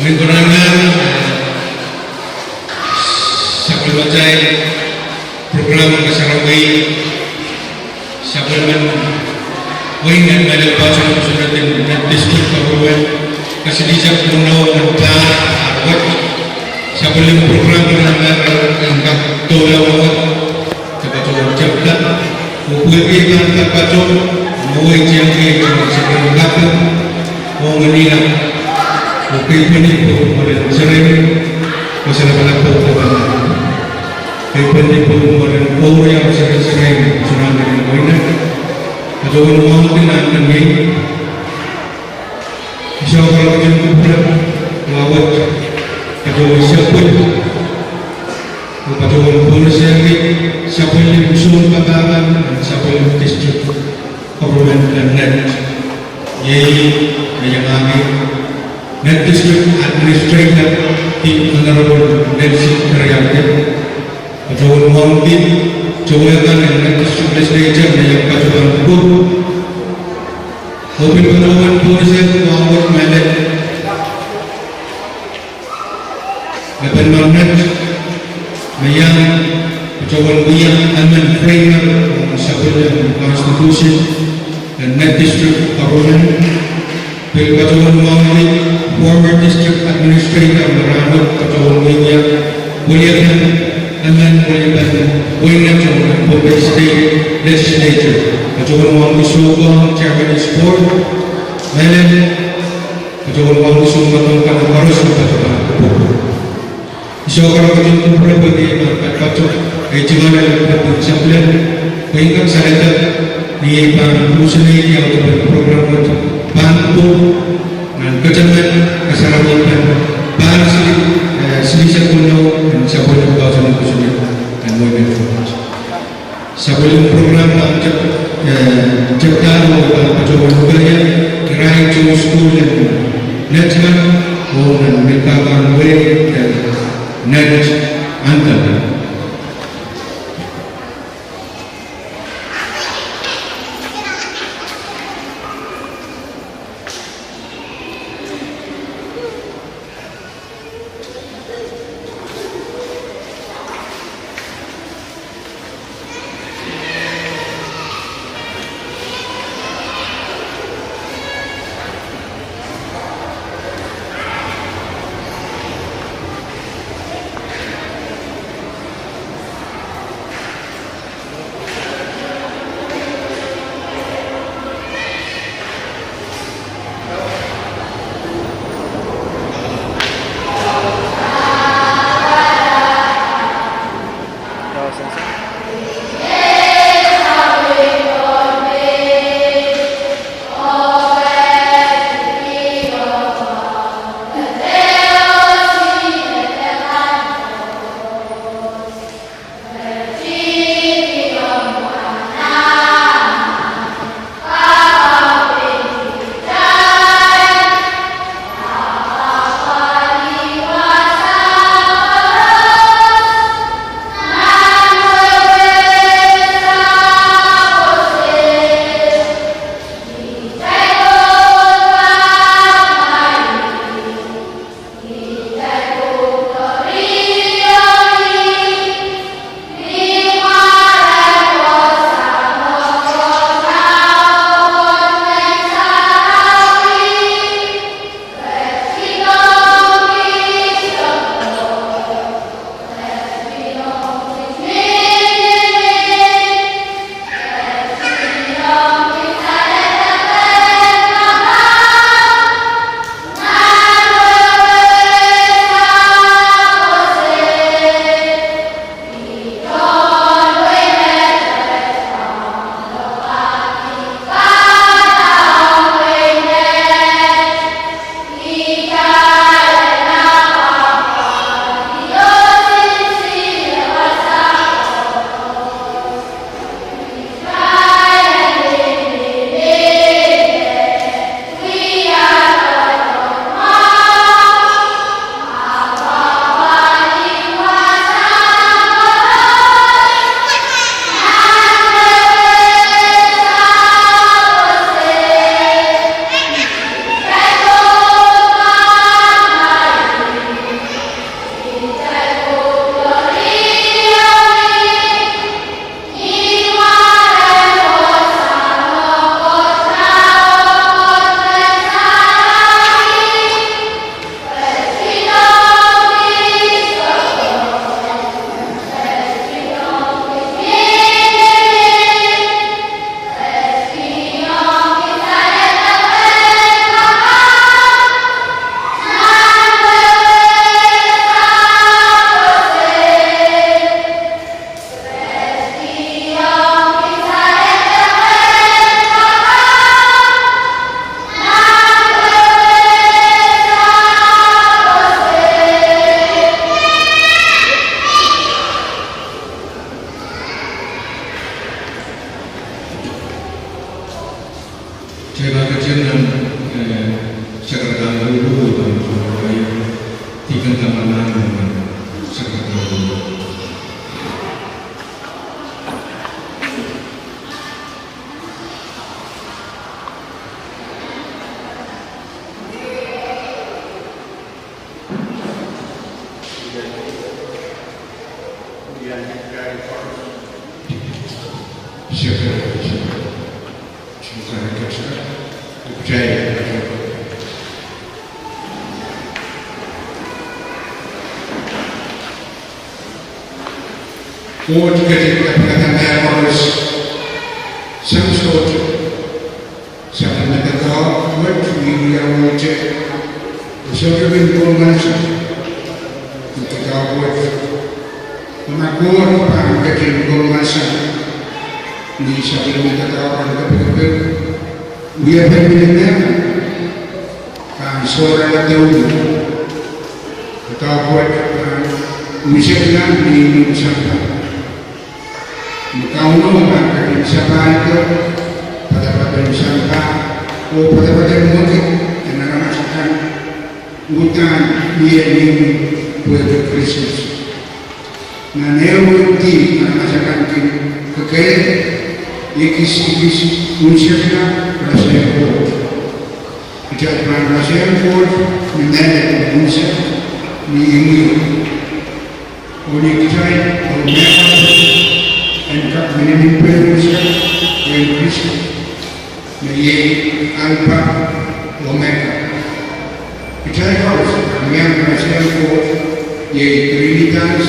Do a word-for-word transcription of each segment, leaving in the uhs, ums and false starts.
Nin konahngan, sapwellimatail program kasarawi, sapwellimen wehin Nett, mehlel patohwan kosonned en Nett District Government, kaselehlie mwohneo en pahr wet, sapwellime program konahngan en kak doula wet, de patohwan tepda, oh pwehki pahn kak patohwan, mwowe tiengki, sapwellime kak, oh ngeniak, oh keipweni pwuhk mwurin seri, oh salapalap pwuhk mwurin. Keipweni pwuhk mwurin oh riau seri seri, soangen wehin Nett. Patohwan mwahuki nan kemei. Isou karakarahk en kupwure, wawet, patohwan sapwellime, oh patohwan pwurisehki, sapwellime soun papah kan, sapwellime district government en Nett. Iei, me iangahki, Nett District Administrator, the Honorable Nelson Keriange. Patohwan mwahuki, towe kan en Nett District Legislature, me iang patohwan pwuhk. Oh pil patohwan pwurisehki wawet mehlel. Lepin Nett, me iang patohwan wia emen framer, sapwellime constitution, en Nett District Government, pil patohwan mwahuki former district administrator me rahnwet patohwan wiewia weliepen, emen weliepen wehin Nett ong Pohnpei State Legislature, patohwan mwahuki Soukong Chairman Sport, mehlel, patohwan mwahuki sounpar kan koaros me patohwan pwuhk. Isou karakarahk en kupwure pwehki pahn kak patohwan, eh, tungoal en pil sapwellime, pwe I en kak saledek, ni ei pahn pwuhk seli iang patohwan program wet pahn pwuhk, nan ketemen kasarawi pahn, pahn seli, eh, seli sapwellime, sapwellime patohwan kosonned en wehin Nett. Sapwellime program nan tep, eh, tepda oh pahn patohwan wia, irail towe sukuhl en Nett kan, oh nan me pahn wia, eh, Nett anthem. Kitail pahn ketin nan, eh, sakaradahn laudo, pahn, eh, dipenda manan, sakaradahn laudo. Koht ketin kapikada mehkoaros sang sohte. Sapwellime doadoahk wet me wiawihier, e sohte kin pwungala sang. Doadoahk wet, ma Koht pahn ketin pwungala sang, ni sapwellime doadoahk en kapikapik, wiepen mehkot pahn sohrala douluhl. Doadoahk wet pahn wisekla ni imwin sampah. Ni Kauno pahn ketin sapahldo padapadahn sampah oh padapadahn mwekid en aramas akan, uhdahn mie ni imwin pwehki Krismas. Nan ehu dihp aramas akan kin kekeid, ekis ekis unsekla rasehng Koht. Kitail pahn rasehng Koht ni mehlel, ni unsek, ni imwio. Oh ni kitail, oh mehkoaros en kak miniminpei unsek, en Kristo, me iei Alpa, Omega. Kitail koaros, iang rasehng Koht, iei Trinitarians,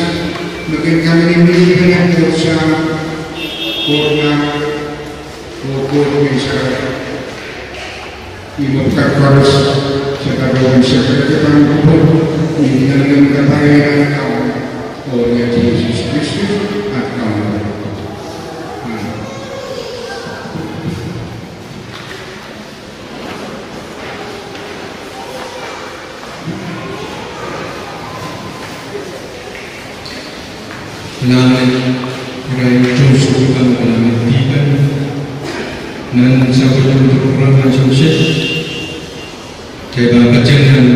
me kin kaminiminpene Koht Sahm, Koht Laud, oh Koht Ngehn Sarawi. Ih me pwukat koaros, se kaperen sehse pahn kupwur, ni nanleng kapai en Kauno, oh Sises Kristus, Kauno. Amen. Kalahngan irail tohn sukuhl kan, kalahngan dihp kan. Nan sapwellimen program en sewese, kitail pahn ketin nan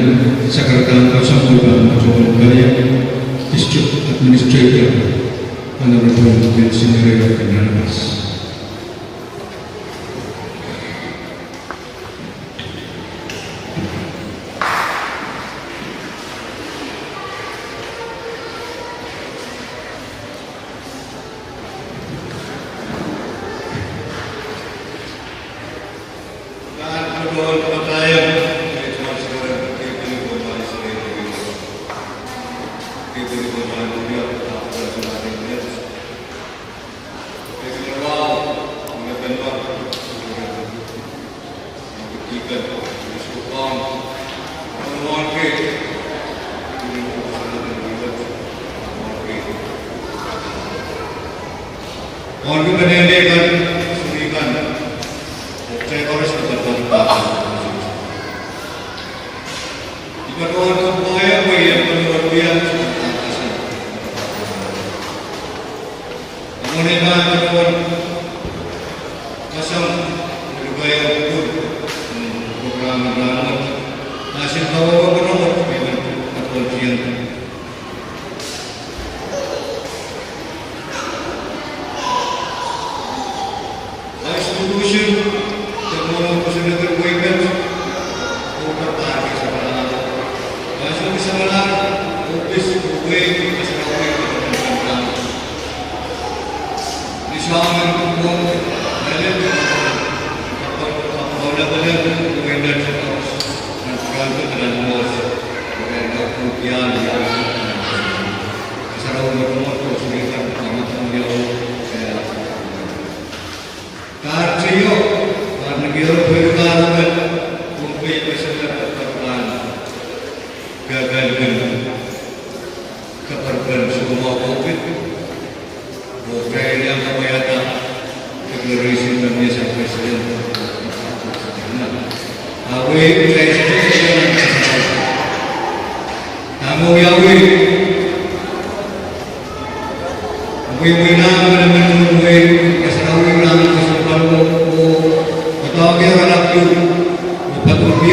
sakaradahn kosonned oh pahn patohwan kalahngan District Administrator, Honorable Nelson Ray Kanapas.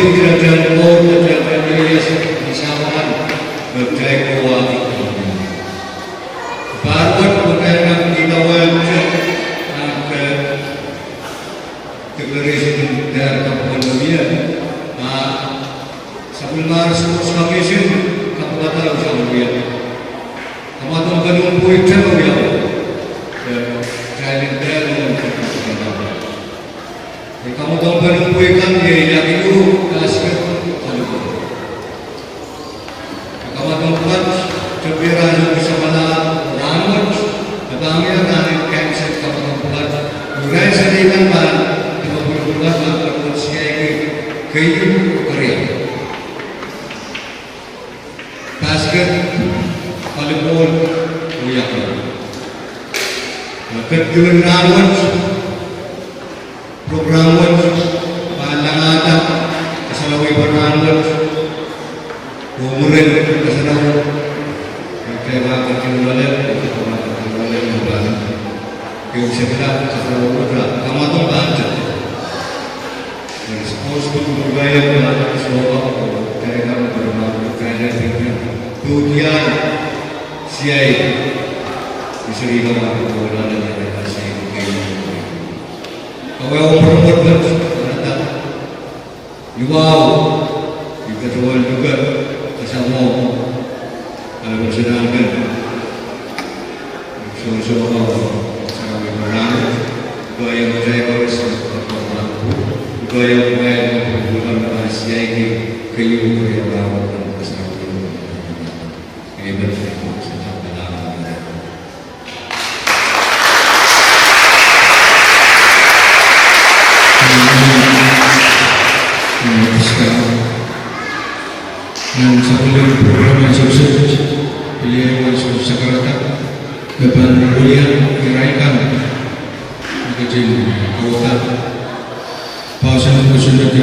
Kitail koht, kitail ieias, ni sawakan, kitail kowa. Pahr wet kitail nan idawehn, ah, ke, declaration, dehr kapwon wia, ah, sapwellimomwi Sports Commission, kapwakada sang wia. Kamwadong pwukat pwukat wia. Eh, kitail dehr, eh, kamwadong pwukat pwukat kan, eh, ia kiu, basket, volleyball. Kamwadong pwukat, tepida sang samala, rahnwet, e pahn wia rahnen cancel kamwadong pwukat. Irail seri kan pahn, tepida pwukat, pahn kapwon siaiki, keieu, keriau. Basket, volleyball, oh ia kiu. Ketikihong rahnwet, program wet, pahn langada, kasalehda pahn rahnwet, oh mwurin kasalehda, kitail pahn ketin loale, kitail pahn ketin loale, oh pahn, kitail sehla, kasalehda, kamwadong pahn tepida. Sports pwukat, pwukat, pwukat, pwukat, pwukat, pwukat, pwukat, siai, iseri pahn pwukat, pwukat, pwukat, siai, pwukat. Awe, oh pwukat, pwukat, pwukat, luwau, I patohwan luke, kasamwo, ale patohwan kan. Sohte sohte, sarawi pahn, koahiek kitail koaros, koahiek kitail, koahiek kitail, siaiki, keieu, keriau, sarawi. Amen. Nan sapwellimen program en sewese, pil iang wasa sakarada, me pahn welian irail kan me ketin kawada poahsoan kosonned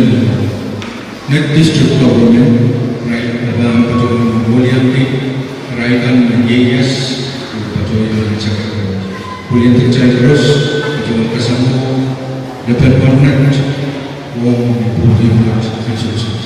en District Government, irail me pahn patohwan weliandi irail kan me ieias, patohwan sakarada. Weliandi kitail koaros, patohwan kasamwo, lepen wet, oh ni pwukat en sewese.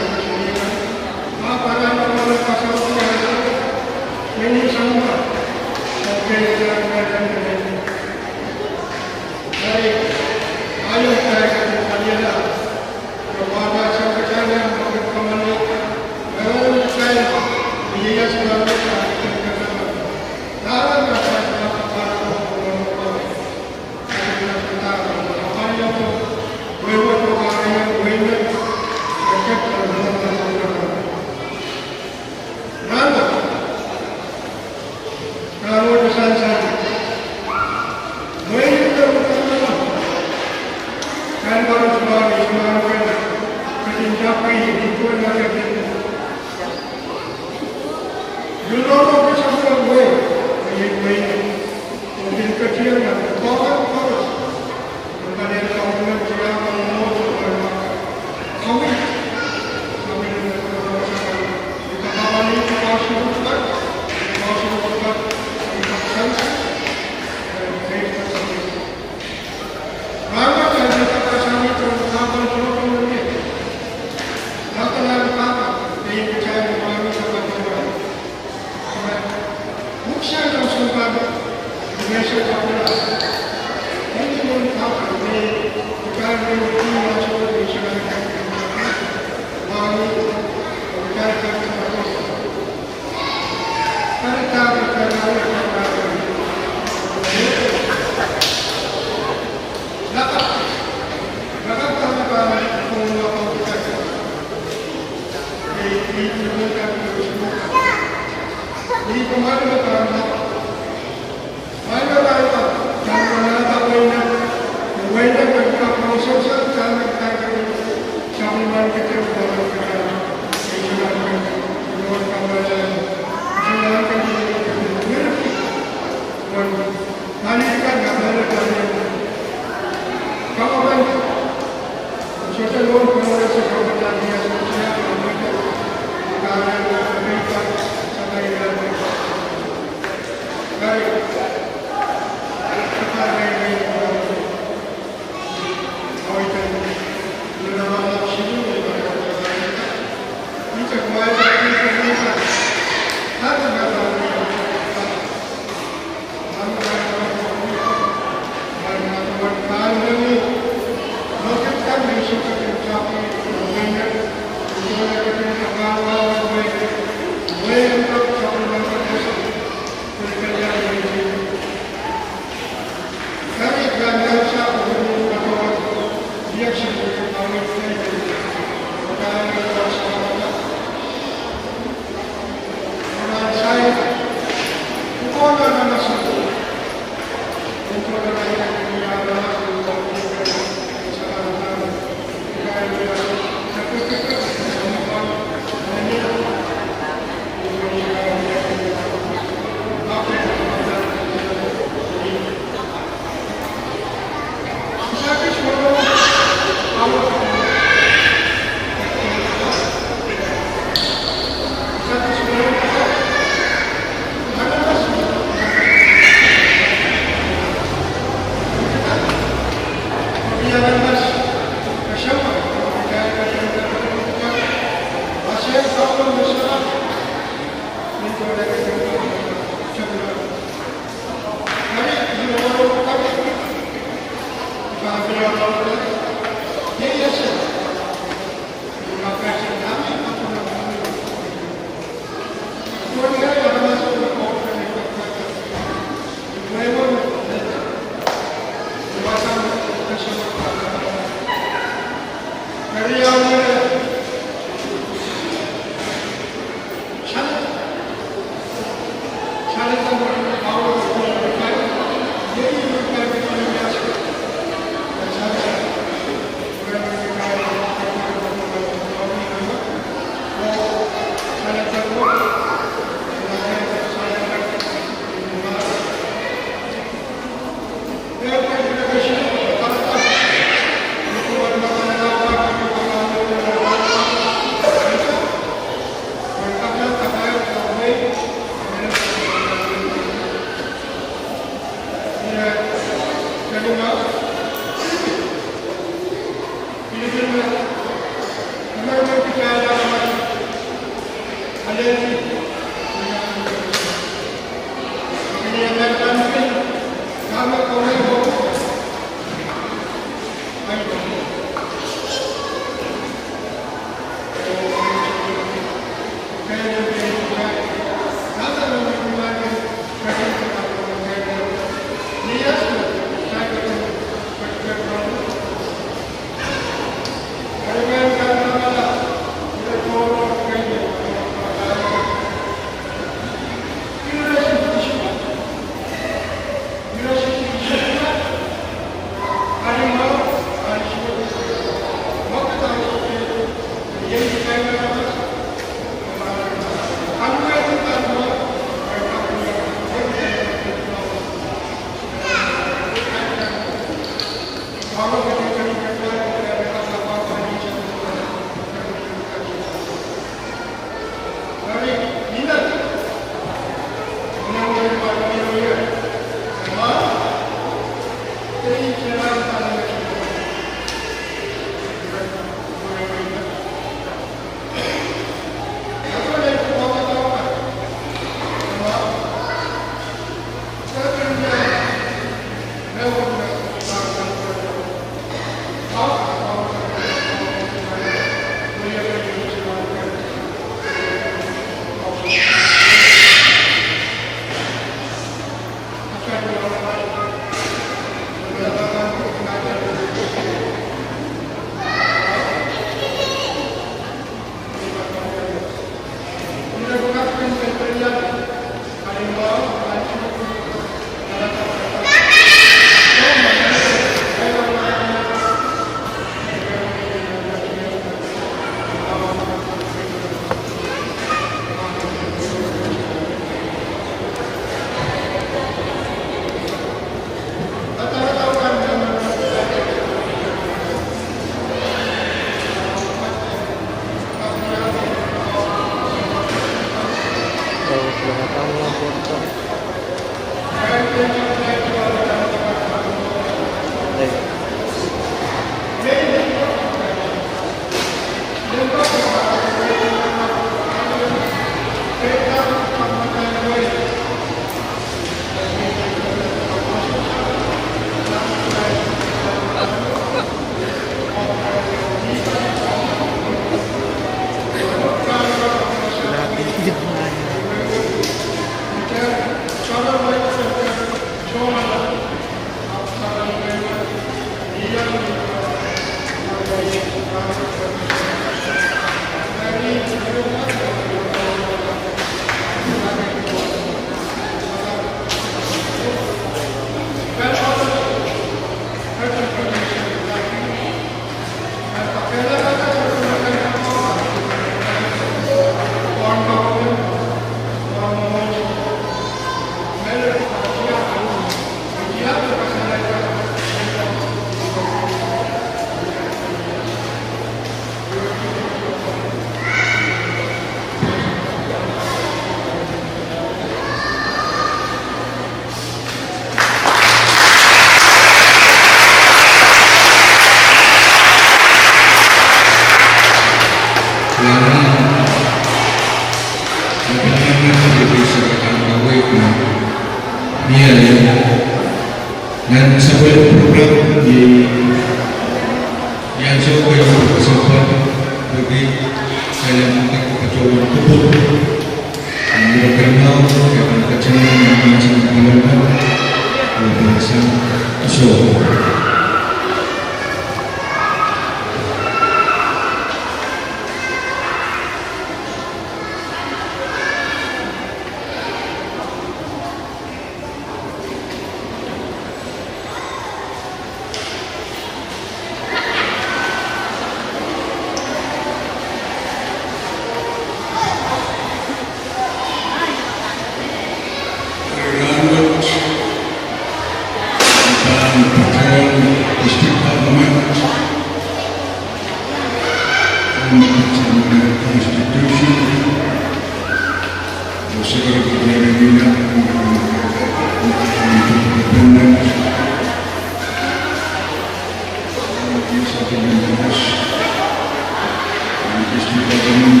District Government,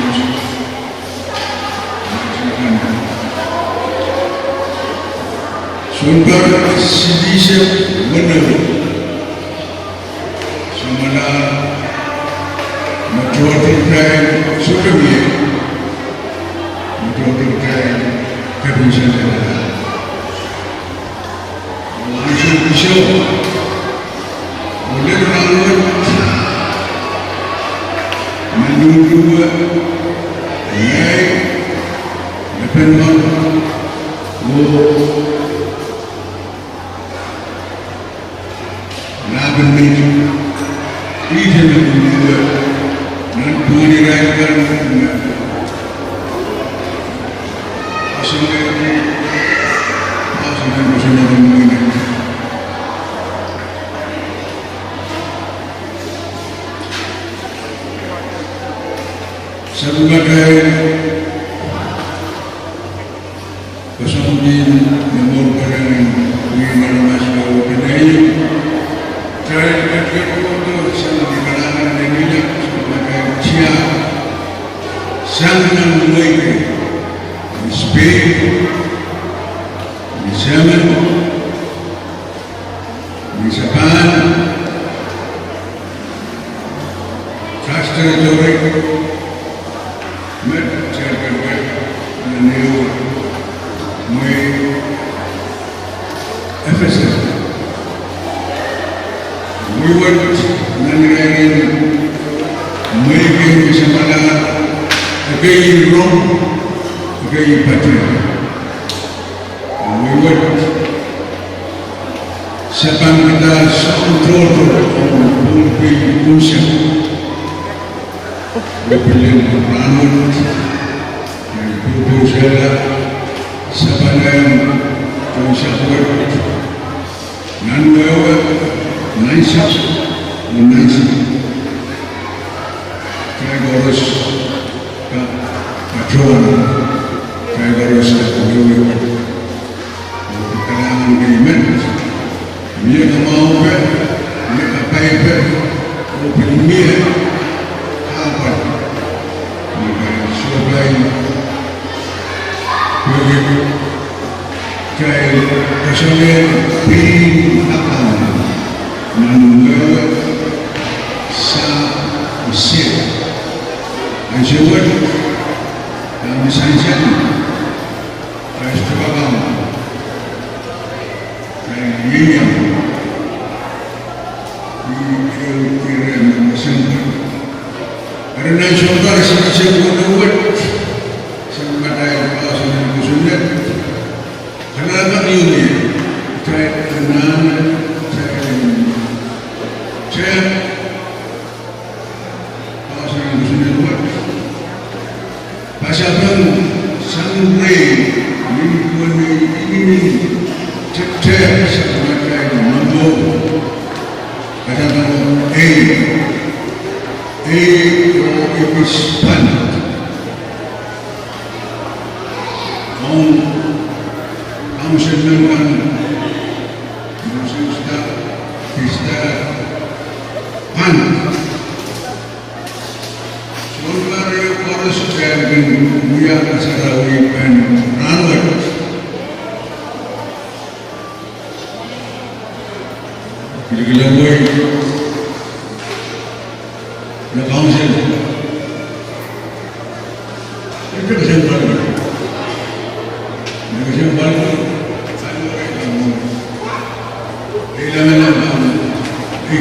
Constitution, Sounpar citizen weneu. Samwala me tohto kitail sohte mie, me tohto kitail kepin sendela. Ansou kiso, oh lel rahnwet, me luhluhwe, ngehi, me pehn mwo, oh Nah pil mehn, ihte me luhluhwe nan pwungen irail kan me koasoanehdi, koasoanehdi kosonned en mehn. Sapwellimatail koasoandi me mour pweleng en wia aramas me wia peneinei. Kitail ketikihdo sang ni kalahngan en Ngehn Sarawi, sapwellimatail tiahk sang nan wehi kei, ni Spain, ni German, ni Japan, Dutch Territory, met German, met nan ehu mwehi Ephesus. Mwehi wet nan irair en mwehi kei me samwalahr, ekei Rome, ekei Persia. Mwehi wet, se pahn kihda soahng tohto ong pohnpei unsek. Oh pil en rahnwet, I pwupwusehla, se pahn en tohn sahpw wet, nan wehwe, nan sahpw, oh nan sahpw. Kitail koaros, ka, katohwan, kitail koaros, ka, wehwe. Oh kalahngan kei met, mie kamwahupe, mie kapaipe, oh pil mie kahpwal, me pahn sohpai, pwehki kitail koasoanehdi pein akan nan wehwe, sahpw, oh sehd. Ansou wet, dahme sansal, Krais tohkapahn, kitail ieiang. Ih ehu ire me koasoandi. Eri nan sounpar citizen weneu wet, sapwellimatail poahsoan en kosonned, kalahngan ieu me kitail anahne, kitail en, kitail poahsoan en kosonned wet. Pasapeng sang rehi, ni pwehn inenen tehtehk sapwellimatail momour. Pasapeng ei, ei oh ekis pahn ong councilmen kan, Moses da, Krista, pahn sounpar ehu koaros kitail kin wia kasarawi en rahnwet. Kilkilengwei,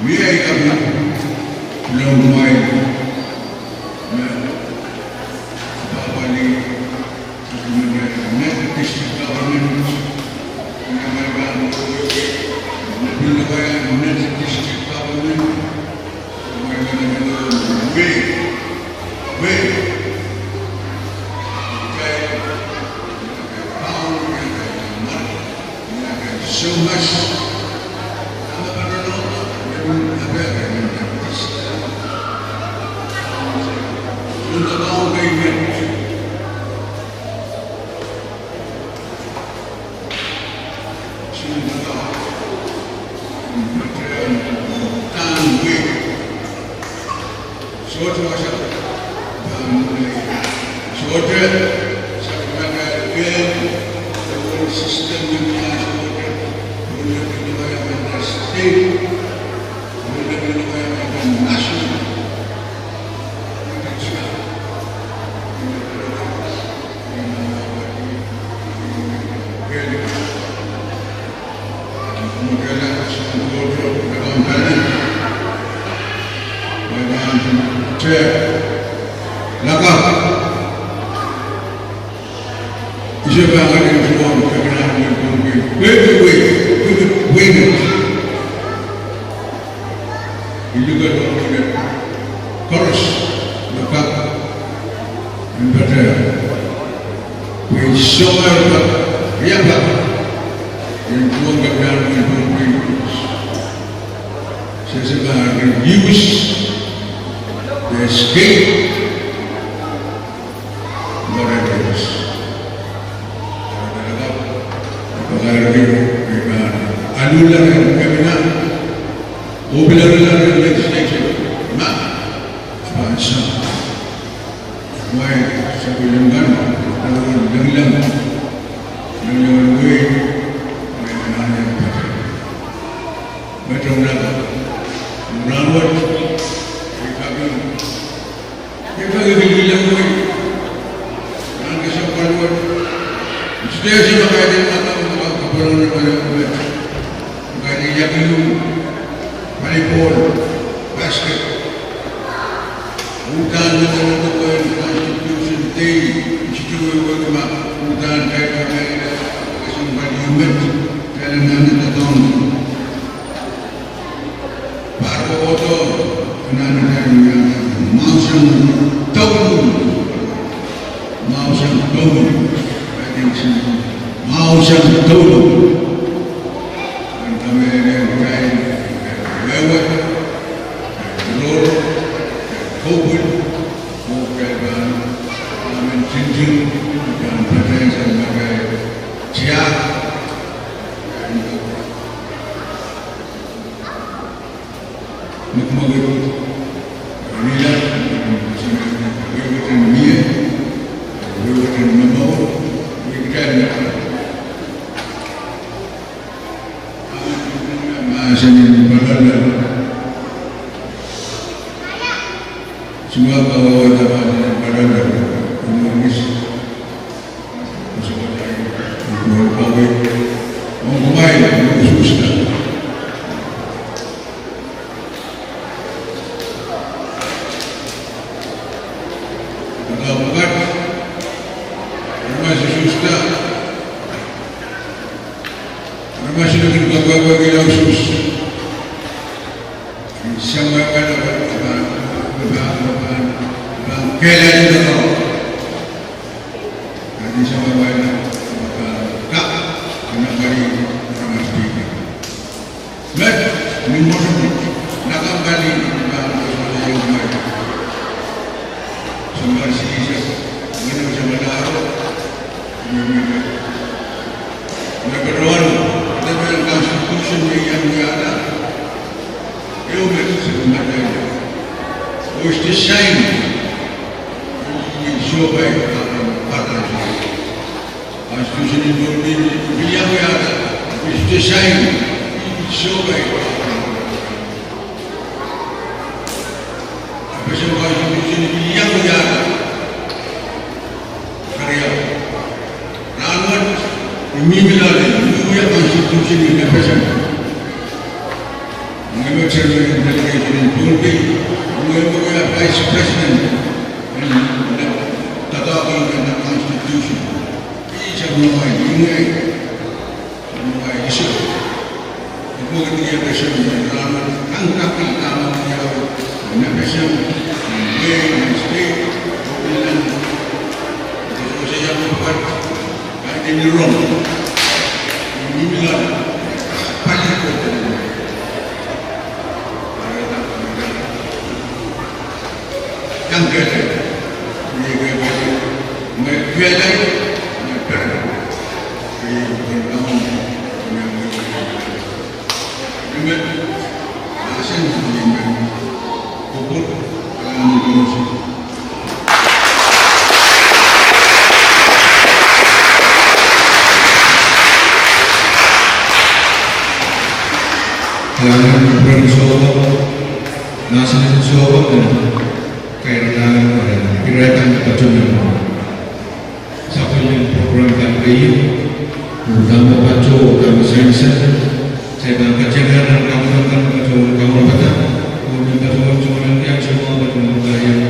Mie ahi kaping, longwail, me, Papua New Guinea, Nadi District Government, Nadi District Government, Lakapw. Ise pahn ketin tuhwong kepinahn en Pohnpei. Pwehki wehi, pwehki wehi. I luke lohngete koaros me kak en patohwan pwe soumwahu pak, riau pak, en tuhwong kepinahn en Pohnpei. Sehse pahn reduce the scale. Pakairkihdo, pwe pahn aluhla rehn kepina, oh pil aluhla rehn legislature, ma, pahn sang. Wai, sapwellime kan, lengileng, lengileng wehi, me nan en patohwan. Met omw lakapw, rahnwet, I kak Ih pahn kilkilang wehi nan kesempwal wet. Sehse me kaidehn lakapw, me kak kapwurehng pali wet. Kaidehn iakilu, volleyball, basket. Uhdahn me nan en Constitution Day, I sohte wehwehki ma uhdahn kaidehn kesempwal met, kaidehn nan en doadoahk. Pahn kohdo, anahne kaidehn mwahu sang douluhl. Mwahu sang douluhl. Kaidehn sang mwahu sang douluhl. En kamehlele, kaidehn wehwe, roro, kopwil, oh kaidehn pahn, amen, tintin, pahn patohwan sang makaia, tiahk, mwekmwekid, nilad, wehwehten mie, wehwehten momour, wehwehten mie. Mahsen en patohwan. Sumwa kawehwehda mahsen en patohwan. Kumwail miss. Kumwail kawehwe. Kumwail, kumwail, kumwail, kumwail. Kadaur pwukat, aramas usuhs da. Aramas me kin kawehwehki usuhs. Samwehwehla pahn, pahn, pahn, pahn kehlail doadoahk. Kaidehn samwehwehla pahn kak, pahn kari aramas pihki. Met, ni mwotomwot, nakam pali, pahn koasoia kumwail. Sounpar sihsek, mwein samwalahro, mwein, mwein. Me patohwan, depe Constitution me I iang wiahda. Ehu me se kumatail. Oh I sohte sign. I sohpai, pahn patohwan. Constitution en Pohnpei, I pil iang wiahda, I pil sohte sign, I pil sohpai. FSM Constitution I pil iang wiahda. Kariau. Rahnwet, I mihmi loale, I wia Constitution en FSM. Ngehi me chairman en delegation en Pohnpei, ngehi me wia vice president en, en, doadoahk en Constitution. Ih samwalahro, ih ngehi, samwalahro isuh. Ih pwukat ni FSM, rahnwet, kangkaki, kamang iau, FSM, wehi, state, pwukat, ih sohte iang pwukat. Kaidehn rong. Ni mihla. Pali kote. Kang kehlail. Ni kehlail. Me kehlail. Me kehlail. Ni kehlail. Kalahngan en kupwuren Sohpa, mahsen en Sohpa, me kairada, irair kan patohwan. Sapwellime program kan keieu, oh dahme patohwan, dahme sansal, se pahn katamangan nan kamarain kan patohwan kamarapada, oh me patohwan sohte nan kiang sohte patohwan kaiang.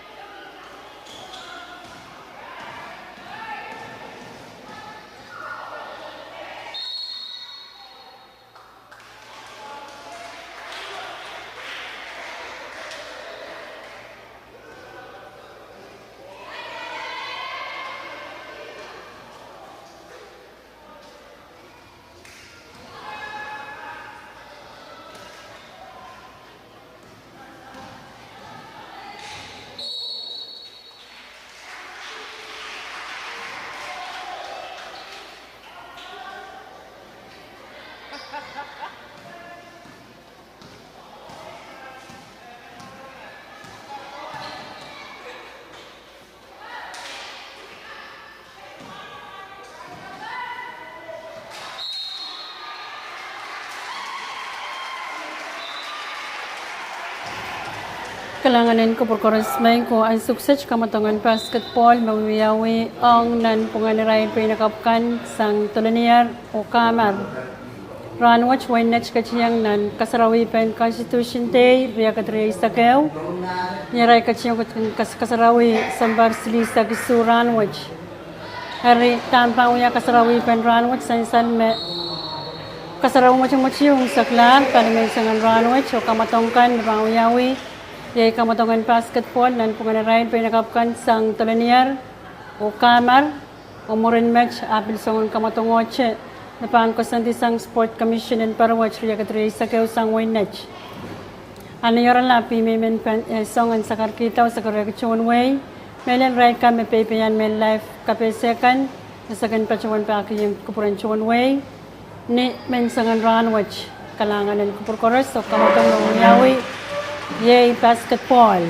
Kalahngan en kupwur koaros, me ko ansou kiset kamwadong en basketball me wiawi ong nanpwungen irail peinakapw kan sang Dolanier oh Kahmar. Rahnwet wehin Nett ketieng nan kasarawihpen Constitution Day, riakid rieisek ehu. Ni arail ketieng kin kas-, kasarawi sounpar silihsek isuh rahnwet. Eri dahme pahn wia kasarawihpen rahnwet, sansal me kasarawi mwotomwot ieu imwseklahr pali menseng en rahnwet, oh kamwadong kan me pahn wiawi, iei kamwadong en basketball nanpwungen arail peinakapw kan sang Dolonier oh Kamar, oh mwurin met a pil soangen kamwadongohte me pahn koasoandi sang Sport Commission en Paruwet riakid rieisek ehu sang wehin Nett. A ni oaralap, I men pahn, eh, song en sakarkihda oh sakarkihda tohn wehi, mehlel irail kan me peipeian mehn life kapehse kan, me se kin patohwan pahkihong kupwuren tohn wehi ni menseng en rahnwet. Kalahngan en kupwur koaros oh kamwadong me wiawi, iei basketball.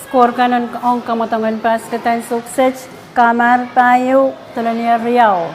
Score kan ong kamwadong en basket en Sauk Set: Kamar pahieu, Dolonier riau.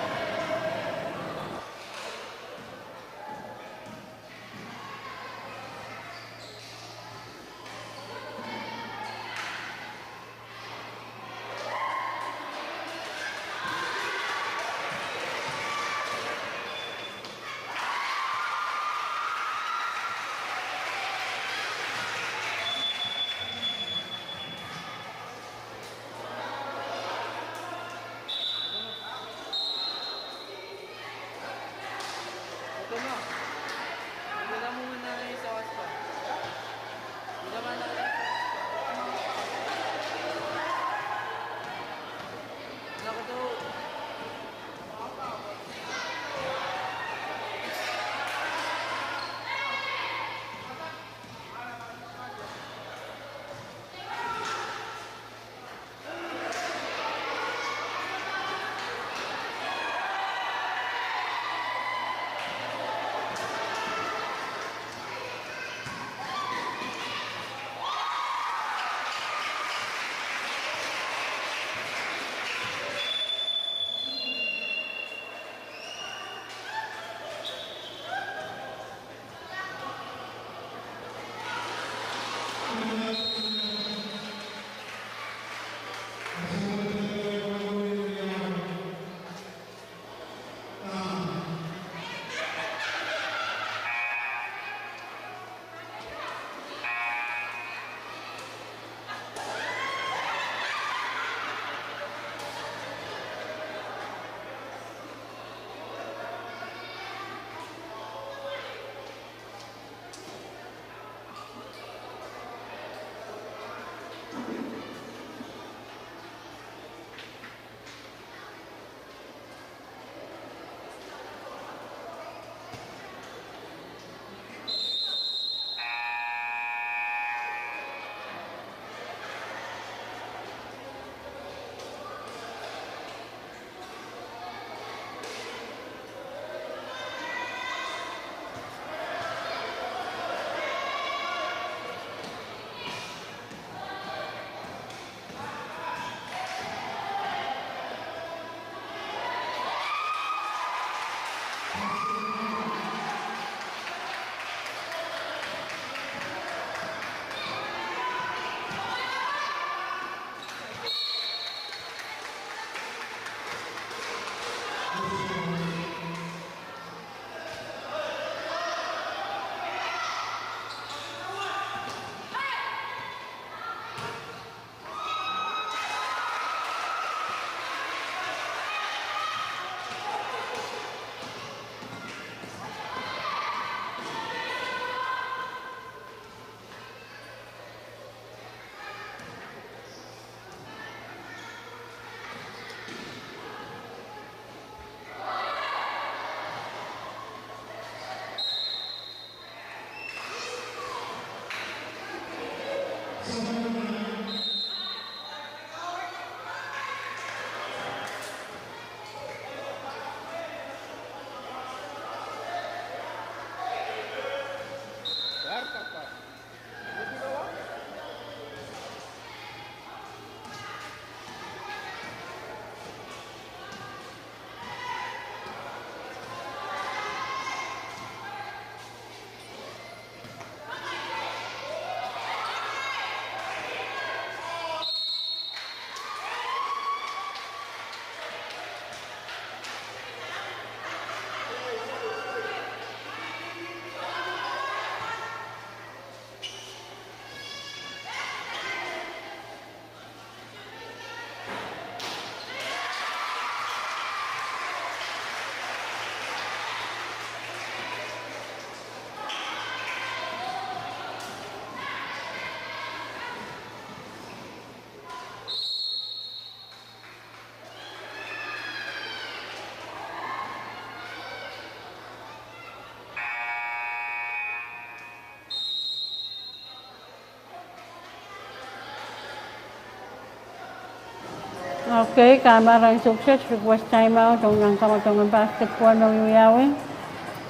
Okay, kamar en Suksed request time out ong nan kamwadong en basketball me wiawi.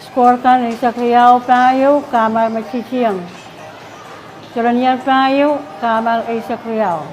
Score kan eisek riau pahieu, kamar me titieng. Dolenier pahieu, kamar eisek riau.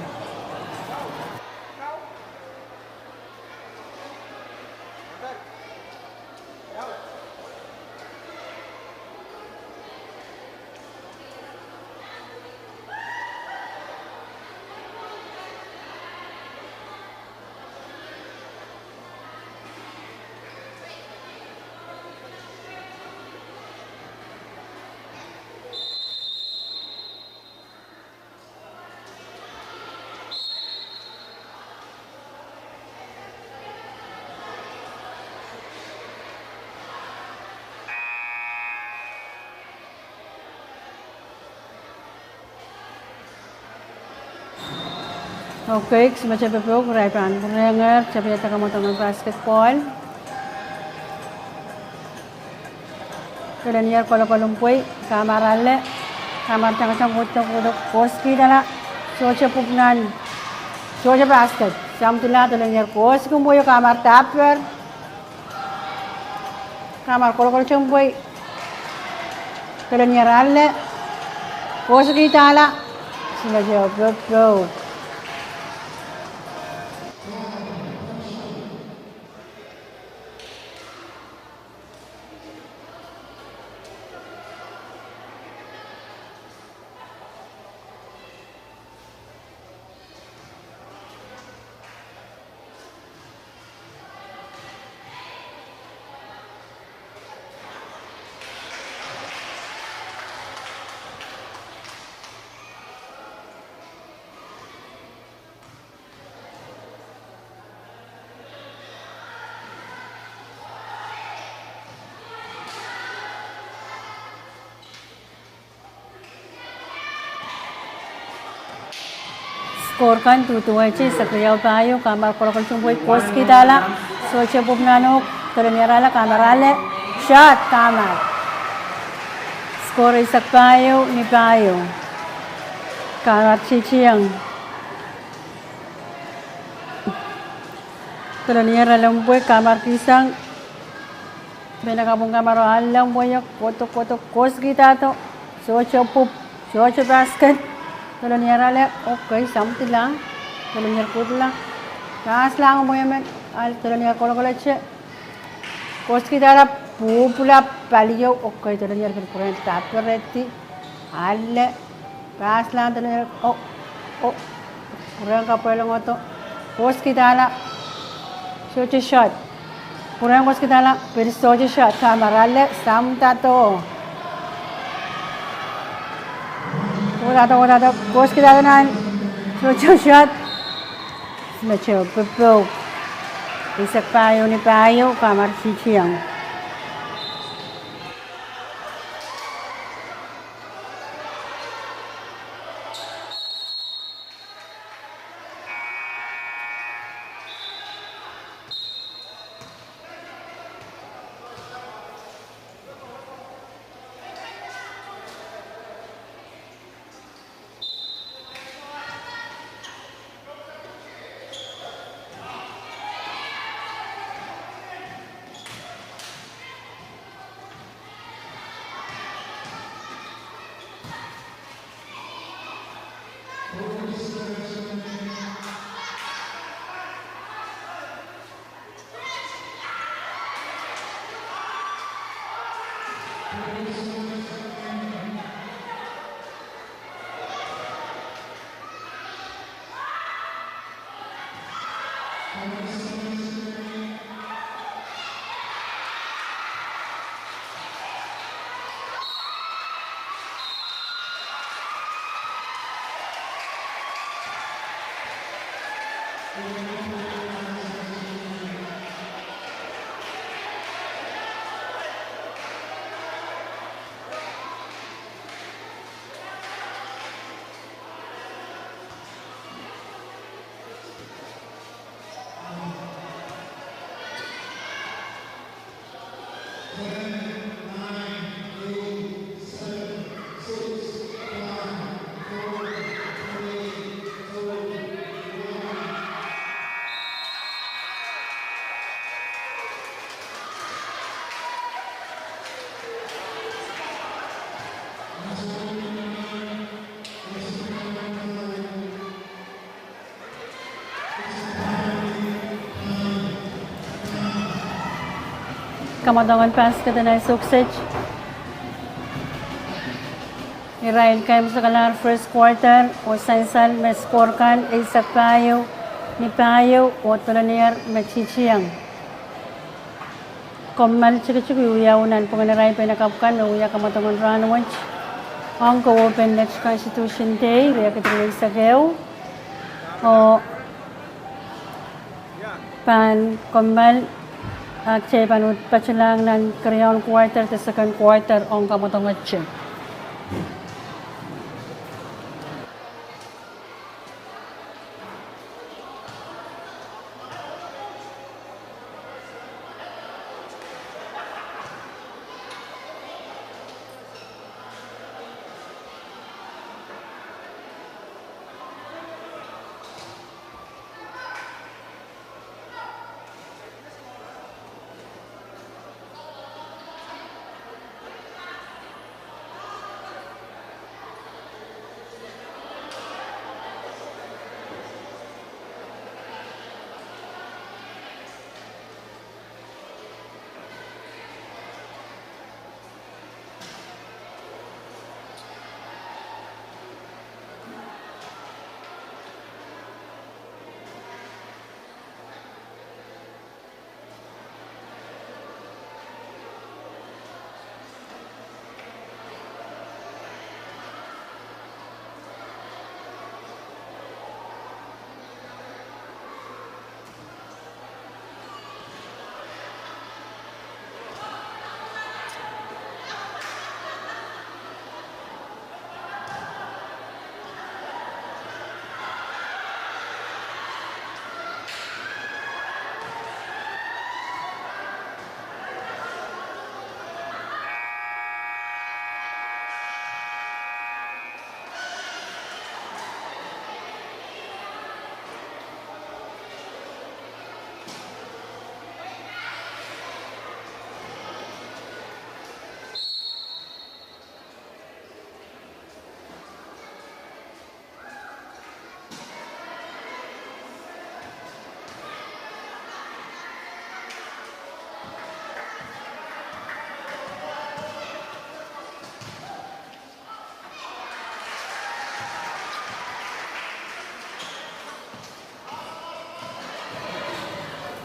Okay, kismete popouk, irail pahn pwurehngehr, tepida kamwadong en basketball. Dolenier kolokol en pwei, kamar ale, kamar tangtang kohdo kohdo, kohskidala, sohte pwupwunan, sohte basket, samwodila, dolenier kohskin pwei, kamar dahper. Kamar kolokol en pwei, dolenier ale, kohskidala, kismete popouk. Score kan duduwehte, eisek riau pahieu, kamar kolokol en pwei, kohskidala, sohte pwupwunan uhk, dolenier ale, kamar ale, shot, kamar. Score eisek pahieu, ni pahieu. Kamar titieng. Dolenier ale en pwei, kamar kihsang. Pene kapwung kamar ale en pwei, kohdo kohdo, kohskidahdo, sohte pwupw, sohte basket. Dolenier ale, okay, samwodila. Dolenier kudla. Pass lang en pwei men, ale dolenier kolokolete. Kohskidala, pwupwula, paliou, okay, dolenier kin pwurehng dahperedi. Ale, pass lang, dolenier, oh, oh, pwurehng kapwailengodo. Kohskidala, sohte shot. Pwurehng kohskidala, pil sohte shot, kamar ale, samwodahdo. Kohskidahdo, kohskidahdo nan, sohte shot. Kismete popouk. Eisek pahieu ni pahieu, kamar titieng. Kamwadongen basket en ansou kiset. Irail keimwseklahr first quarter oh sansal me score kan eisek pahieu ni pahieu oh dolanier me titieng. Kommoal tikitik wiawi nanpwungen irail pein kapw kan me wia kamwadongen rahnwet. Ong kowe pein Net Constitution Day, riekid rieisek ehu. Oh pahn kommoal, ah, kitail pahn uhd patohlahng nan keriaun quarter de second quarter ong kamwadongete.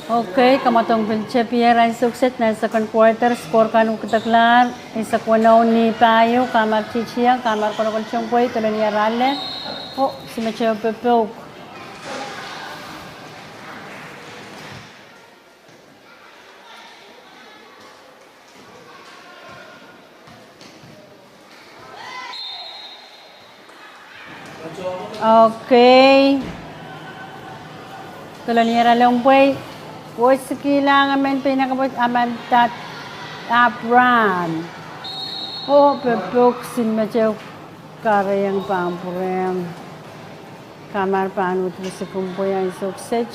Okay, kamwadong pil tepier ansou kiset nan second quarter, score kan uhd kideklahr, eisek weneu ni pahieu, Kamar titieng, Kamar kolokolteng pwei, dolanier ale. Oh, simeteo popouk. Okay. Dolanier ale pwei. Kosikihla emen pein kapwet, Amanda Abraham. Oh, popouk, simeteo kahrehiong pahn pwurehng. Kamar pahn uhd risikin pwei ansou kiset.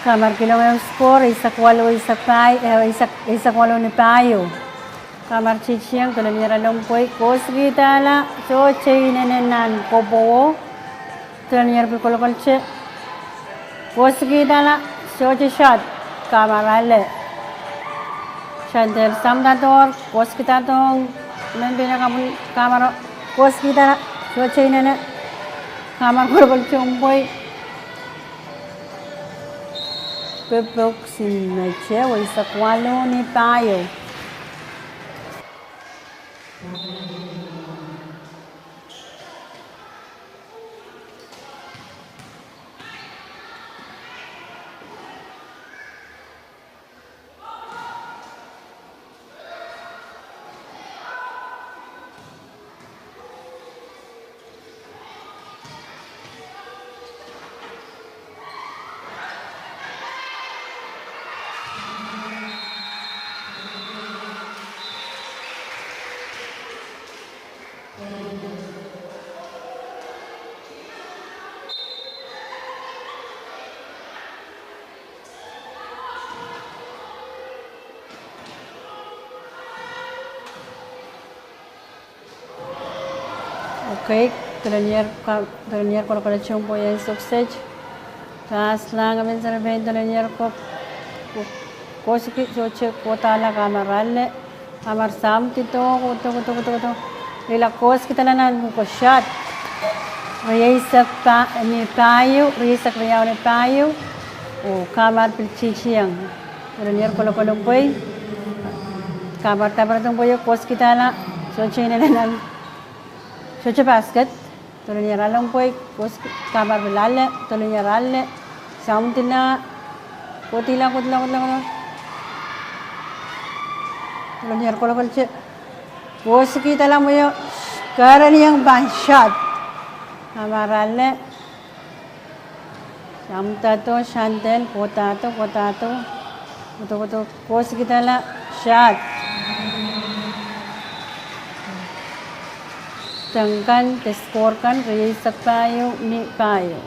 Kamar kilong ehu score, eisek walu, eisek pahieu, eh, eisek, eisek walu ni pahieu. Kamar titieng, dolanier ale pwei, kosikihla, sohte inenen nan kopwowo. Dolenier pil kolokolte. Koasoakihdala, sohte shot, kamar ale. Sandel samdadohr, koasoakihdadohng, men pene kapwun kamar, koasoakihdala, sohte inene, kamar kolokolte mpwei. Pepoksin mete, weisek waluh ni pahieu. Okay, dolenier ka-, dolenier kolokolte mpwei en sukset. Pass lang men seri pein dolenier ko, ko, koasoaki, sohte kohdahla, kamar ale. Kamar samdidoh, kodo, kodo, kodo, kodo. Lila koasoakidala nan ko shot. Rieisek pa-, ni pahieu, rieisek riau ni pahieu. Oh, kamar pil titieng. Dolenier kolokol mpwei. Kamar daparadahn mpwei, koasoakidala. Sohte inene nan. Sohte basket. Dolenier ale mpwei, koasoaki-, kamar pil ale, dolenier ale. Samdila, kodila, kodila, kodila, kodila. Dolenier kolokolte. Koasoakidala mwio, kerenieng pahn shot. Kamar ale. Samdadoh, Sandel, kohdahdo, kohdahdo. Kodo, kodo, koasoakidala, shot. Teng kan, de score kan, rieisek pahieu, ni pahieu.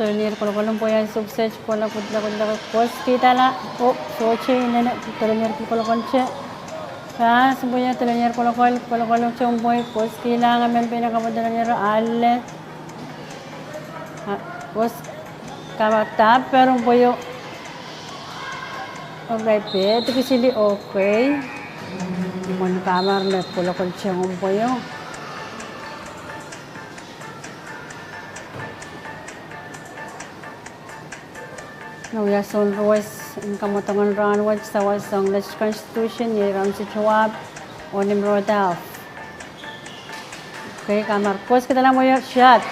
Dolenier kolokol mpwei en sukset, kolokol, kolokol, koasoakidala, oh, sohte inene, dolenier kolokol te. Pass mpwei, dolenier kolokol, kolokol te mpwei, koasoakihla, ngemen pein kapwun dolenier ale. Ah, koas-, kamar daper mpwei o. Okay, peh, dikisili, okay. Mwohn kamar me kolokol te mpwei o. Nan wia soun ruwes en kamwadong en rahn wet, sawas ong Lech Constitution, iei Ramsey Towahp oh Nimrod Alf. Okay, kamar koasoakidala mwio, shot.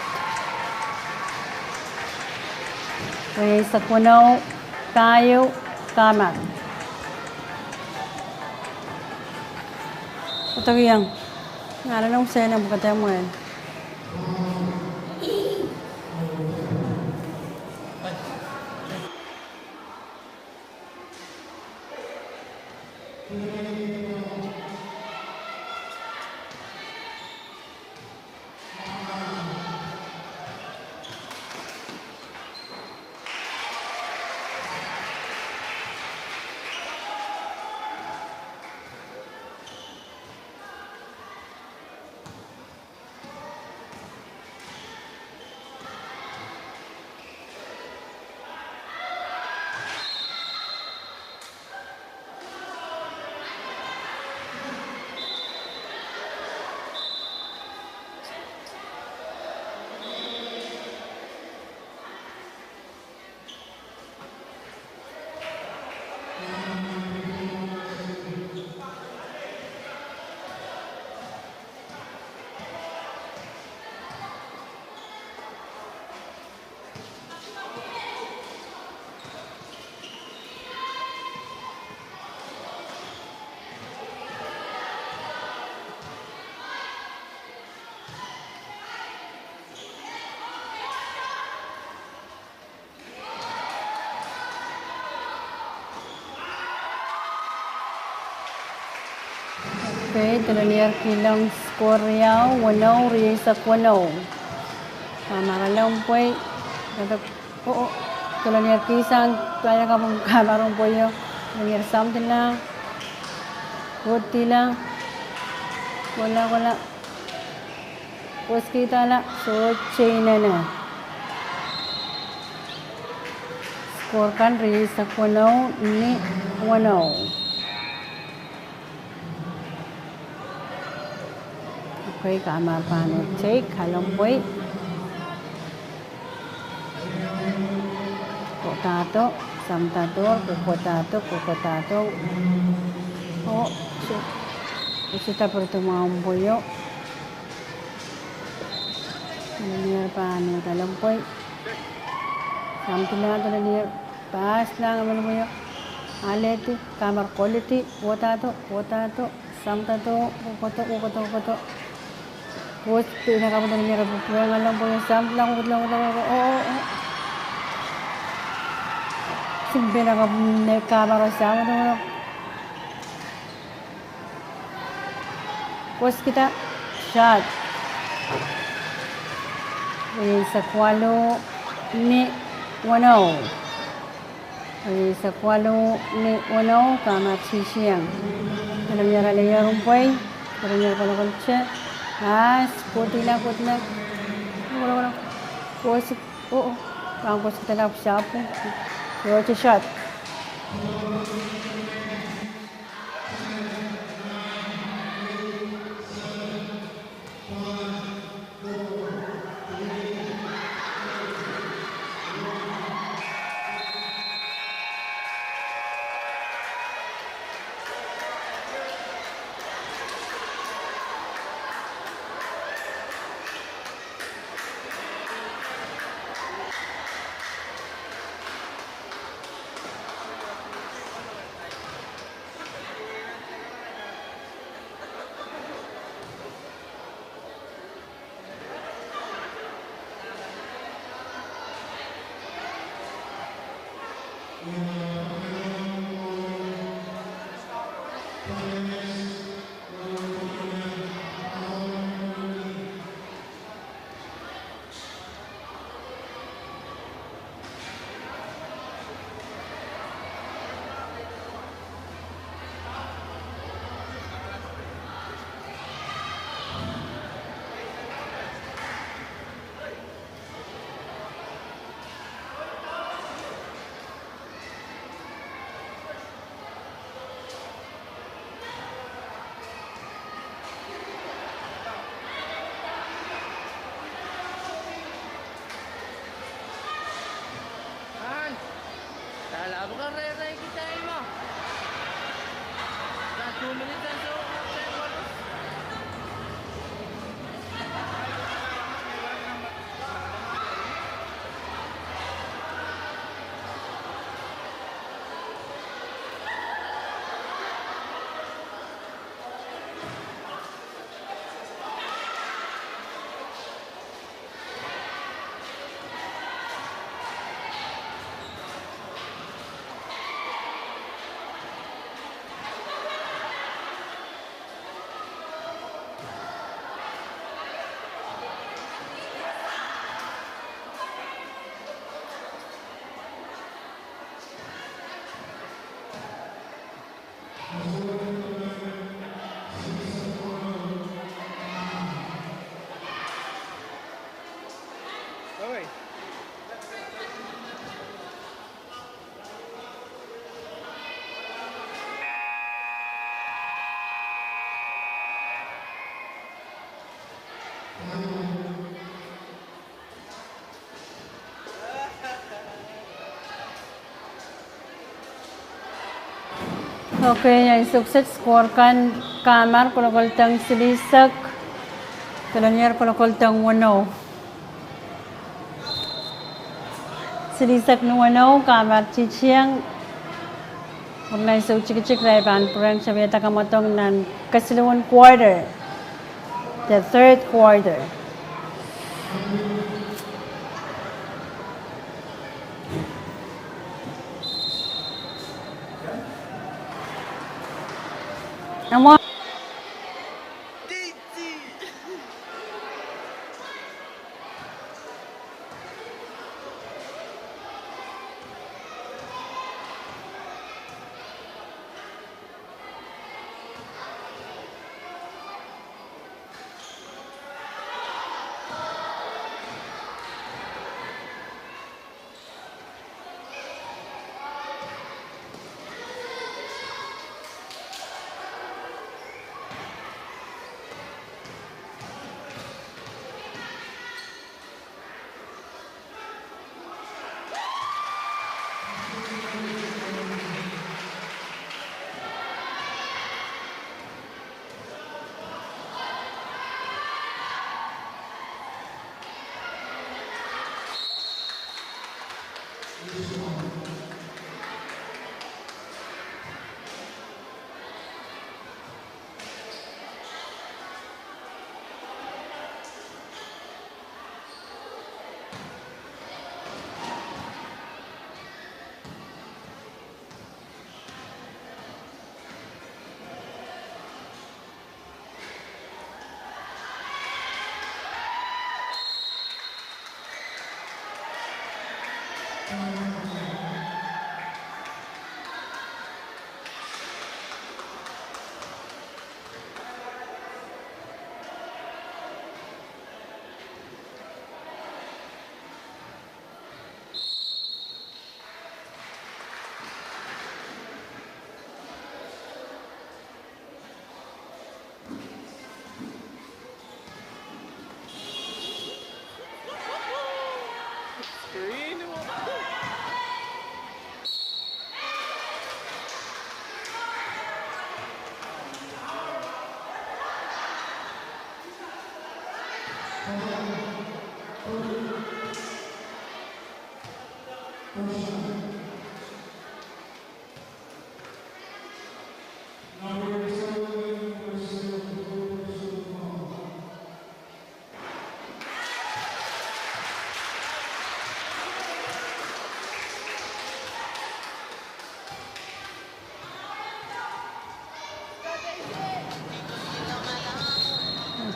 Rieisek weneu, pahieu, kamar. Koasoakiong. Ngalale, msehn pwukat mwein. Ei, Dolonier kihlong score riau, weneu, rieisek weneu. Kamar Alempwei, oh, oh, Dolonier kihsang, pahn kapwung kamar Alempweio, Dolonier samwdihla, kotihla, kola, kola, koskihda, sohte inene. Score kan rieisek weneu ni weneu. Okay, kamar pahn take, Alempwei. Kohdahdo, samwdahdo, kokohdahdo, kokohdahdo. Oh, so, ese tapir tu mwahu Alempweio. Dolonier pahn uhd Alempwei. Samwdihla Dolonier. Pass lang Alempweio. Alehdi, kamar koledi, kohdahdo, kohdahdo, samwdahdo, kokohdo, kokohdo, kokohdo. Pwoud pil kapwung Dolonier pwupwurehng Alempweio, samwdihla, kokohdo, kokohdo, oh, oh, oh. Sim pil kapwung kamar samwdihla. Koskihda, shot. Rieisek waluh ni weneu. Rieisek waluh ni weneu, kamar tihtieng. Dolonier aleier Alempwei, Dolonier kolokolte. Pass, kotihla, kotihla. Kolokolte. Kosik, oh, oh. Pahn koskihda lap sapu. Sohte shot. Okay, ansou kiset score kan, Kamar kolokolteng silihsek, Dolonier kolokolteng weneu. Silihsek ni weneu, Kamar tihtieng. Mwurin ansou tikitik irail pahn pwurehng sawiada kamwadong nan kesiluhn quarter. The third quarter. Amwa.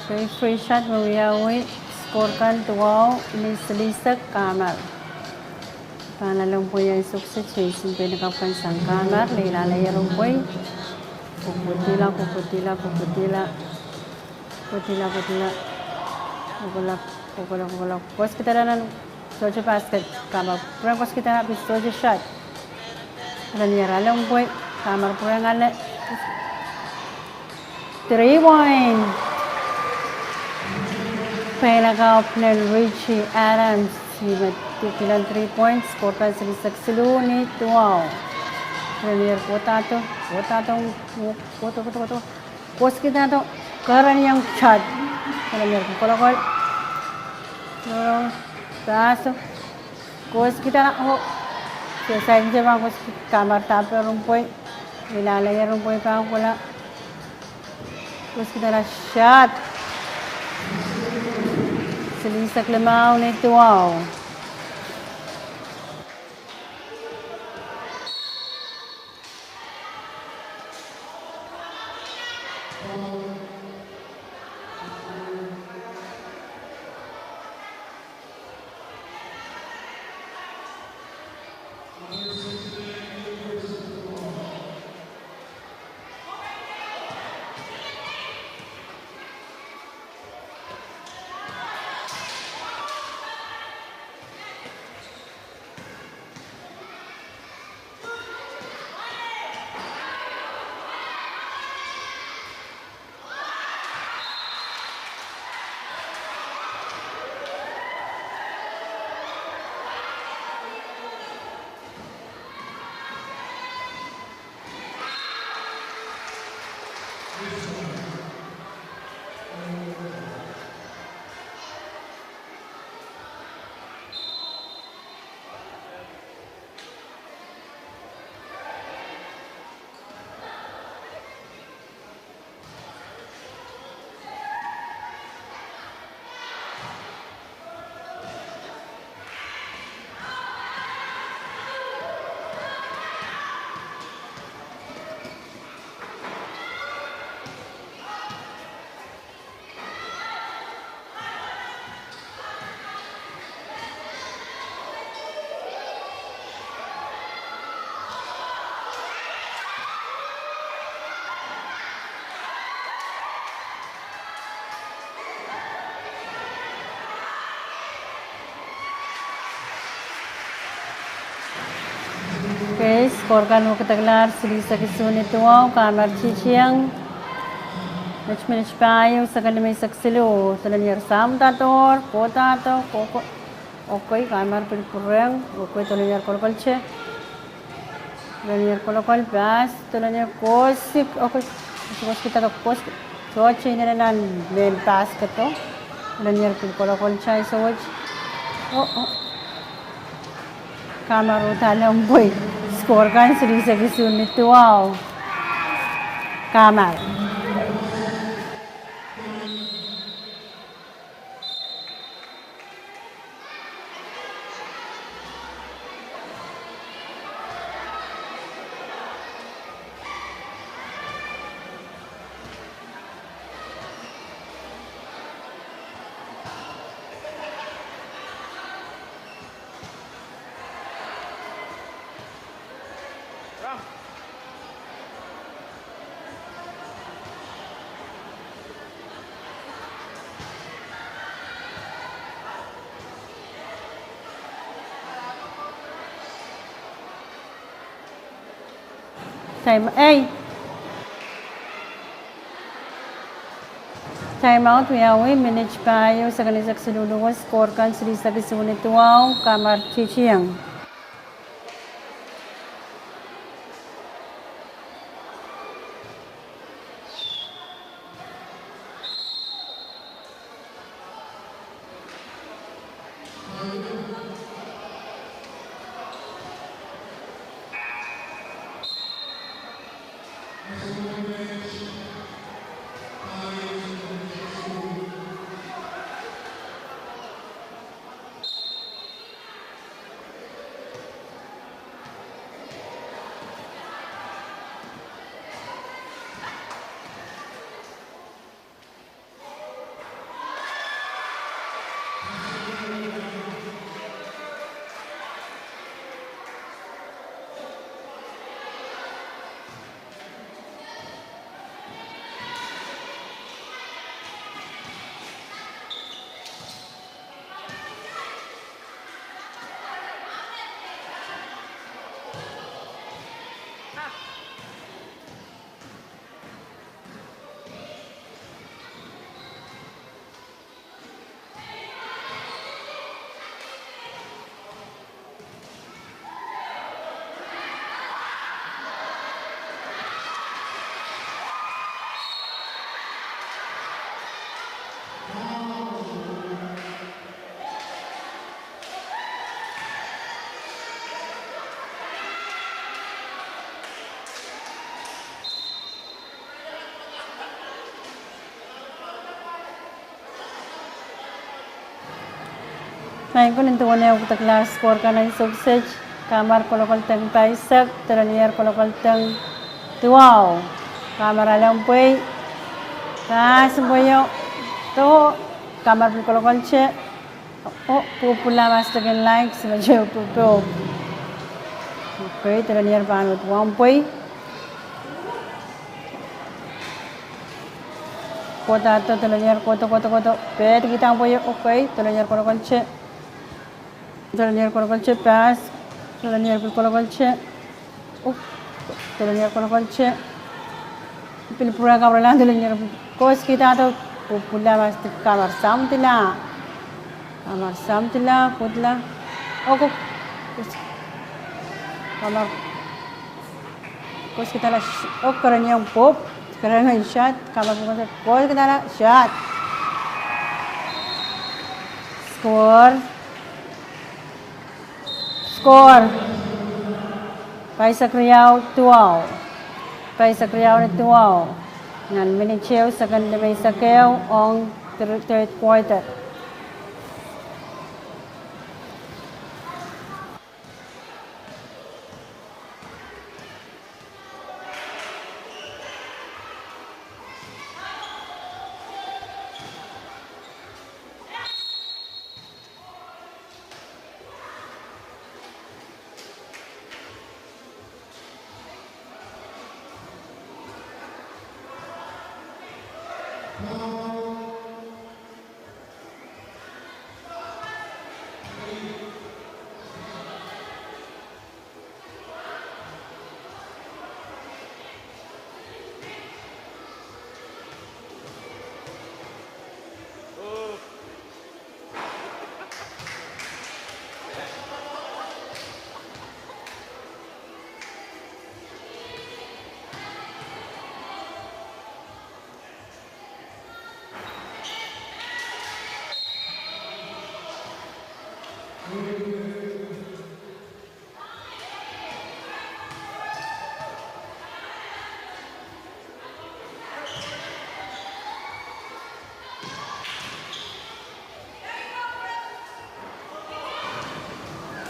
Okay, free shot me wiawi, score kan duwau ni silihsek Kamar. Pahn ale mpwei en sukse, Jason Penekap kan sang Kamar, leilaleier mpwei. Pwupwudila, pwupwudila, pwupwudila. Pwudila, pwudila. Pwukola, pwukola, pwukola. Koskidala nan sohte basket, Kamar pwurehng koskidala pil sohte shot. Lenier ale mpwei, Kamar pwurehng ale. Three point. Penekap nan Richie Adams, ih me kilang three points, score kan silihsek siluh ni duwau. Lenier pwukodo, pwukodo, pwukodo, pwukodo, pwukodo. Koskidala, kerenieng shot. Lenier kolokol. Pass. Koskidala, oh. Suicide je pahn koskid, Kamar daper mpwei. Leilaleier mpwei pahn kohla. Koskidala shot. Silihsek limau ni duwau. Okay, score kan wekidekla silihsek isuh ni duwau, Kamar titieng. Minit, minit pahieu, sekond limeisek siluh, Dolenier Samdador, kohdohdo, kohkoh. Okay, Kamar pil pwurehng, okay, Dolenier kolokolte. Dolenier kolokol, pass, Dolenier kohsik, okay, koskidala, kohsik, sohte inenen nan main basket o. Dolenier pil kolokol, chai sowet. Oh, oh. Kamar Ruth Alempwei, score kan silihsek isuh ni duwau. Kamar. Time, ei. Time out wiawi, minit pahieu, seken eisek siluh luwet, score kan silihsek isuh ni duwau, Kamar Titieng. Maing ko, nin duwen ehu kudekla score kan ansou kiset, Kamar kolokol deng pahisek, Dolonier kolokol deng duwau. Kamar Alempwei, pass pwe io, do, Kamar pil kolokolte, oh, pwupwula, mastekin laik, simejo pwupwup. Okay, Dolonier pahn wet wahnpwei. Kohda, do, Dolonier kohdo, kohdo, kohdo. Pehd kihda pwe io, okay, Dolonier kolokolte. Dolonier kolokolte, pass. Dolonier pil kolokolte. Oh, Dolonier kolokolte. Pil pwurehng kapwurelahn Dolonier pil koskihda, do, pwupwula, mastik, Kamar Samdila. Kamar Samdila, pwudla. Oh, ko, Kamar. Koskihda la, sh-, oh, kerenieng pwup, kerenieng shot, Kamar pil koskihda la, shot. Score. Score. Pahisek riau duwau. Pahisek riau ni duwau. Nan minit ehu, seken limeisek ehu, ong thir-, third quarter.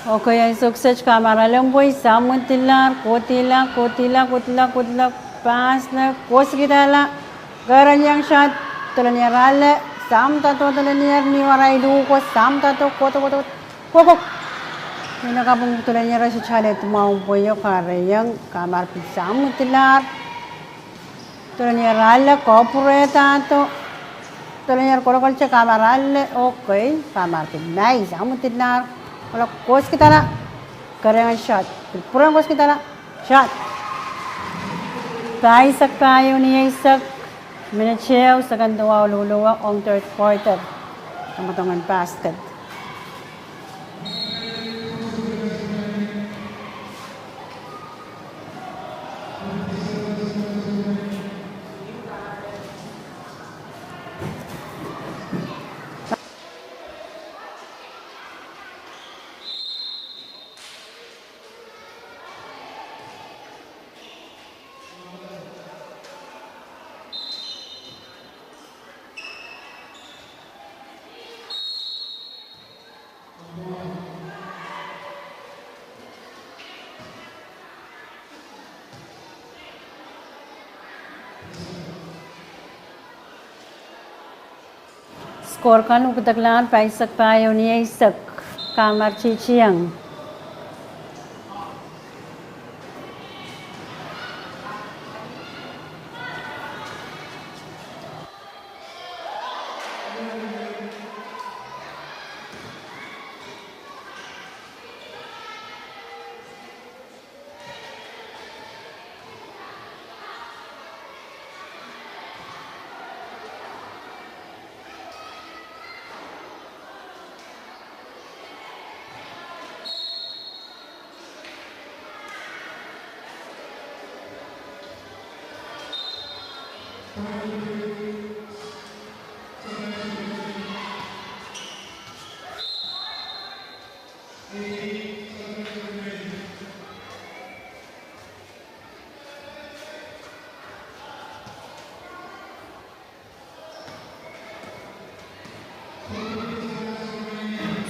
Okay, ansou kiset kamar ale pwei, samwadilahr, kodihla, kodihla, kodihla, kodihla, pasla, koskidala, kerenieng shot, Telenier ale, samwadahr Telenier, ni arail luhko, samwadahr, kohdo, kohdo, kohdo, kohdo. Ni kaping Telenier e sohte ale mwahu pwei o, kahrehiong kamar pil samwadilahr. Telenier ale, kapwurehdahdo. Telenier kolokolte kamar ale, okay, kamar pil mai, samwadilahr. Kolokolte koskidala, kerenieng shot. Pil pwurehng koskidala, shot. Pahisek pahieu ni eisek, minit ehu, sekon duwau luluwa ong third quarter. Kamwadong en basket. Score kan uhk deklahn pahisek pahieu ni eisek, kamar titieng.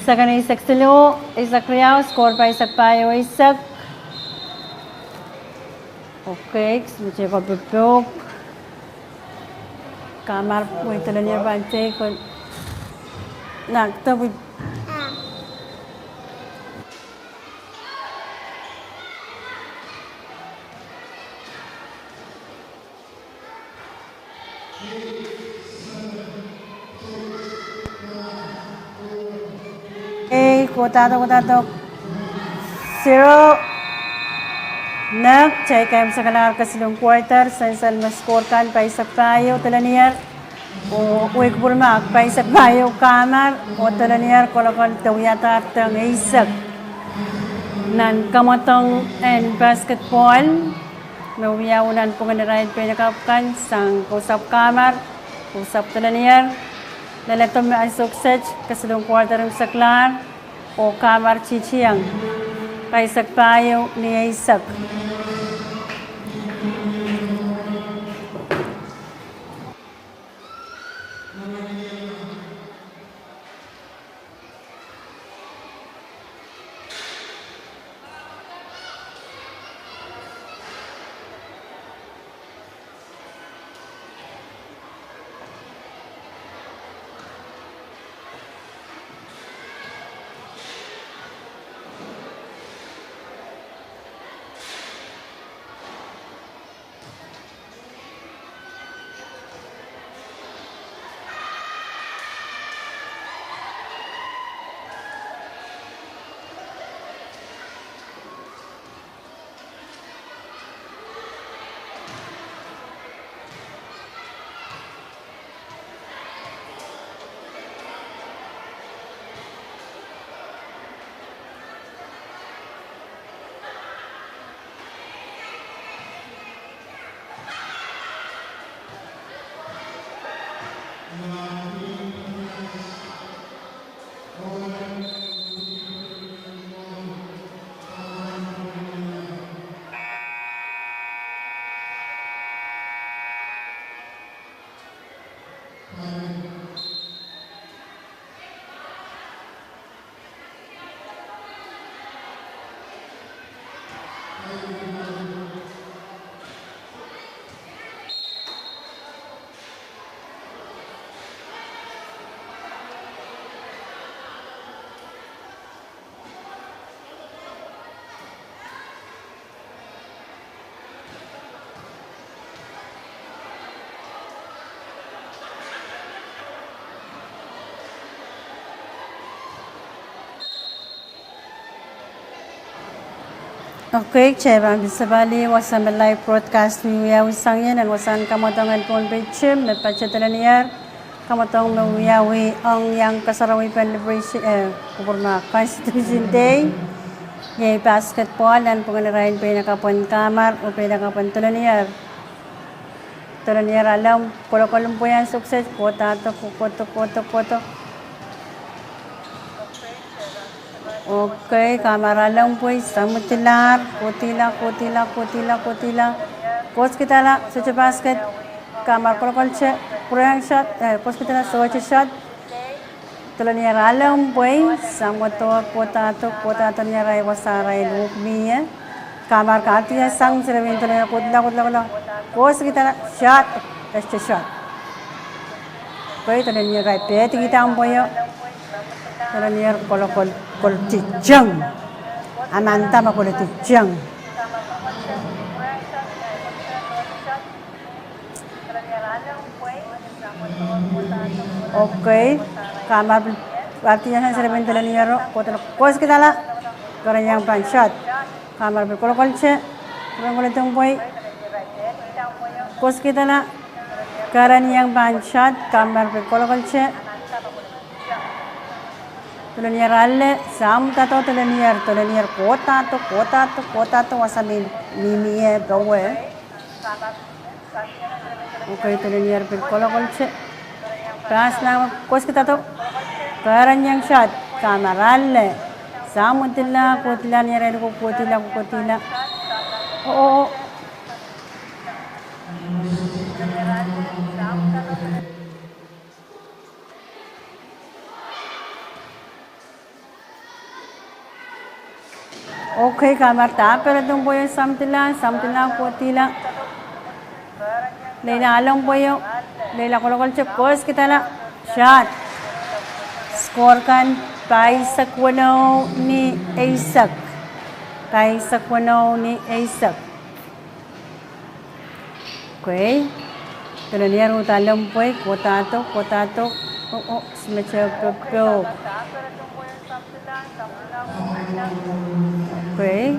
Sekon eisek siluh, eisek riau, score pahisek pahieu eisek. Okay, kismete ko pepok. Kamar pwei Telenier pahn tei ko. Nakdo pwei. Ei, kohdahdo, kohdahdo. Zero. Nek, kitail kin sakalahr kesilong quarter, sansal me score kan pahisek pahieu Telenier. Oh, wekpwurmahk pahisek pahieu Kamar, oh Telenier kolokol de wiadahr deng eisek. Nan kamwadong en basketball me wiawi nanpwungen irail peinakapw kan, sang kousapw Kamar, kousapw Telenier. Leledo me ansou kiset, kesilong quarter imwseklahr, oh Kamar titieng, pahisek pahieu ni eisek. Okay, kitail pahn pil sapwalih wasa me live broadcast me wiawi sang ie nan wasahn kamwadong en Pohnpei Gym me patohdo lel ni ar kamwadong me wiawi ong iang kasarawi pen Liberation, eh, kupwurma Constitution Day. Iei basketball nanpwungen irail pein akapwen Kamar oh pein akapwen Dolonier. Dolonier ale omw kolokol en pwei ansou kiset, kohdahdo, kohdo, kohdo, kohdo. Okay, Kamar ale omw pwei, samwadilahr, kohdihla, kohdihla, kohdihla, kohdihla. Kohskidala, sohte basket. Kamar kolokolte, pwurehng shot, eh, kohskidala, sohte shot. Dolonier ale omw pwei, samwado, kohdahdo, kohdahdo ni arail wasa arail uhk mie. Kamar kahrehda sang serepin Dolonier, kohdihla, kohdihla, kohdihla. Kohskidala, shot, sohte shot. Okay, Dolonier arail pehdi kihda omw pweio. Dolonier kolokol, koledi tieng. Amanda me koledi tieng. Okay, Kamar pil, kahrehda sang serepin Dolonier, kohdo, kohskidala, keren iang pahn shot. Kamar pil kolokolte, pwurehng koledi omw pwei. Kohskidala, keren iang pahn shot, Kamar pil kolokolte. Dolonier ale, samwado Dolonier, Dolonier kohdahdo, kohdahdo, kohdahdo, wasa me mihmi e powe. Okay, Dolonier pil kolokolte. Pass nan, kohskidado. Keren iang shot. Kamar ale. Samwadilahr, kohdihla ni arail ko, kohdihla, kohdihla. Oh, oh, oh. Okay, Kamar dahpere omw pweio, samwadilahr, samwadilahr, kohdihla. Leila ale omw pweio, leila kolokolte, kohskidala, shot. Score kan pahisek weneu ni eisek. Pahisek weneu ni eisek. Okay. Dolonier uhd ale omw pwei, kohdahdo, kohdahdo. Oh, oh, smete popohk. Okay.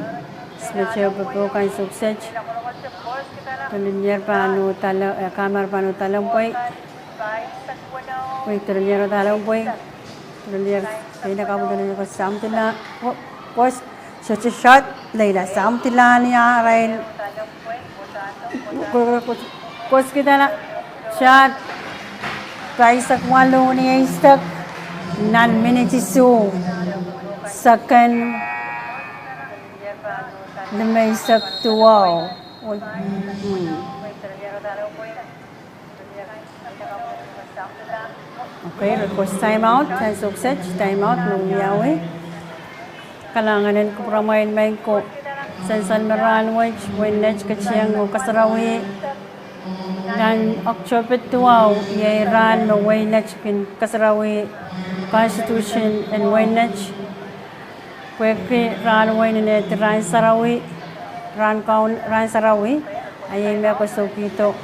Smete popohk ansou kiset. Dolonier pahn uhd ale, eh, Kamar pahn uhd ale omw pwei. Pwei, Dolonier uhd ale omw pwei. Dolonier, leila kapw, Dolonier ko samwadilahr. Ko, kos, sohte shot, leila samwadilahr ni arail. Ko, ko, ko, kohskidala, shot. Pahisek waluh ni eisek. Nan minit isuh. Second limeisek duwau. Oi, hmm. Okay, re kos time out, ansou kiset, time out, me wiawi. Kalahngan en kupwuramwail maing ko. Sansal me rahnwet, wehin Net ketieng oh kasarawi. Nan Oktohpe duwau, iei rahn me wehin Net kin kasarawi Constitution en wehin Net. Pwehki rahn wehi nehdi rahn sarawi, rahn kaun, rahn sarawi, a iei me koasoakihdo.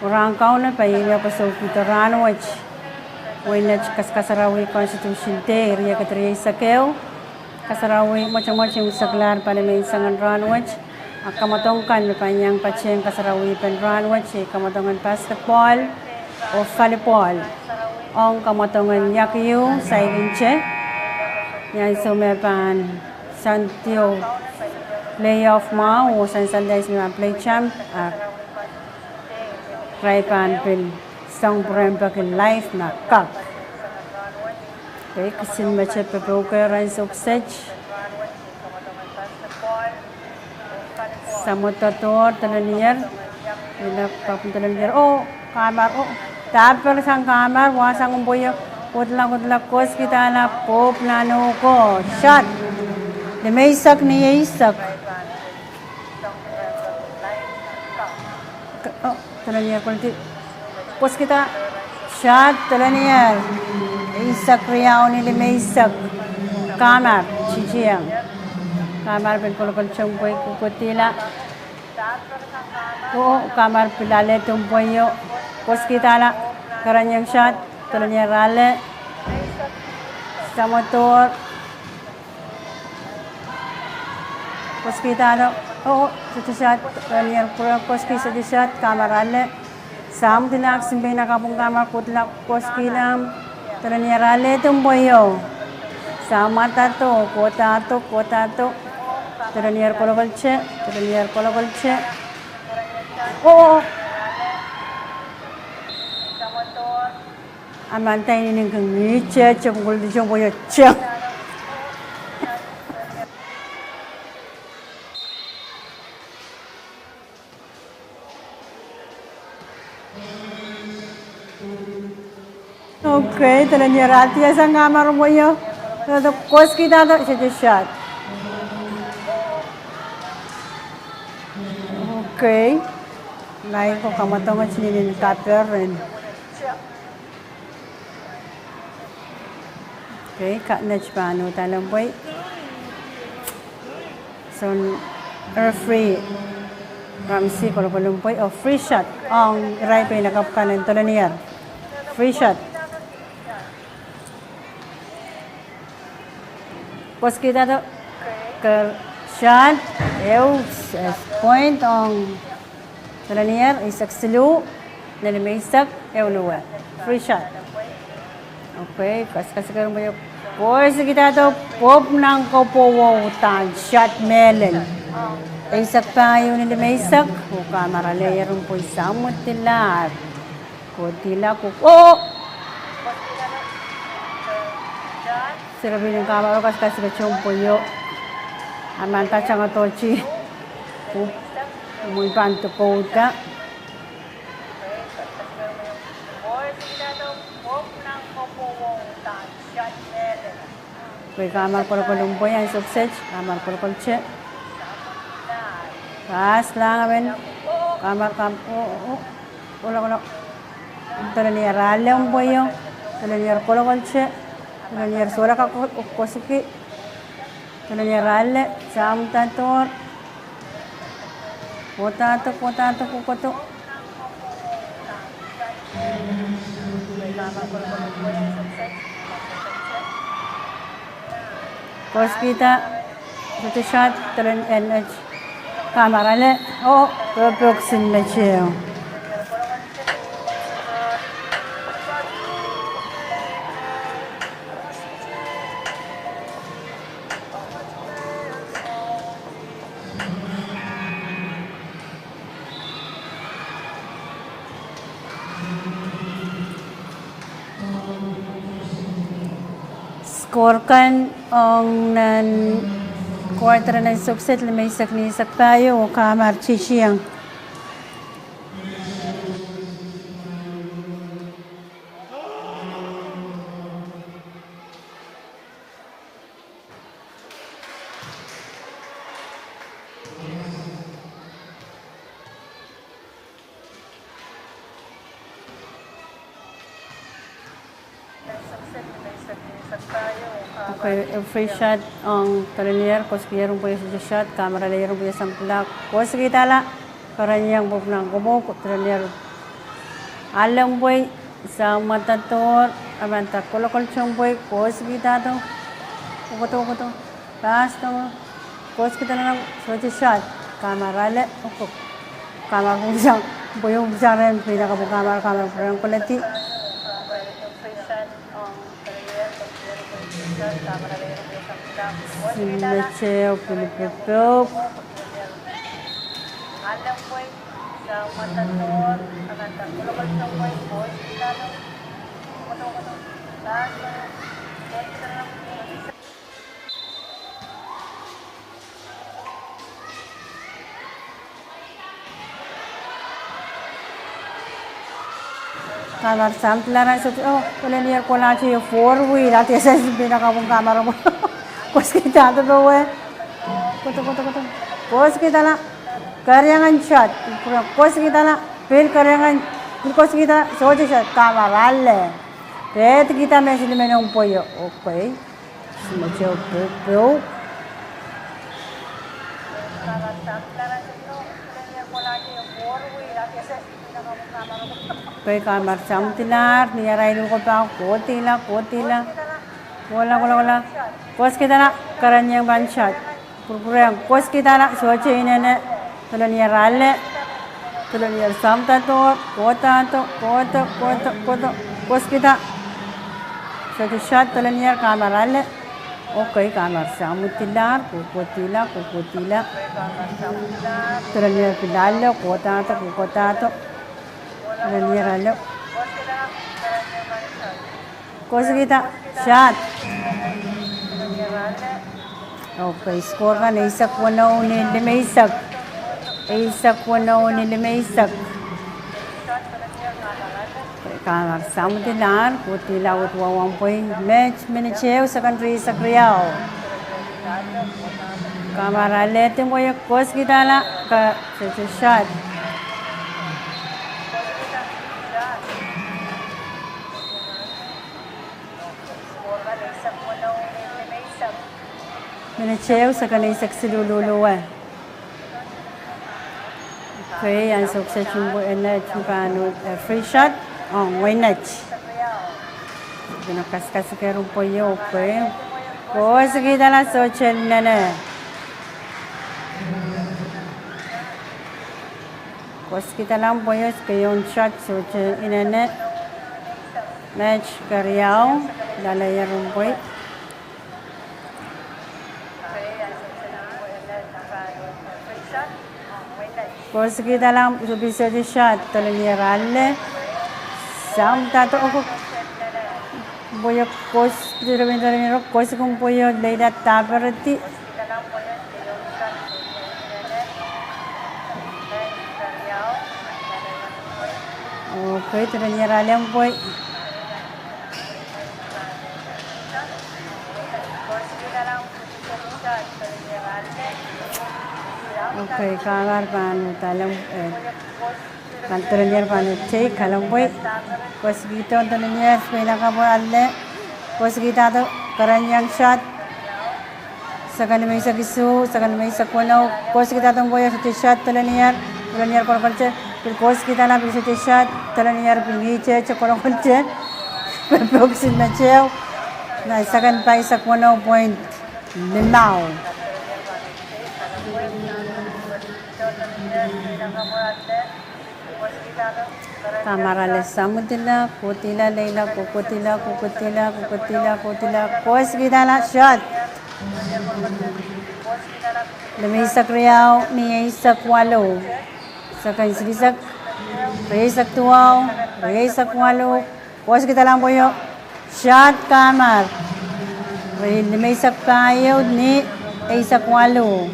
Oh rahn kaun pwe iei me koasoakihdo rahnwet. Wehin Net kas, kasarawi Constitution Day, riekid rieisek ehu. Kasarawi mwotomwot imwseklahr pali menseng en rahnwet. A kamwadong kan me pahn iang patehng kasarawi pen rahnwet, iei kamwadong en basketball oh volleyball. Ong kamwadong en iakiu, saikinte. Ni ansou me pahn sandio playoff mwahu, oh sansal dais me pahn play champ, a irail pahn pil song pwurehng peki live me kak. Okay, kisin mete popohk ansou kiset. Samwado Dolonier, ina kapw Dolonier. Oh, Kamar, oh, dahpere sang Kamar, wahsang omw pweio, kohdihla, kohdihla, kohskidala, pwopw nan uhk ko, shot. Limeisek ni eisek. Oh, Dolonier koledi. Kohskidala, shot, Dolonier. Eisek riau ni limeisek. Kamar, titieng. Kamar pil kolokolte omw pwei, kohdihla. Oh, Kamar pil ale omw pweio. Kohskidala, keren iang shot, Dolonier ale. Samwado. Koskihda, oh, sohte shot, Telenier pwurehng koski, sohte shot, kamar ale. Samwadilahr, simpei nan kapwung kamar, kohdilahr, koskihla. Telenier ale, tumpoio. Samwadahdo, kohdahdo, kohdahdo. Telenier kolokolte, Telenier kolokolte. Oh, oh. A manda inenen kin ngihte, te pwungkol di te pwoio te. Okay, Telenier ahdie sang kamar pwoio. Koskihda, sohte shot. Okay. Nai ko kamwadong inenen kaperen. Okay, ka-, net pahn uhd ale mpwei. Soun referee Ramsey kolokol mpwei, oh, free shot. Ong irail pein kapw kan en Telenier. Free shot. Koskihda, ke-, shot. Ehu, eh, point ong Telenier, eisek siluh, limeisek, ehu nuwe. Free shot. Okay, kasikasik mpwei, koskihda, pwopw nan kopwou, uhdahn shot mehlel. Eisek pahieu ni limeisek, oh kamar ale mpwei, samwadilahr. Kohdihla, ko-, oh! Sirepin kamar o kasikasik mpwoio. A manda tangdohdi. Pwopw, mwein pahn dokouda. Pwe kamar kolokol mpwei, ansou kiset, kamar kolokolte. Pass lang amen. Kamar kam, oh, oh, oh. Kolokol. Telenier ale mpweio. Telenier kolokolte. Telenier sohla kak ko-, koski. Telenier ale, samwadahr. Kohdahdo, kohdahdo, kohkohdo. Koskihda, sohte shot, Telenier, kamar ale, oh, pepoksin me teo. Score kan ong nan quarter en ansou kiset, limeisek ni eisek pahieu, oh kamar titieng. Okay, free shot ong Telenier, koskier mpwei, sohte shot, kamar aleier mpwei, samwadilahr, koskihda, kerenieng pwopw nan kopwou, Telenier ale mpwei, samwadahdohr, a manda kolokolte mpwei, koskihda, kohkohdo, kohkohdo. Pass doh, koskihda, sohte shot, kamar ale, oko. Kamar pwupwusang, pwupwusang rehn pwihn nan kapwung kamar, kamar pwurehng koledi. Sime teo, pil pepok. Kamar samwadilahr ansou, oh, Telenier kolahng ie four wheel, a tese sipina kapwung kamar o. Koskihda, doh powe. Kohdo, kohdo, kohdo. Koskihda, keriangen shot. Koskihda, pil keriangen, pil koskihda, sohte shot, kamar ale. Pehdi kihda me silimen ong pwoio, okay. Sime teo, pepok. Pwe kamar samwadilahr, ni arail uhk pahn kohdihla, kohdihla. Kohla, kohla, kohla. Koskihda, kerenieng pahn shot. Kupwurpwurehng, koskihda la, sohte inene, dolanier ale, dolanier samdadohr, kohdahdo, kohdo, kohdo, kohdo, koskihda. Sohte shot, dolanier, kamar ale. Okay, kamar samwadilahr, kohkohdihla, kohkohdihla. Dolanier pil ale, kohdahdo, kohkohdahdo. Dolanier ale. Koskihda, shot. Okay, score kan eisek weneu ni limeisek. Eisek weneu ni limeisek. Kamar samwadilahr, kohdihla wet wahu en pwei, met minit ehu, sekon rieisek riau. Kamar alehdi pweio, koskihda la, ka, sohte shot. Minit ehu, sekon eisek siluh luluwe. Okay, ansou kiset en pwe enet me pahn uhd, eh, free shot, oh, ngweinet. Kena kaskasuker pweio, okay. Koskihda la, sohte inene. Koskihda la pweio, keieun shot, sohte inene. Met keriau, lalehier pwei. Koskihda la, pil sohte shot, dolanier ale. Samdadohr, pweio kos, dolanier, dolanier koskihda pweio, leila daperedi. Okay, dolanier ale pwei. Okay, kamar pahn uhd ale, eh, pahn dolanier pahn uhd take, ale pwei. Koskihdo dolanier, peinakapw ale. Koskihdahdo, kerenieng shot. Sekon limeisek isuh, sekon limeisek weneu, koskihda pweio, sohte shot, dolanier, dolanier kolokolte, pil koskihda la, pil sohte shot, dolanier pil ngihte, te kolokolte, pepeukisin met ehu, nan sekon pahisek weneu point limau. Kamar ale samwadilahr, kohdihla, leila, kohkohdihla, kohkohdihla, kohkohdihla, kohkohdihla, koskihda la, shot. Limeisek riau ni eisek waluh. Sekon silihsek, rieisek duwau, rieisek waluh. Koskihda la pweio, shot kamar. Riei limeisek pahieu ni eisek waluh.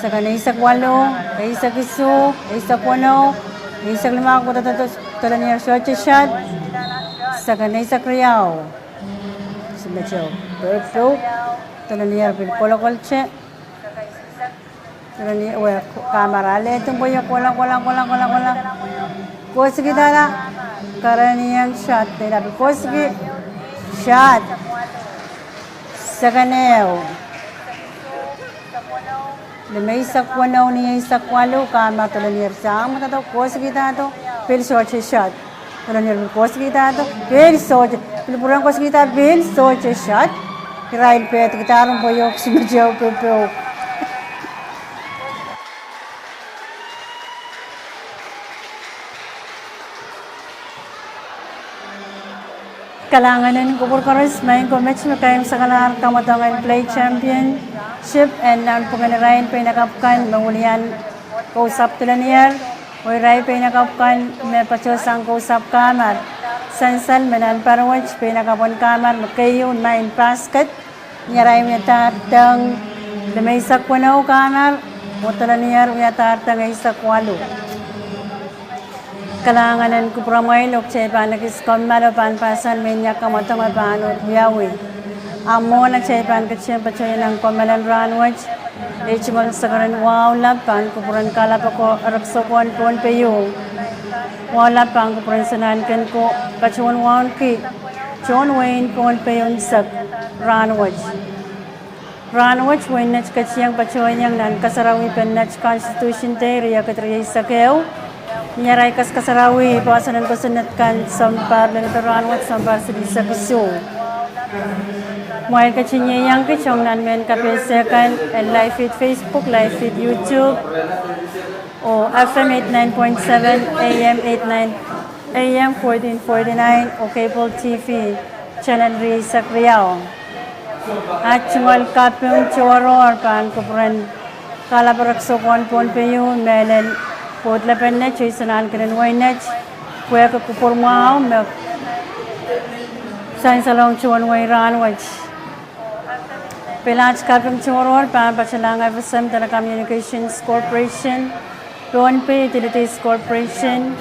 Sekon eisek waluh, eisek isuh, eisek weneu, eisek limau, kohdo, kohdo, dolanier sohte shot. Sekon eisek riau. Simeto, pepeu, dolanier pil kolokolte. Dolanier, we, kamar alehdi pweio, kola, kola, kola, kola, kola. Koskihda la, kerenieng shot, leila pil koski, shot. Sekon ehu. Limeisek weneu ni eisek waluh, kamar dolanier samwadilahr, koskihdahdo, pil sohte shot. Dolanier pil koskihdahdo, pil sohte, pil pwurehng koskihda, pil sohte shot. Irail pehdikidahr pweio, simeto, pepeu. Kalahngan en kupwur koaros, maing ko met me kaimwisekalahr kamwadong en Play Championship en nan pwuken irail peinakapw kan me wilian kousapw dolanier, oh irail peinakapw kan me patohsang kousapw kamar. Sansal me nan paliwet peinakapwen kamar me keieu main basket. Ni arail wiadahr deng limeisek weneu kamar, oh dolanier wiadahr deng eisek waluh. Kalahngan en kupwuramwail, oh kitail pahn ekis kommoal oh pahn pahsan me ni kamwadong me pahn uhd wiawi. A mwohn atail pahn ketin patohieng nan kommoal en rahnwet, ei tungoal sakaradahn wahu lap pahn kupwuren kalap oko erekiso ko en Pohnpei. Wahu lap pahn kupwuren Sanahnken ko patohwan wauneki tohn wehin Pohnpei unsek rahnwet. Rahnwet wehin Nett ketieng patohieng nan kasarawi pen Nett Constitution Day riekid rieisek ehu. Ni arail kaskasarawi, poahsoan en kosonned kan sounpar leledo rahnwet, sounpar silihsek isuh. Mwail ketin ieiang kiht ong nan mehn kapehse kan en live feed Facebook, live feed YouTube, oh F M eighty-nine point seven, A M eighty-nine, A M fourteen forty-nine, oh cable T V channel rieisek riau. At tungoal kaping tohrohr pahn kupwuren Kalapw Rek Soukohn Pohnpei, mehlel Pwoud Lepin Net, Tohn Sarawi, Keren Wein Net, pwehki kupwur mwahu me sansalohng tohn wehi rahnwet. Pil at kaping tohrohr pahn patohlahng F S M Telecommunications Corporation, Pohnpei Utilities Corporation,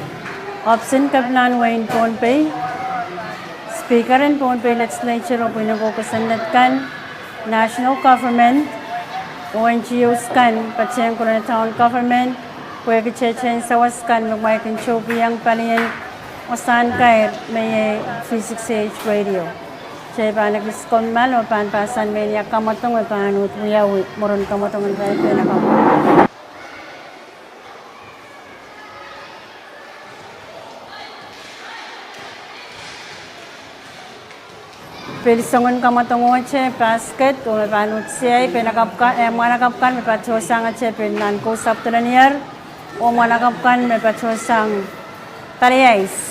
ohpis en kepinahn wehin Pohnpei, Speaker en Pohnpei Legislature oh pwihn en kosonned kan, National Government, oh N G Os kan, patehng Koronet Town Government, pwehki tehtehn sawas kan me kumwail kin tohpiong palien wasahn kair me iei V six A H Radio. Kitail pahn ekis kommoal oh pahn pahsan mehnia kamwadong me pahn uhd wiawi mwurin kamwadong en irail peinakapw. Pil songen kamwadong wet, basket, oh me pahn uhd siai peinakapw kan, eh, mwahnakapw kan me patohsang ete pil nan kousapw dolenier, oh mwahnakapw kan me patohsang paliais.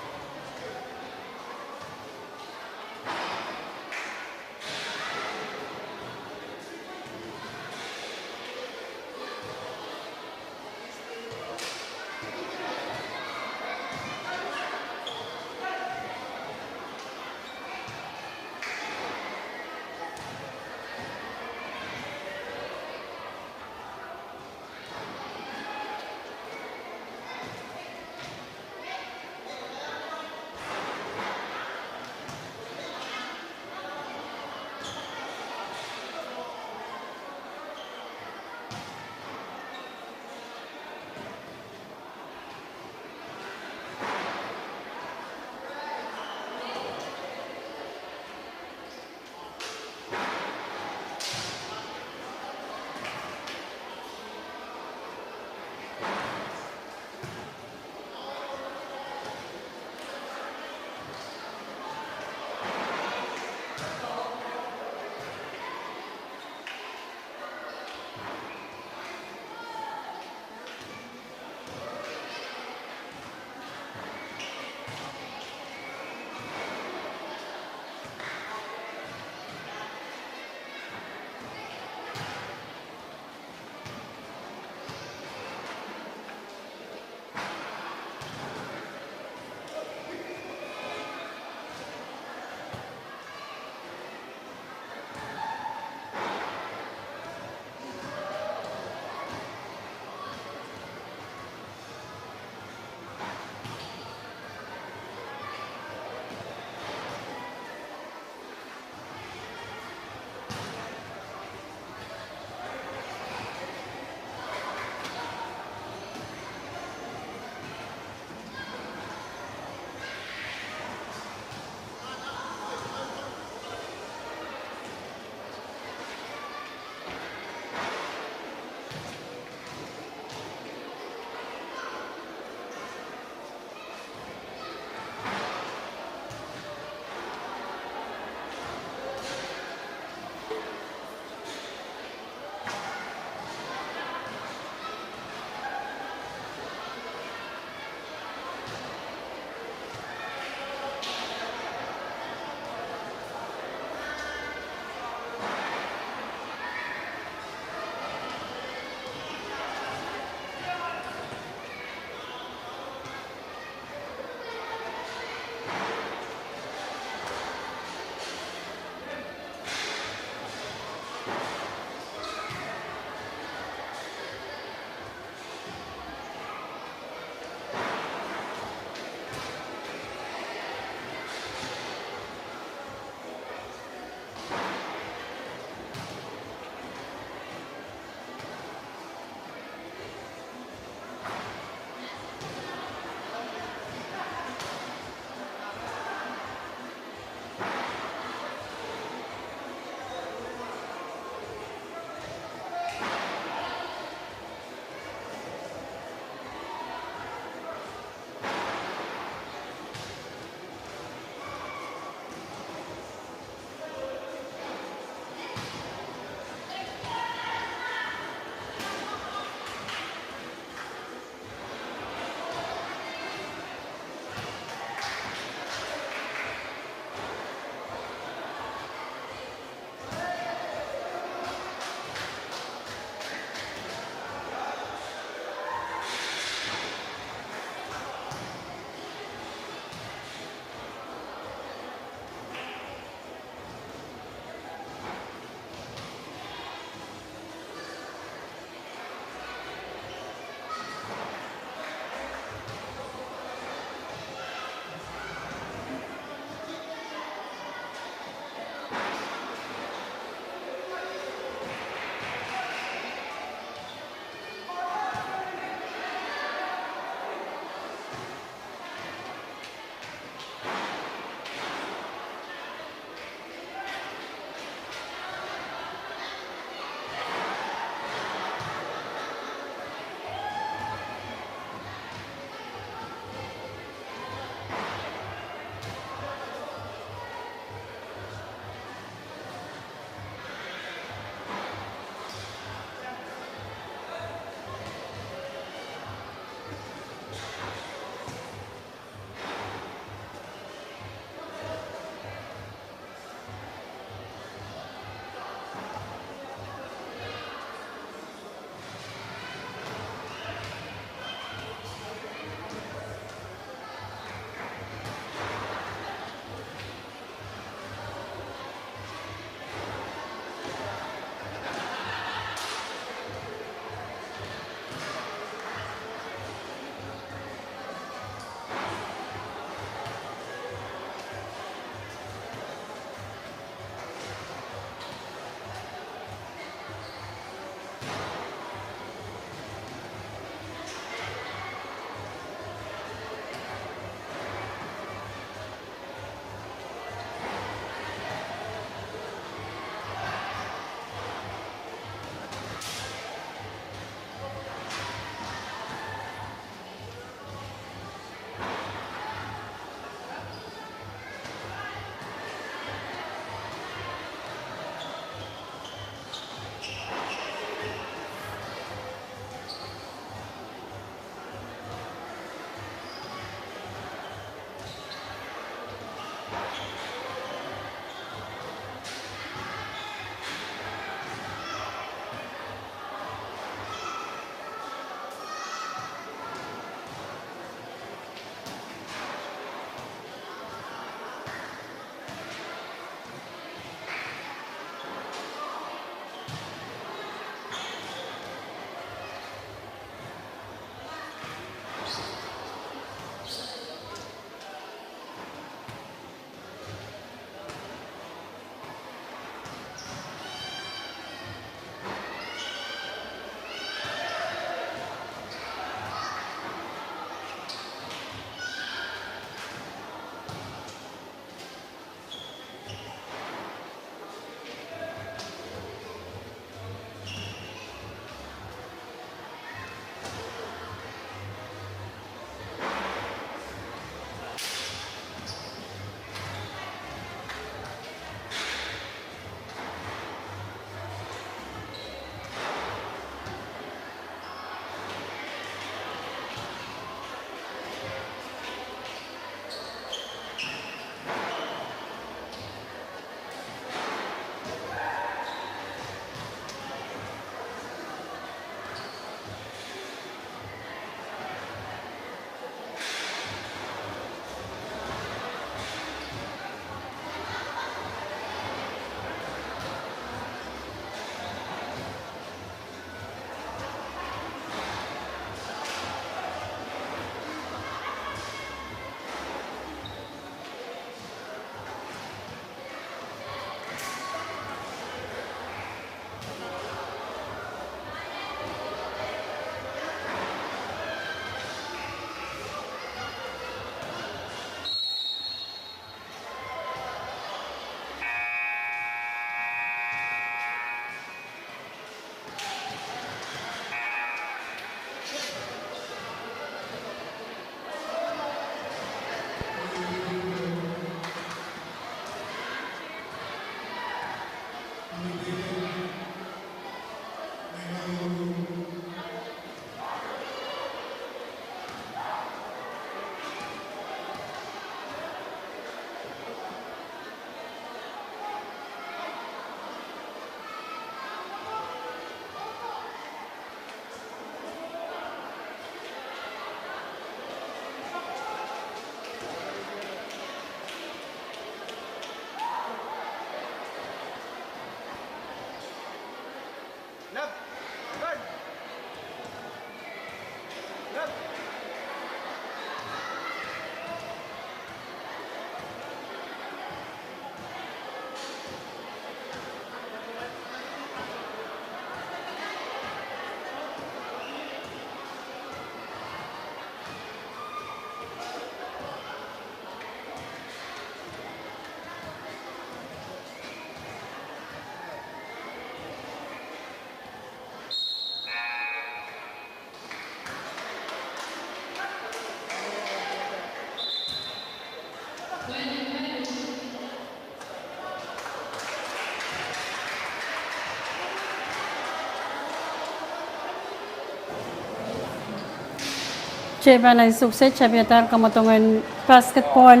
Kitail pahn ansou kiset tapihadahr kamwadong en basketball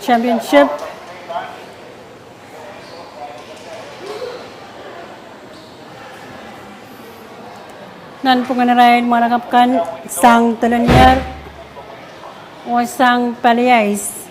championship. Nanpwungen irail mwahnakapw kan sang Dolenier oh sang Paliais.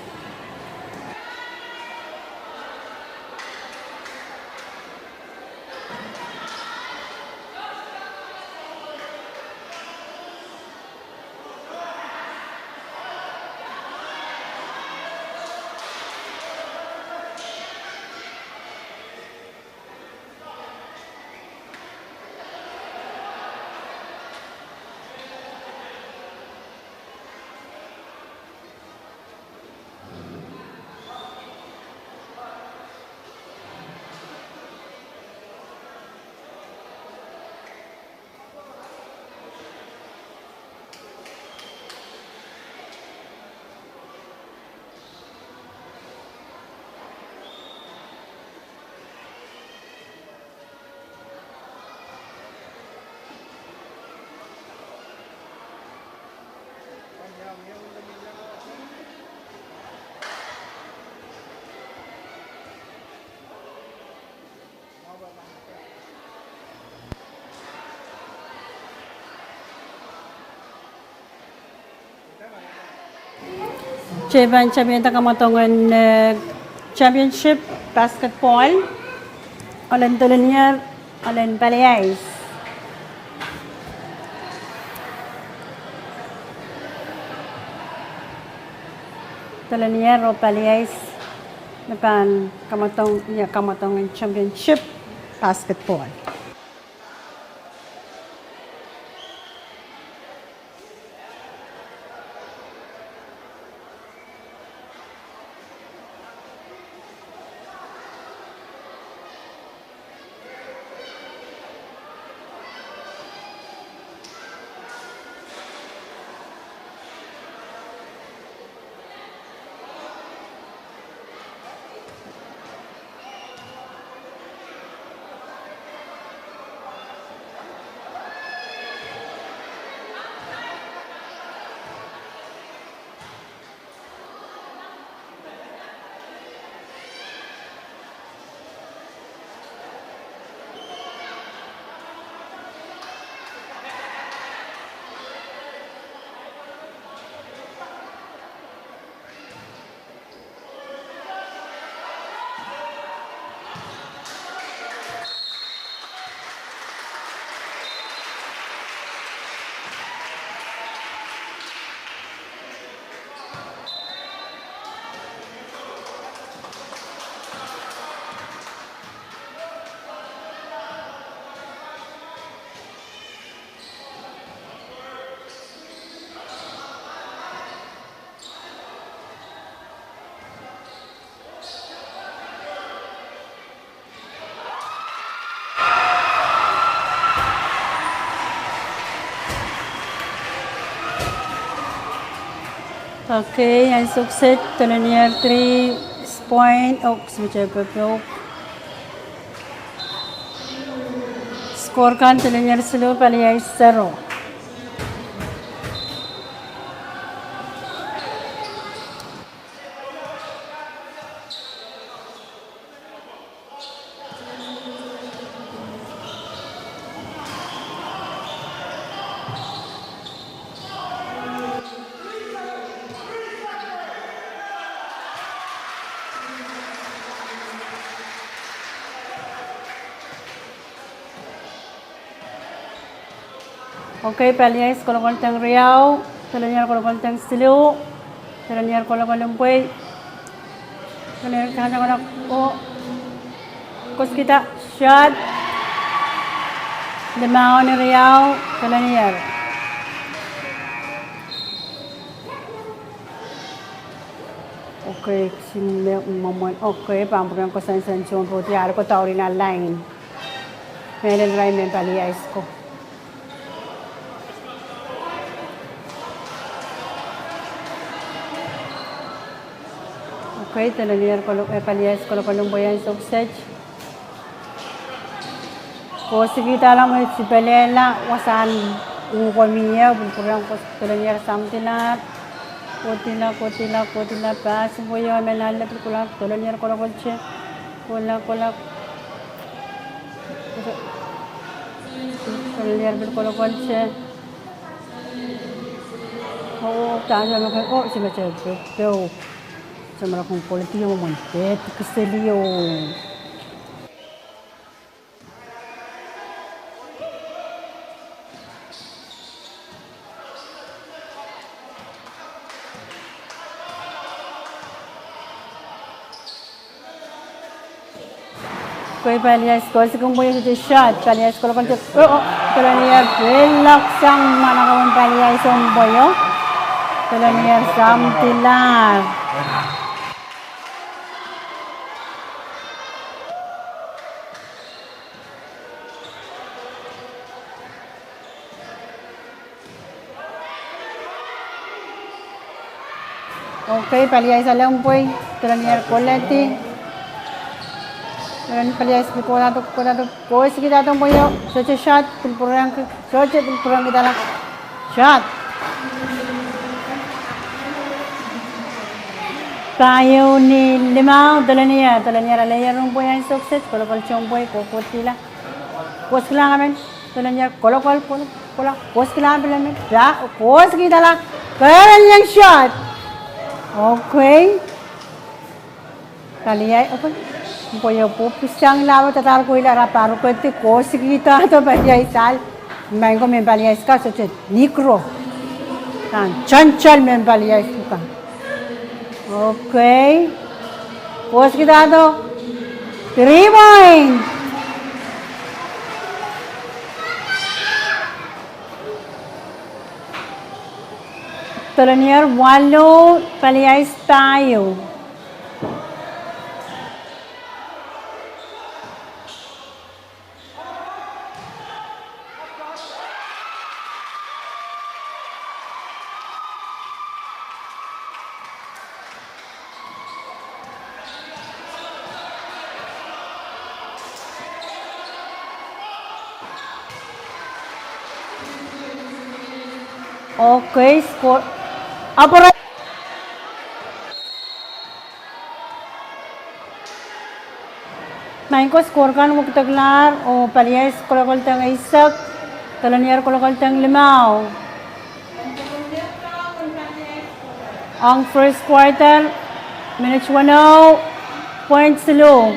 Kitail pahn tapihada kamwadong en, eh, championship basketball, elen Dolenier, elen Paliais. Dolenier oh Paliais me pahn kamwadong, ia, kamwadong en championship basketball. Okay, ansou kiset, Dolenier three point, oh, smete pepeu. Score kan, Dolenier siluh, Paliais zero. Okay, Paliais kolokol deng riau, Dolenier kolokol deng siluh, Dolenier kolokol mpwei, Dolenier kanda kanda, oh, koskihda shot, limau ni riau, Dolenier. Okay, si me, me, me, okay, pahn pwurehng koasoansoan sounpwong, diar ko daurina line. Mehlel irail mehn Paliais ko. Pwe Dolonier kolo-, eh, Paliais kolokol en pweiong sohp set. Koskihda la me sipelehla wasahn uhwong mie, pil pwurehng kos-, Dolonier samwadilahr. Kodila, kodila, kodila, pahs pweiong me nanleng pil kohla, Dolonier kolokolte. Kohla, kohla. Dolonier pil kolokolte. Oh, tanda me ke, oh, sime se pe, pe, oh. Samwara kin koledi oh mwohn pehd kiseli oh. Kei Paliais koskihong pweiong, sohte shot, Paliais kolokolte, oh, oh, Dolonier pil loksang mwahnakapwon Paliais en pweiong. Dolonier samwadilahr. Okay, Paliais ale en pwei, Dolonier koledi. Dolonier Paliais pil kohdo, kohdo, koskihda en pweiong, sohte shot, pil pwurehng, sohte pil pwurehng kihda la. Shot. Pahieu ni limau, Dolonier, Dolonier aleier en pweiong sohp set, kolokolte en pwei, kohkohdihla. Koskihlahng emen, Dolonier kolokol, kolokol, kolokol, koskihlahng pil emen, pahs, koskihda la, kerenieng shot. Okay. Paliais, okay. Pweiong pwupwusang lawe tadahr kohla, re pahn kohla, koskihda, oh Paliais ahl. Maing ko, mehn Paliais kan sohte nihkro. Kan, sansal mehn Paliais kan. Okay. Koskihda, oh. Three point. Dolonier walu, Paliais pahieu. Okay, score. Apwara. Maing ko, score kan wekidekla, oh Paliais kolokoldeng eisek, Dolonier kolokoldeng limau. Ong first quarter, minit weneu, point siluh.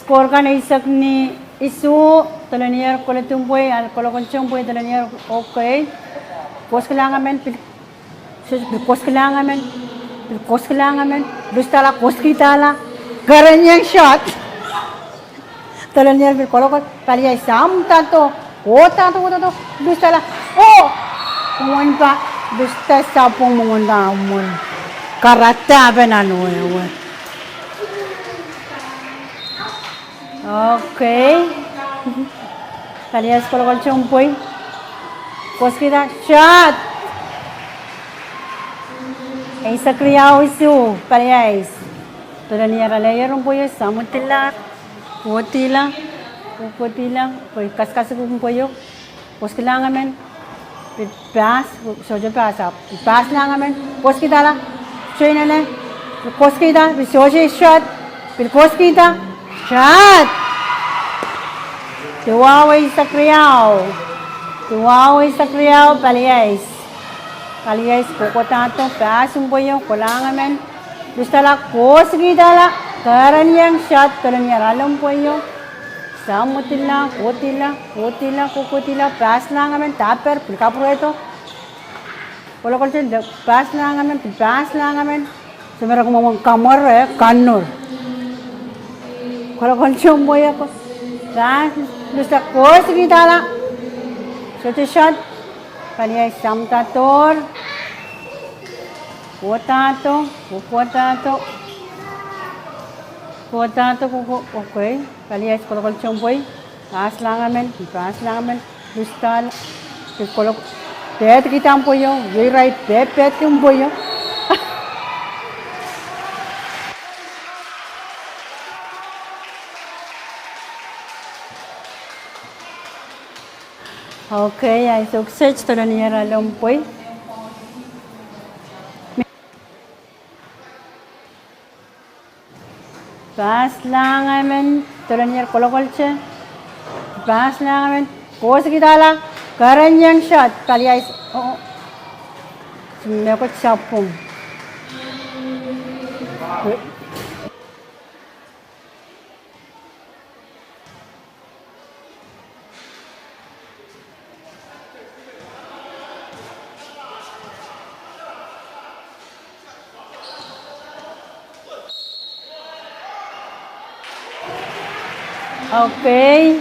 Score kan eisek ni isuh, Dolonier koledi pwei, ahl kolokolte pwei, Dolonier, okay. Koskihlahng emen, pil, pil koskihlahng emen, pil koskihlahng emen, lusdahla, koskihda la, kerenieng shot. Dolonier pil kolokol, Paliais samwdahdo, kohdahdo, kohdahdo, lusdahla, oh! Mwomwen pahn, lusda sapwung mwomwen pahn mwomwen. Karada pahn nan wehwe. Okay. Paliais kolokolte pwei. Koskihda, shot! Eisek riau isuh, Paliais. Dolonier aleier en pweieu, samwadilahr. Kohdihla, kohdihla, pwe kaskasukuhn pweieu. Koskihlahng emen, pil pahs, sohte pahs ahpw, pil pahslahng emen, koskihda la, soinene, pil koskihda, pil sohte shot, pil koskihda, shot. Duwau eisek riau, duwau eisek riau, Paliais. Paliais kohkohdahdo, pahs en pweieu, kohlahng emen, lusdahla, koskihda la, kerenieng shot, Dolonier ahl en pweieu. Samwadilahr, kohdihla, kohdihla, kohkohdihla, pahslahng emen, daper, pil kapwurehdo. Kolokolte, pahslahng emen, pil pahslahng emen. Sohte me re mwomwen kamwere, kanur. Kolokolte pweieu, pahs. Lusa kohsikidala. Sohte shot. Pali ice samdadohr. Kohdadoh, kohdadoh. Kohdadoh, kohkoh, okay. Pali ice kolokol sounpwei. Pass lang emen, pass lang emen. Lusdala. Kolok. Pehdkihda pweio, iei irail peh, pehdki pweio. Okay, ice ok set, dolenier along pwei. Pass lang emen, dolenier kolokolte. Pass lang emen, kohsikidala, keren iang shot, pali ice, oh, mehkot sapwung. Okay.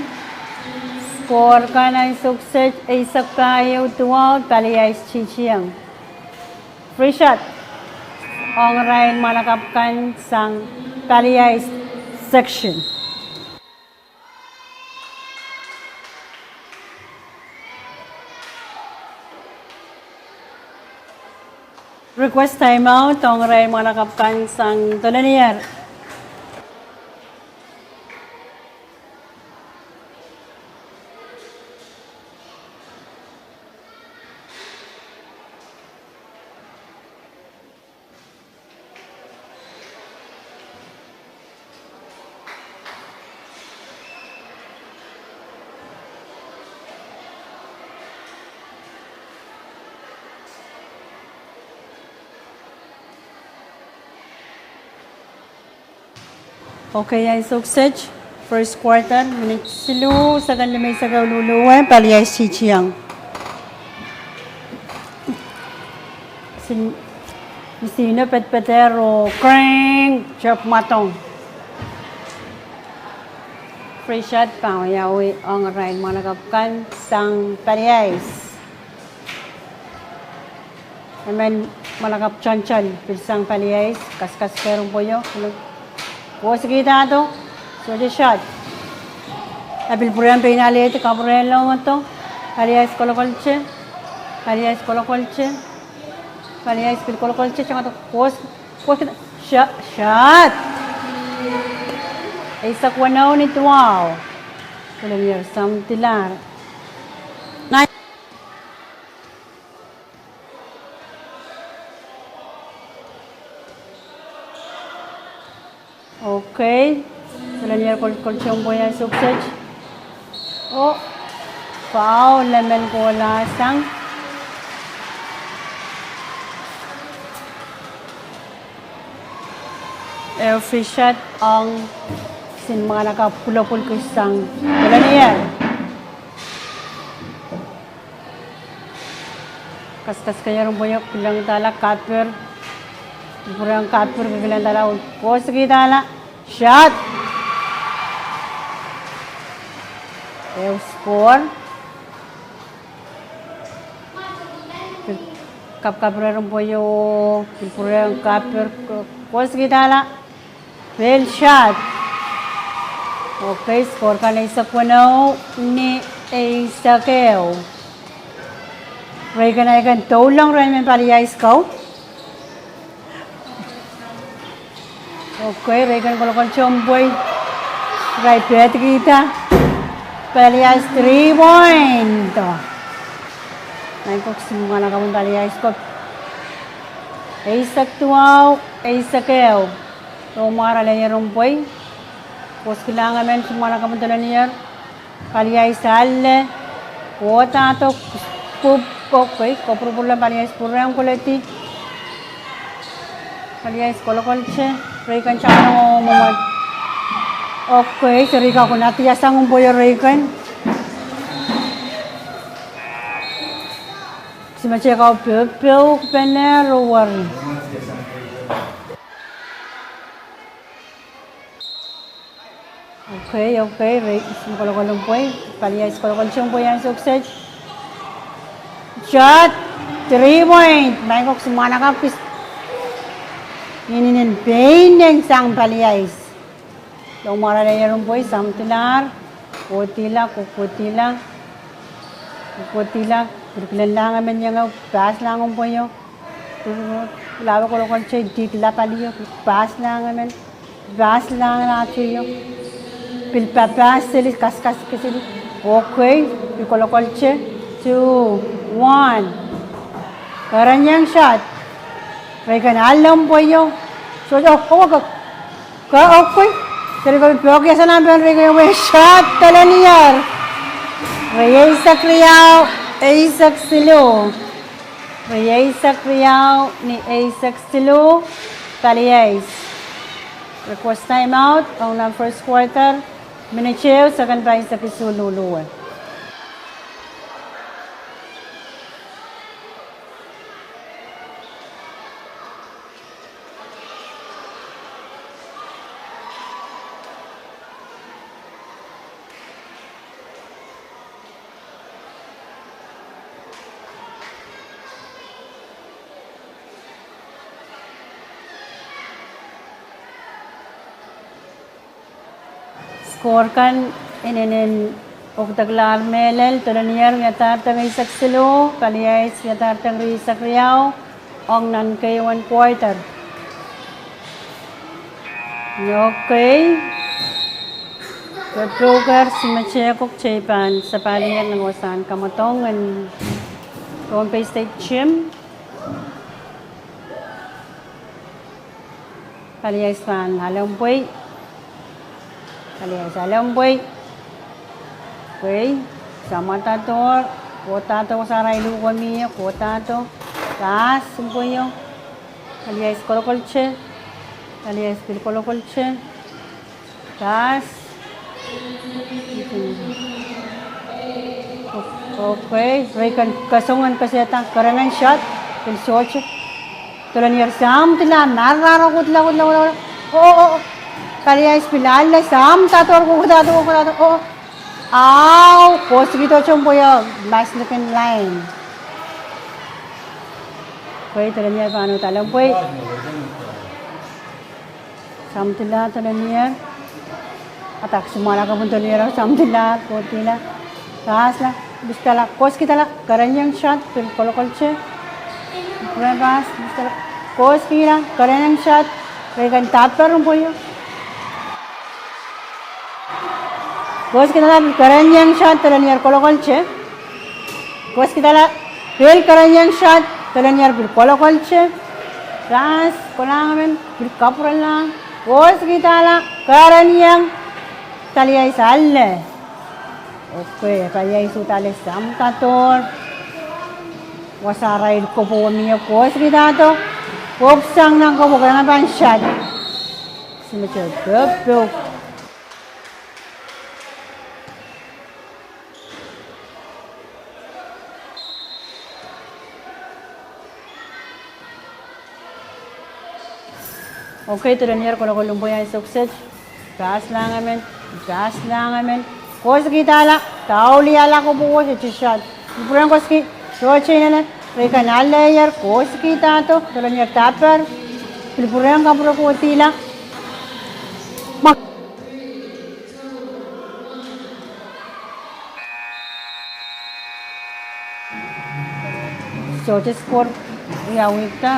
Score kan ansou kiset, eisek pahieu duwau, pali ice titieng. Free shot ong irail mwahnakapw kan sang pali ice section. Request time out ong irail mwahnakapw kan sang dolenier. Okay, ansou kiset, first quarter, minit siluh, second limeisek ehu luhluwe, pali ice titieng. Sin, misihno pedpeder oh kring, chop mwadong. Free shot pahn wiawi ong irail mwahnakapw kan sang pali ice. Emen mwahnakapw toantoal pil sang pali ice, kaskasuke rongbweio, kohsikidahdo, sohte shot. E pil pwurehng pein alehdi, kapwurehng lohngdo, pali ice kolokolte, pali ice kolokolte, pali ice pil kolokolte, tangada kohs, kohs, shot, shot. Eisek weneu ni duwau. Dolenier samdilahr. Okay. Dolenier kol, kol sounpwei ansou kiset. Oh, foul, emen kohla sang. Ehu free shot ong sin mwahnakapw kulopwul kis sang dolenier. Kaskasuke rongbweio, kilengdahla kapir. Pwurehng kapir, kilengdahla, kohsikidahla. Shot. Ehu score. Kapkapire rongbweio, pwurehng kapir, kohsikidahla. Pil shot. Okay, score kan eisek weneu ni eisek ehu. Reiken akan doulong ren men pali ice kau. Okay, reiken kolokol sounpwei. Irail pehdkihda. Pali ice three point. Naipwik sin mwahnakapwun pali ice ko. Eisek duwau, eisek ehu. Soumwahu alehdi rongbwei. Kohsikihla emen sin mwahnakapwun dolenier. Pali ice ale. Kohdahdo, pwup, okay, kopwurupwurla pali ice pwurehng koledi. Pali ice kolokolte, reiken sang oh mwomwen. Okay, serihka konehdi sang rongbweio reiken. Simete kau pepeu, pene roweri. Okay, okay, re-, kolokol en pwei, Paliais kolokolsang pwei ansou kiset. Shot, three point, maing kok, soumwahnakapw kis. Inenen pein ong sang Paliais. Loumwahu irail en pwei, samwadilahr, kohdihlahng, kohkohdihlahng, kohkohdihlahng, pil kilenlahng emen iengeo, pass lahng en pweio. Pil, pil ape kolokolsang, dihla palio, pil pass lahng emen, pass lahng ahte io. Pil pa pass seli, kaskasiki seli. Okay, pil kolokolsang, two, one. Kerenieng shot. Rehi kan ale en pweio. So, oh, oh, oh. Ke, okay. Seri ke pil pwukoa sang nan pehn rehi kan pweio. Shot, Telenier. Rieisek riau, eisek siluh. Rieisek riau ni eisek siluh, Paliais. Request time out, ong nan first quarter, minit ehu, second paisek isuh luluwe. Score kan inenen okdekla mehlel, Telenier wiadahr teng eisek siluh, Paliais wiadahr teng rieisek riau, ong nan keieun quarter. Okay. Pepeuker, simetek kitail pahn sapahl nan wasahn kamwadong en Pohnpei State Gym. Paliais pahn ale en pwei. Paliais ale en pwei. Pwei. Samwada dohr. Kohda dohr, wasa irail luhk mie. Kohda dohr. Pass en pweio. Paliais kolokolsang. Paliais pil kolokolsang. Pass. Okay, rehi kan kesong en kesehda, kerenieng shot, pil sohte. Telenier samwadilahr, marahro, kohdihlahng, kohdihlahng, kohdihlahng. Oh, oh, oh. Paliais pil ale, samwada dohr, kohkohda dohr, kohkohda dohr. Oh, oh. Aw, koasoiahda tohto en pweio, mas likin line. Okay, Telenier pahn ale en pwei. Samwadilahr Telenier. Adak, soumwahnakapw en Telenier, samwadilahr, kohdihlahng. Pass lahng, pil kidala, koasoiahda, kerenieng shot, pil kolokolsang. Pil pass, pil kidala, koasoiahda, kerenieng shot, rehi kan dahper en pweio. Koasoiahda, pil kerenieng shot, Telenier kolokolsang. Koasoiahda, pil kerenieng shot, Telenier pil kolokolsang. Pass, kolahng emen, pil kapwurelahng. Koasoiahda, kerenieng, Paliais ale. Okay, Paliais uhdahn ale samwada dohr. Wasa irail kopwou mie, koasoiahda. Kopwsang nan kopwou, kerenieng pahn shot. Simetek pepeu. Okay, Telenier kolokol en pwei ansou kiset. Pass lahng emen, pass lahng emen. Koasoiahda, dauliala kopwou, sohte shot. Pil pwurehng koasoiki, sohte inenen, rehi kan aleier, koasoiahda, Telenier dahper. Pil pwurehng kapwure, kohdihlahng. Ma- Sohte score riau wihkda,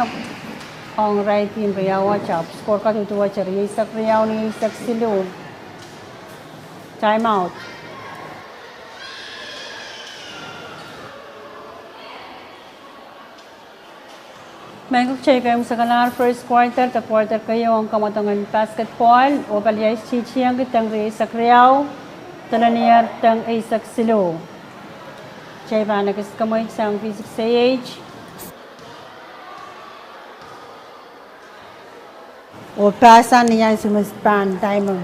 ong irail team riau wet, ahpw score kat uduwet, rieisek riau ni eisek siluh. Time out. Maing kok, kitail kin sekalahr first quarter de quarter keieu ong kamwadong en basketball, oh Paliais titiengki teng rieisek riau, Telenier teng eisek siluh. Kitail pahn ekis kamweid sang V six A H. Oh pass ni ansou me pahn time.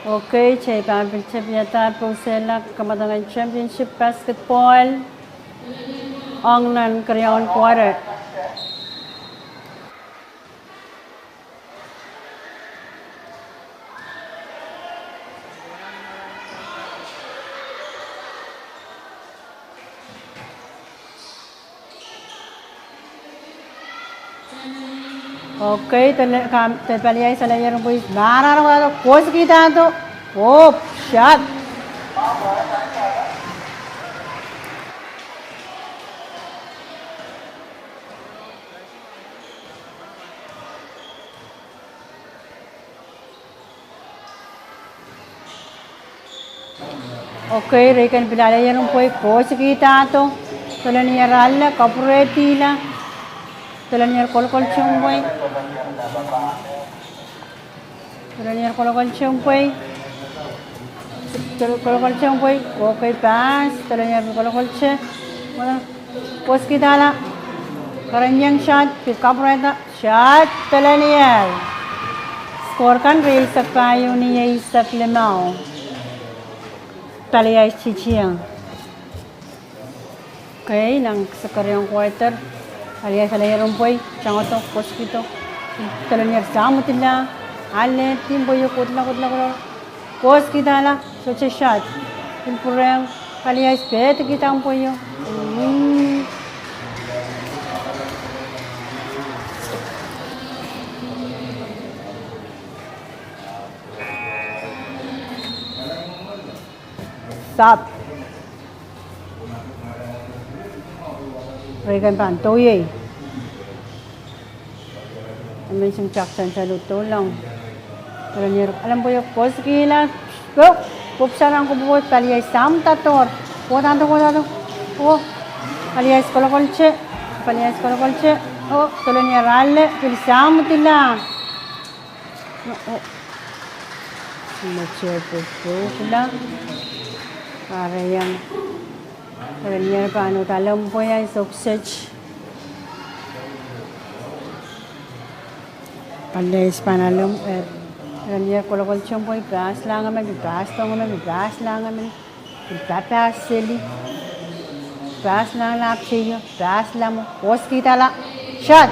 Okay, kitail pahn pil tepiadahr pousehla kamwadangin championship basketball ong nan keriaun quarter. Okay, tele, kam, te paliais aleier en pwei, marar wado, koasoakihdo. Oh, shot. Okay, rehi kan pil aleier en pwei koasoakihdo. Tolenier ale, kapwurehdihla. Tolenier kolokoltehn pwei. Tolenier kolokoltehn pwei. Tol-, kolokoltehn pwei. Okay, pass. Tolenier kolokoltehn. Koasoakihdo. Kerenieng shot, pil kapwurehda. Shot, tolenier. Score kan rieisek pahieu ni eisek limau. Paliais titieng. Okay, nan keriaun quarter. Paliais aleier en pwei, tangodo, koasoakihdo. Tolenier samwodila. Ale, team pwei o, kodla, kodla, kodla. Koasoakihdo, sohte shot. Pil pwurehng, paliais pehdi kihda pwei o. Mm. Sap. Rehi kan pahn doh iei. Emen sim Jackson salu dohlong. Tolenier ale en pwei o koasoakihla. Pwup, pwup sarang ko pwup, paliais samwodahdo. Kohdohdo, kohdohdo. Oh, paliais kolokoltehn. Paliais kolokoltehn. Oh, tolenier ale, pil samwodila. Oh, oh. Mete pwuhpwuhkla. Pareiang. Tolenier pahn uhdahn ale en pwei, ai sokset. Paliais pahn ale en, eh, tolenier kolokoltehn pwei, pass lang emen, pass lang emen, pass lang emen. Pil papass seli. Pass lang lap teio, pass lang mwo. Koasoakihdo. Shot.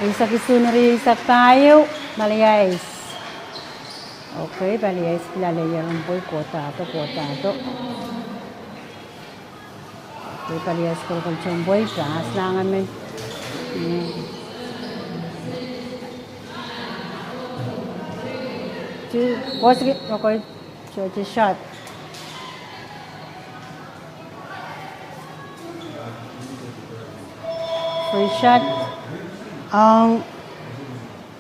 Eisek isuh ni rieisek pahieu, paliais. Okay, paliais pil aleier en pwei, kohdohdo, kohdohdo. Okay, paliais kolokoltehn pwei, pass lang emen. Mm. Two, koasoakihdo, okay. Sohte shot. Free shot. Ong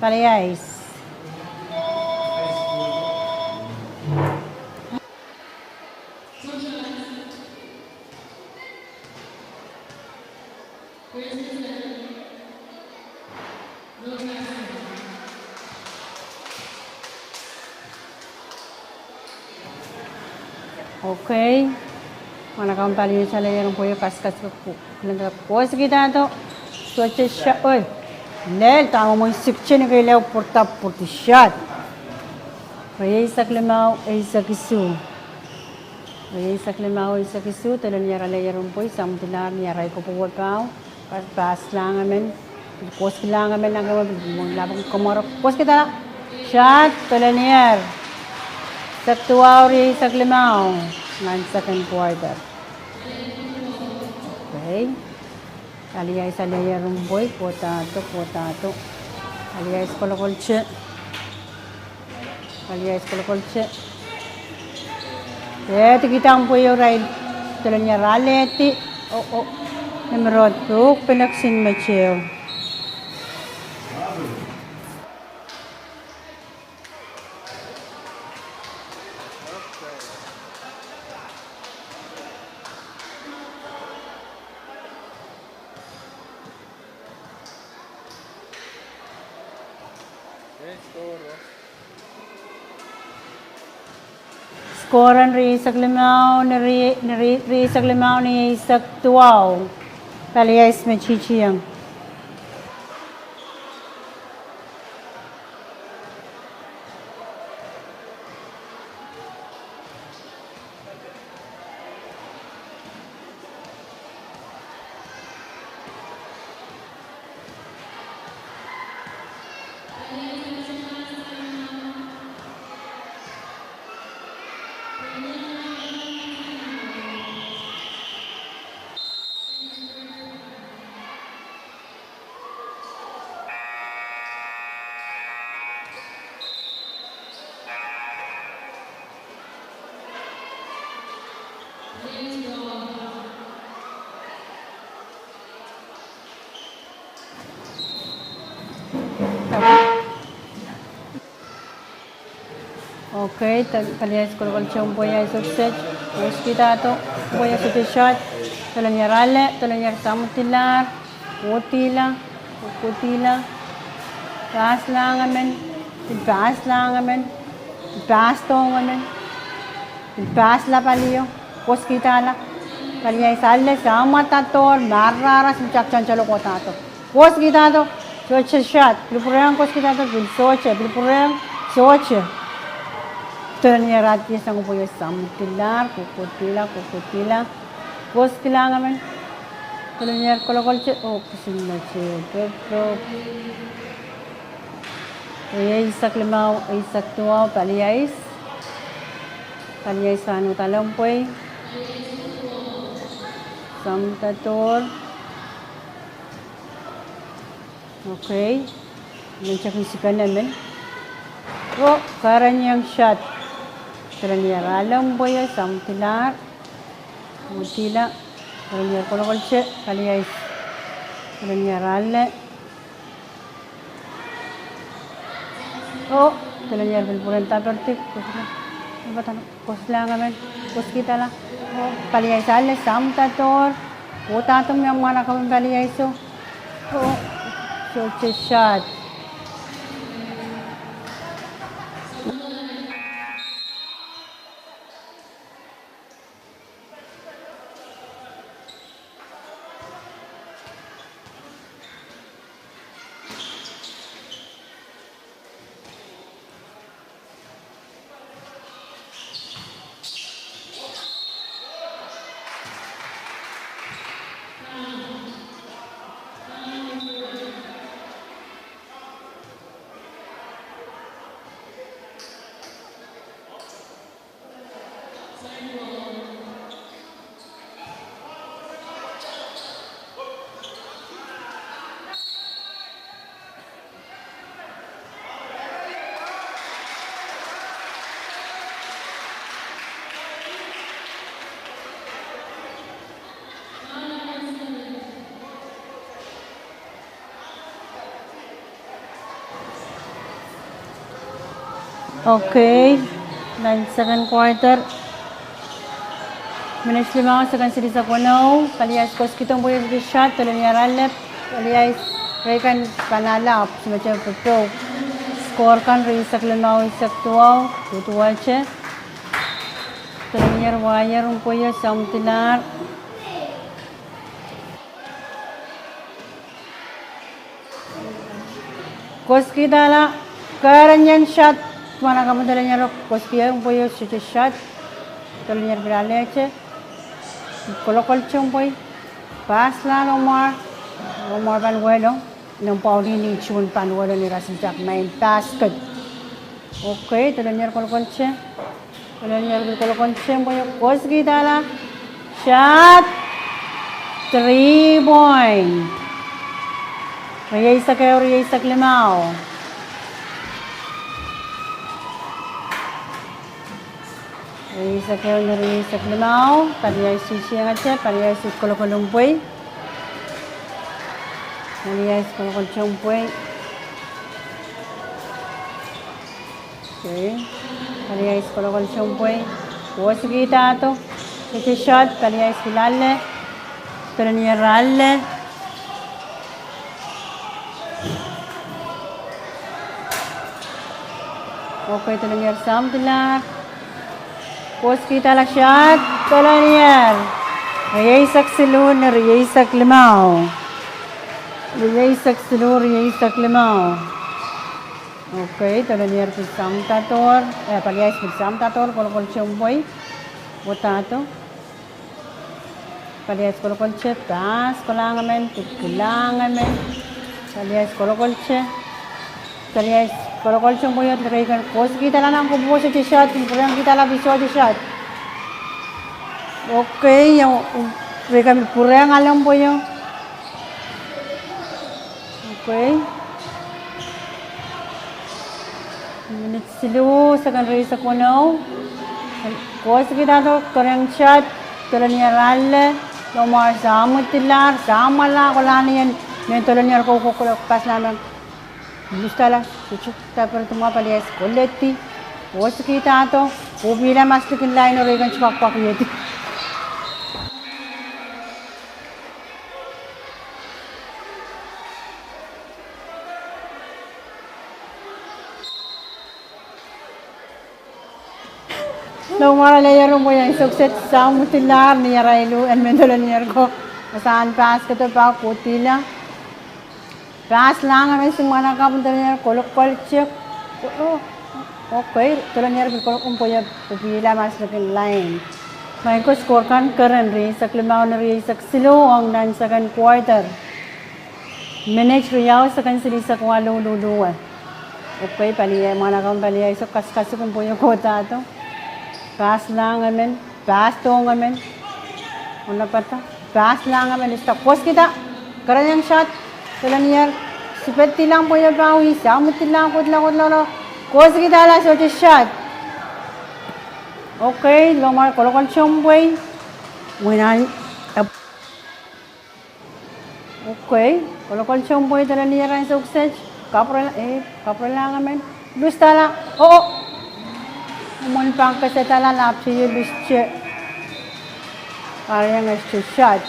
paliais. Okay. Manakan paliais aleier en pwei o kaskas ko, koasoakihdo. Sohte shot. Oi. Lel, dahme mwein sikte ni kei lel pwurda pwurdi shot. Rieisek limau, eisek isuh. Rieisek limau, eisek isuh, tolenier aleier en pwei, samwodilahr ni arail kopwopwoud pahu, pass lang emen, koasoakihla emen, nan kemwe pil mwohn lapang komoro, koasoakihdo, shot, tolenier. Eisek duwau, rieisek limau, nan second quarter. Okay. Paliais aleier en pwei, kohdohdo, kohdohdo. Paliais kolokoltehn. Paliais kolokoltehn. Pehdi kihda pwei o irail, tolenier alehdi. Oh, oh. Nimrod pwuhk, peneksin meteo. Score en rieisek limau, ni rie-, ni rie-, rieisek limau ni eisek duwau. Paliais me titieng. Okay, pali ice kolokolshe mpwei ice upset. Koskihda, mpwei ice upset. Dolanier ale, dolanier samwadilahr, kohdihlahng, kohdihlahng. Pahslahng emen, pil pahslahng emen, pil pahsdohng emen, pil pahsla palio. Koskihda, pali ice ale, samwadadohr, marararas, mihtaktansolo kohdahdo. Koskihda, sohte shot, pil pwurehng, koskihda, pil sohte, pil pwurehng, sohte. Dolanier adihsang mpwei o samwadilahr, kohkohdihla, kohkohdihla. Koskilahng emen. Dolanier kolokolshe, oh, kisin mese, pepro. Eisek limau, eisek duwau, pali ice. Pali ice pahn uhdahla mpwei. Samwadadohr. Okay. Menseng sipen emen. Oh, kerenihong shot. Dolanier ale mpwei o samwadilahr. Kohdihlahng. Dolanier kolokolshe, pali ice. Dolanier ale. Oh, dolanier pil pwurehng daperdi. Koskihda, koskilahng emen, koskihda. Oh, pali ice ale, samwadadohr. Kohdahdo me mwahnakapw en pali ice o. Oh, sohte shot. Okay, nan second quarter. Minit limau, second silihsek weneu, pali ice koskihdo mpwei o sohte shot, dolanier ale, pali ice, rehi kan pahn ale ahpw sohte pepro. Score kan rieisek limau, eisek duwau, duduwehte. Dolanier wire mpwei o samwadilahr. Koskihda, kerenihong shot, mwahnakapw en dolanier o koskihong mpwei o sohte shot, dolanier pil alehte, kolokolshe mpwei, pahsla limwar, limwar pahn wehlo, nan pwaulihni tuhun pahn wehlo ni rasn tak main basket. Okay, dolanier kolokolshe. Dolanier kolokolshe mpwei o koskihda. Shot. Three point. Rieisek ehu, rieisek limau. Rieisek ehu, rieisek limau. Pali ice sihsieng ete, pali ice kolokol mpwei. Pali ice kolokolshe mpwei. Okay. Pali ice kolokolshe mpwei. Koskihda. Sohte shot, pali ice pil ale. Dolanier ale. Okay, dolanier samwadilahr. Koskihda, shot, dolanier. Rieisek siluh ni rieisek limau. Rieisek siluh, rieisek limau. Okay, dolanier pil samwadadohr, eh, pali ice pil samwadadohr, kolokolshe mpwei, wodahdo. Pali ice kolokolshe, pahs kolahng emen, pil kilahng emen. Pali ice kolokolshe, pali ice kolokolshe mpwei o, rehi kan koskihda nan kopwuwo sohte shot, pil pwurehngkihda pil sohte shot. Okay, rehi kan pil pwurehng ale mpwei o. Okay. Minit siluh, second rieisek weneu. Koskihda, kerehng shot. Dolanier ale, loumwahu samwadilahr, samwala kolahng ni en, mehn Dolanier ko, ko, ko, pass lang men. Lustala, sucu, daperdi mwahu, pali ice koledi, koasoikihdahdo, pwupwihla maslikin lain oh re kin sohte kak pwakihedi. Loumwahu ale iren pwei ansou kiset, samwadilahr ni arail en mehn Dolanier ko. Wasahn pass kedo pahn kohdihlahr. Pass lahng emen sang mwahnakapw en Dolanier, kolokol tiek. Oh, okay, Dolanier pil kolokol pwe e pwupwihla maslikin lain. Maing ko, score kan keren, rieisek limau ni rieisek siluh ong nan second quarter. Minit riau, second silihsek waluh, luhluwe. Okay, pali ice, mwahnakapw en pali ice o kaskasukuhn pwei o kohdahdo. Pass lahng emen, pass dohng emen. Onopata, pass lahng emen, lista, koasoikihda. Kerenieng shot, Dolanier, sipedilang pwei o pahn wia, samwadilang, kohdla, kohdla, kohdla. Koasoikihda, la sohte shot. Okay, loumwahu ale, kolokol sounpwei. Winan, ep- Okay, kolokol sounpwei Dolanier ansou kiset, kapwurel, eh, kapwurelahng emen, lustala, oh, oh. Mwomwen pahn kesedala, lapti lust, kahrehiong e sohte shot.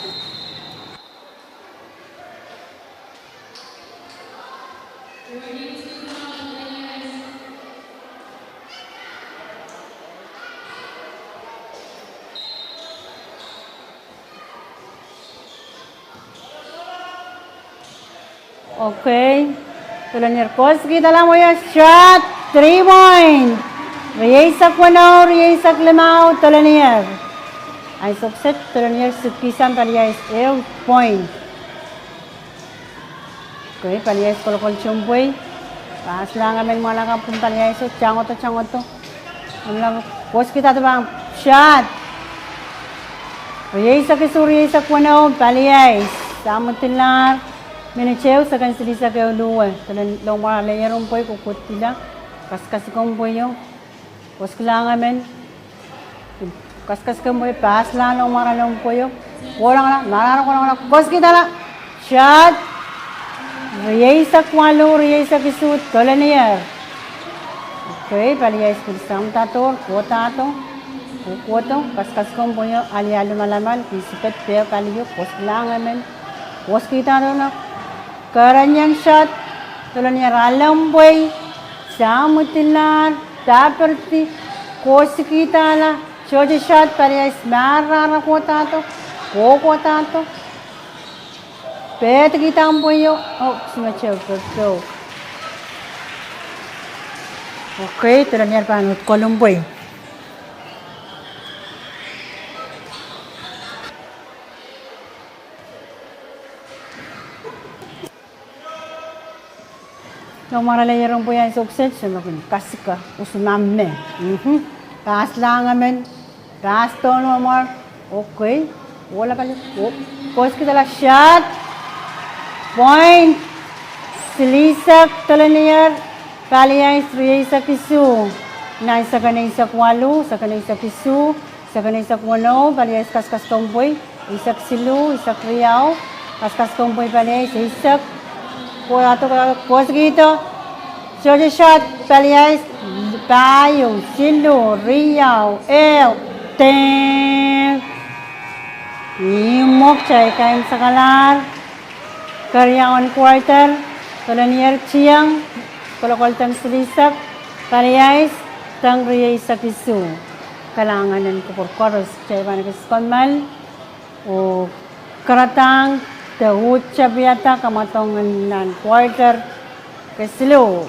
Okay. Dolanier koasoikihda, la mwoia, shot, three point. Rieisek weneu, rieisek limau, Dolanier. Ansou kiset, Dolanier sikisang pali ice ehu point. Okay, pali ice kolokol sounpwei. Pass lahng emen mwahnakapw en pali ice o, tangodo, tangodo. Koasoikihda, pahn shot. Rieisek isuh, rieisek weneu, pali ice. Samwadilahr. Minit ehu, second silihsek ehu luhwe. Loumwahu ale iren pwei ko kohdihla. Kaskasukuhn pwei o. Koasoiklahng emen. Kaskasukuhn pwei, pass lahng, loumwahu ale pwei o. Kolangala, marahn kolangala, koasoikihda, la shot. Rieisek waluh, rieisek isuh, Dolanier. Okay, pali ice pil samwadahr, kohdahdo. Kohdo, kaskasukuhn pwei o, alialu malamal, kisipet peh kaliu, koasoiklahng emen. Koasoikihda, la kerenieng shot, Dolanier ale pwei, samwadilahr, daperdi, koasoikihda, la sohte shot, pali ice marahn kohdahdo, kohkohdahdo. Pehdi kihda pwei o, oh, simetepe, pehdi. Okay, Dolanier pahn uhd kolumw pwei. Loumwahu ale iren pwei ansou kiset, se me kin kasik usun me. Mhm. Pass lahng emen. Pass dohng loumwahu. Okay. Ohla pali. Oh. Koasoikihda, la shot. Point. Silihsek Dolanier. Pali ice rieisek isuh. Nan second eisek waluh, second eisek isuh, second eisek weneu, pali ice kaskasukuhn pwei. Eisek siluh, eisek riau, kaskasukuhn pwei pali ice, eisek, kohkohdo, koasoikihdo, sohte shot, pali ice, pahieu, siluh, riau, ehu, ding. Ih mwekid, kitail kaimwisekalahr. Keriaun quarter, Dolanier tieng, kolokol deng silihsek, pali ice, deng rieisek isuh. Kalahngan en kupwur koaros, kitail pahn kis kommoal. Oh, karadahng de uhd tapiada kamwadong en nan quarter kesiluh.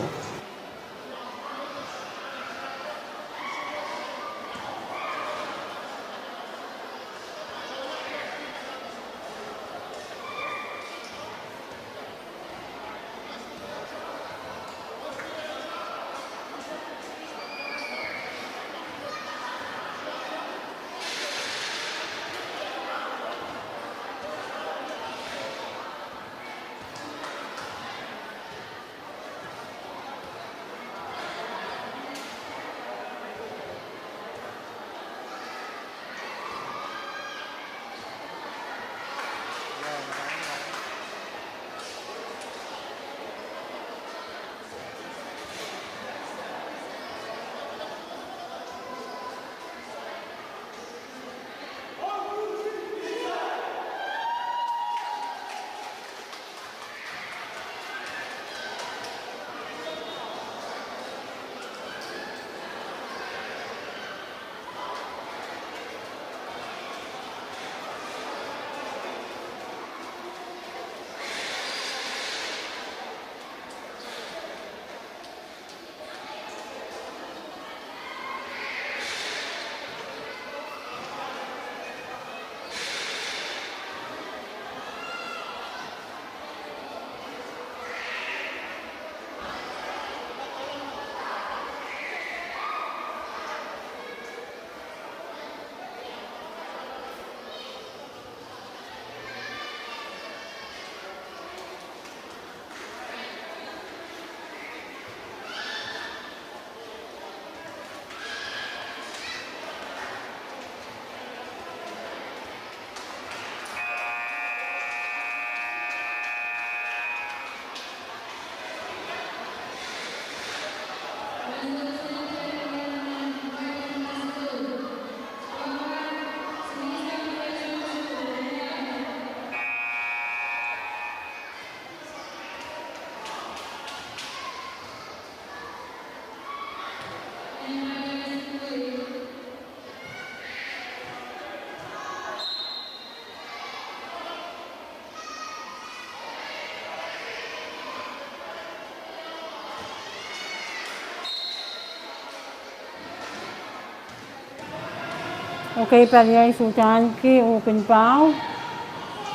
Okay, paliais uhdahn ki uhkin pahu.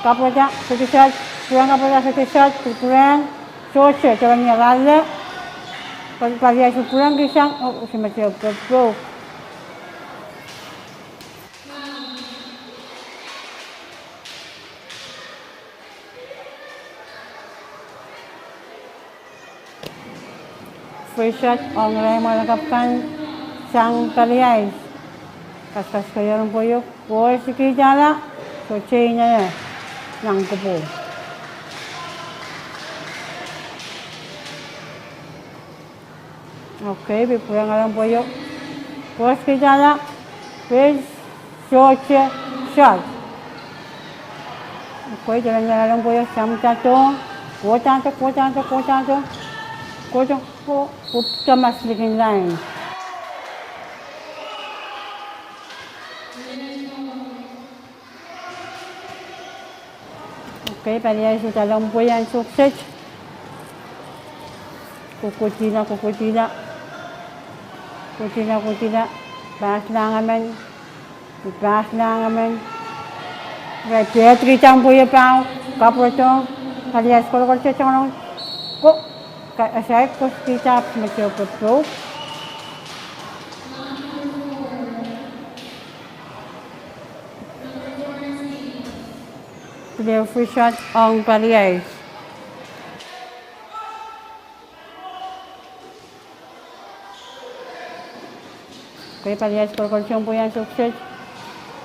Kapwata, fitishot, pwurehng kapwata, fitishot, pwurehng, sohte, tolenier ale. Pal-, paliais pwurehng kihsang, oh, usi me te pepou. Fitishot ong irail mwahnakapw kan sang paliais. Kaskasukuhr mpwoio, koasoakihdala, sohte inene nan kupwur. Okay, pil pwurehng irail mpwoio. Koasoakihdala, pil sohte, sohte. Okay, tolenier irail mpwoio, samwitahdo. Kohdahdo, kohdahdo, kohdahdo. Kohdahdo, oh, pwupwudohng mas likin lain. Okay, paliais uhdahn mpwoi ansou kiset. Kukkudila, kukkudila. Kukkudila, kukkudila. Pahslahng emen. Pahslahng emen. Irail pehd kihda mpwoio pahu. Kapwuredo. Paliais kolokol te tongoalong. Ko, ka, esaik koasoakihda me te pepou. Pil fitishot ong paliais. Okay, paliais kolokol te mpwoi ansou kiset.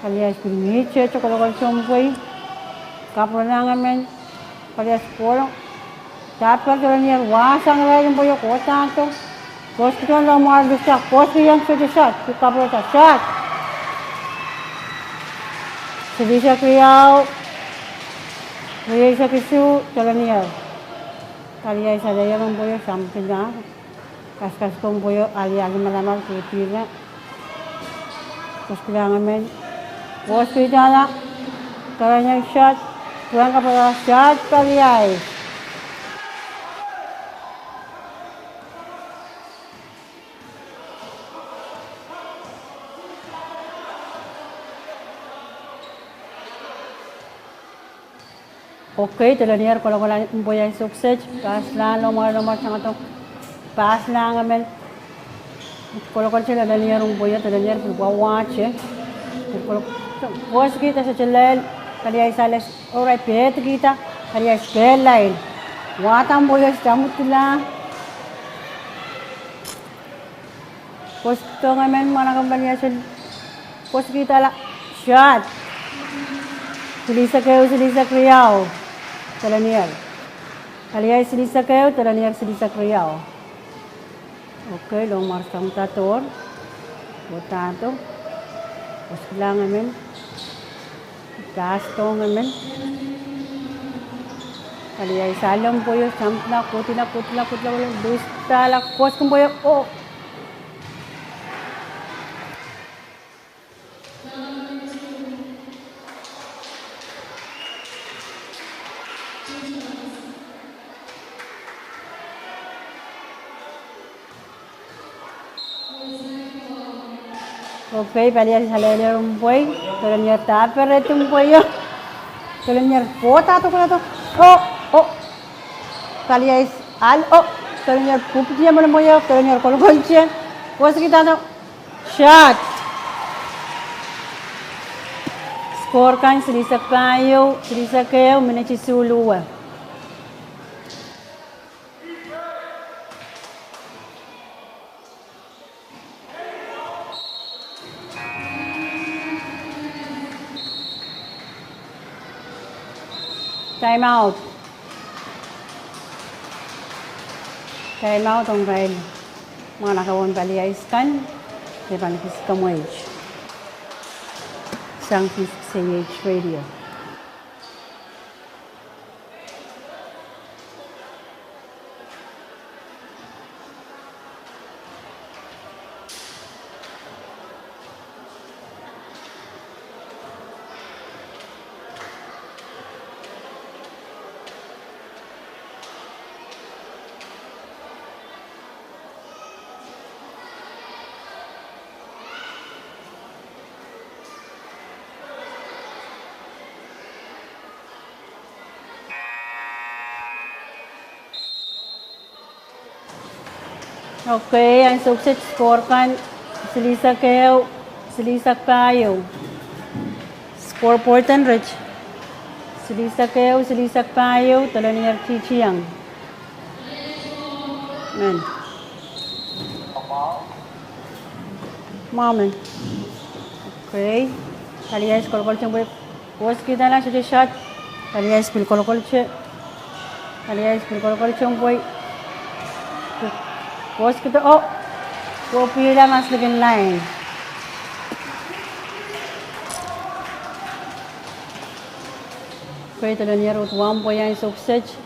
Paliais pil mihte kolokol te mpwoi. Kapwurelahng emen. Paliais kolokol. Dahpwal tolenier wahsang irail mpwoio kohdahdo. Koasoakihdahn loumwahu lista, koasoakihdahn sohte, sohte, pil kapwurehda, sohte. Silihsek riau, rieisek isuh, tolenier. Paliais aleier mpwoio samwitahdo. Kaskasukuhr mpwoio, alia limalamal, kukkudila. Koasoakihdahng emen. Koasoakihdala. Tolenier sohte. Pwurehng kapwata, sohte paliais. Okay, tolenier kolokol mpwoi ansou kiset, pahslahng loumwahu, loumwahu tangdo. Pahslahng emen. Kolokol te tolenier mpwoio, tolenier pil wawahte. Kolokol, koasoakihda sohte lel, paliais ale, oh irail pehd kihda, paliais pehd lain. Wahda mpwoio samwitahdo. Koasoakihdahng emen mwahnakapw paliais, koasoakihdala, sohte. Silihsek ehu, silihsek riau, tolenier. Paliais silihsek ehu, tolenier silihsek riau. Okay, loumwahu samwitahdo. Kohdahdo. Koasoakihdahng emen. Pahsdohng emen. Paliais ale mpwoio, samwitahdo, kukkudila, kukkudila, kukkudila, kukkudila, koasoakihdahla, koasoakihdahng mpwoio, oh. Okay, paliais aleier mpwoi, tolenier dahperet mpwoio, tolenier kohdahdo, kohdahdo, oh, oh, paliais ale, oh, tolenier pwupwudi emen mpwoio, tolenier kolokol te, koasoakihdahdo, sohte. Score kan silihsek pahieu, silihsek ehu, minit isuh luwe. Time out. Time out ong irail mwahnakapwen paliais kan, de pahn kis kamweit. Sang six A H radio. Okay, ansou kiset score kan, silihsek ehu, silihsek pahieu. Scoreboard en ret. Silihsek ehu, silihsek pahieu, Dolonier Titiang. Men. Mwahu men. Okay. Paliais kolokolte pwe koasoakihdala sohte shot. Paliais pil kolokolte. Paliais pil kolokolte pwe koasoakihdo, oh. Kohpihla mas likin lain. Okay, Dolonier uhd wahn pwe ansou kiset.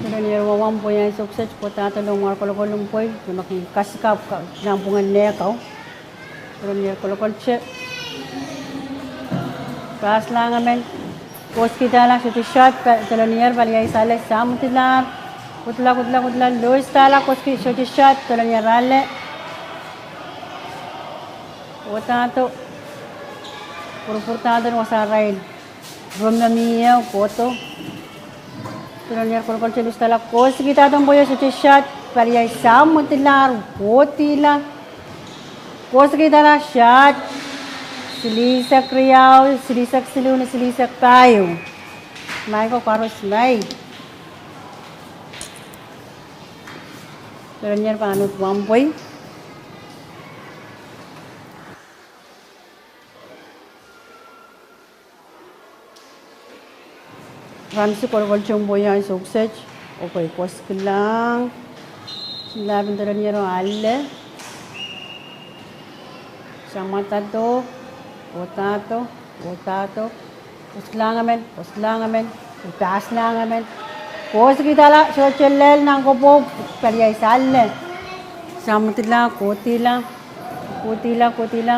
Dolonier wahn pwe ansou kiset, pwe dahdo loamwahu kolokol en pwe, me kin kasikap ka, nan pwungen nehkau. Dolonier kolokolte. Pahslahng emen. Koasoakihdala sohte shot, pa, Dolonier Paliais ale, samwadilahr. Kudla, kudla, kudla, loisdala, koasoaki sohte shot, Dolonier ale. Wodahdo. Pwurupwurdahdo wasa irail. Rong me mie, kohdo. Dolonier kolokolte loisdala, koasoakihdahdo pwe sohte shot, Paliais samwadilahr, kohdihla. Koasoakihdala shot, silihsek riau, silihsek siluh, ni silihsek pahieu. Mai ko koaros, mai. Dolonier pahn uhd wahn pwe. Ramsey kolokolte pwe ansou kiset, okay, koasoakihlahng. Silapen Dolonier ale. Samwadahdo, wodahdo, wodahdo. Koasoakihlahng emen, koasoakihlahng emen, pahslahng emen. Koasoakihdala sohte lel nan kopwou, Paliais ale. Samwadilahr, kohdihla, kohdihla, kohdihla.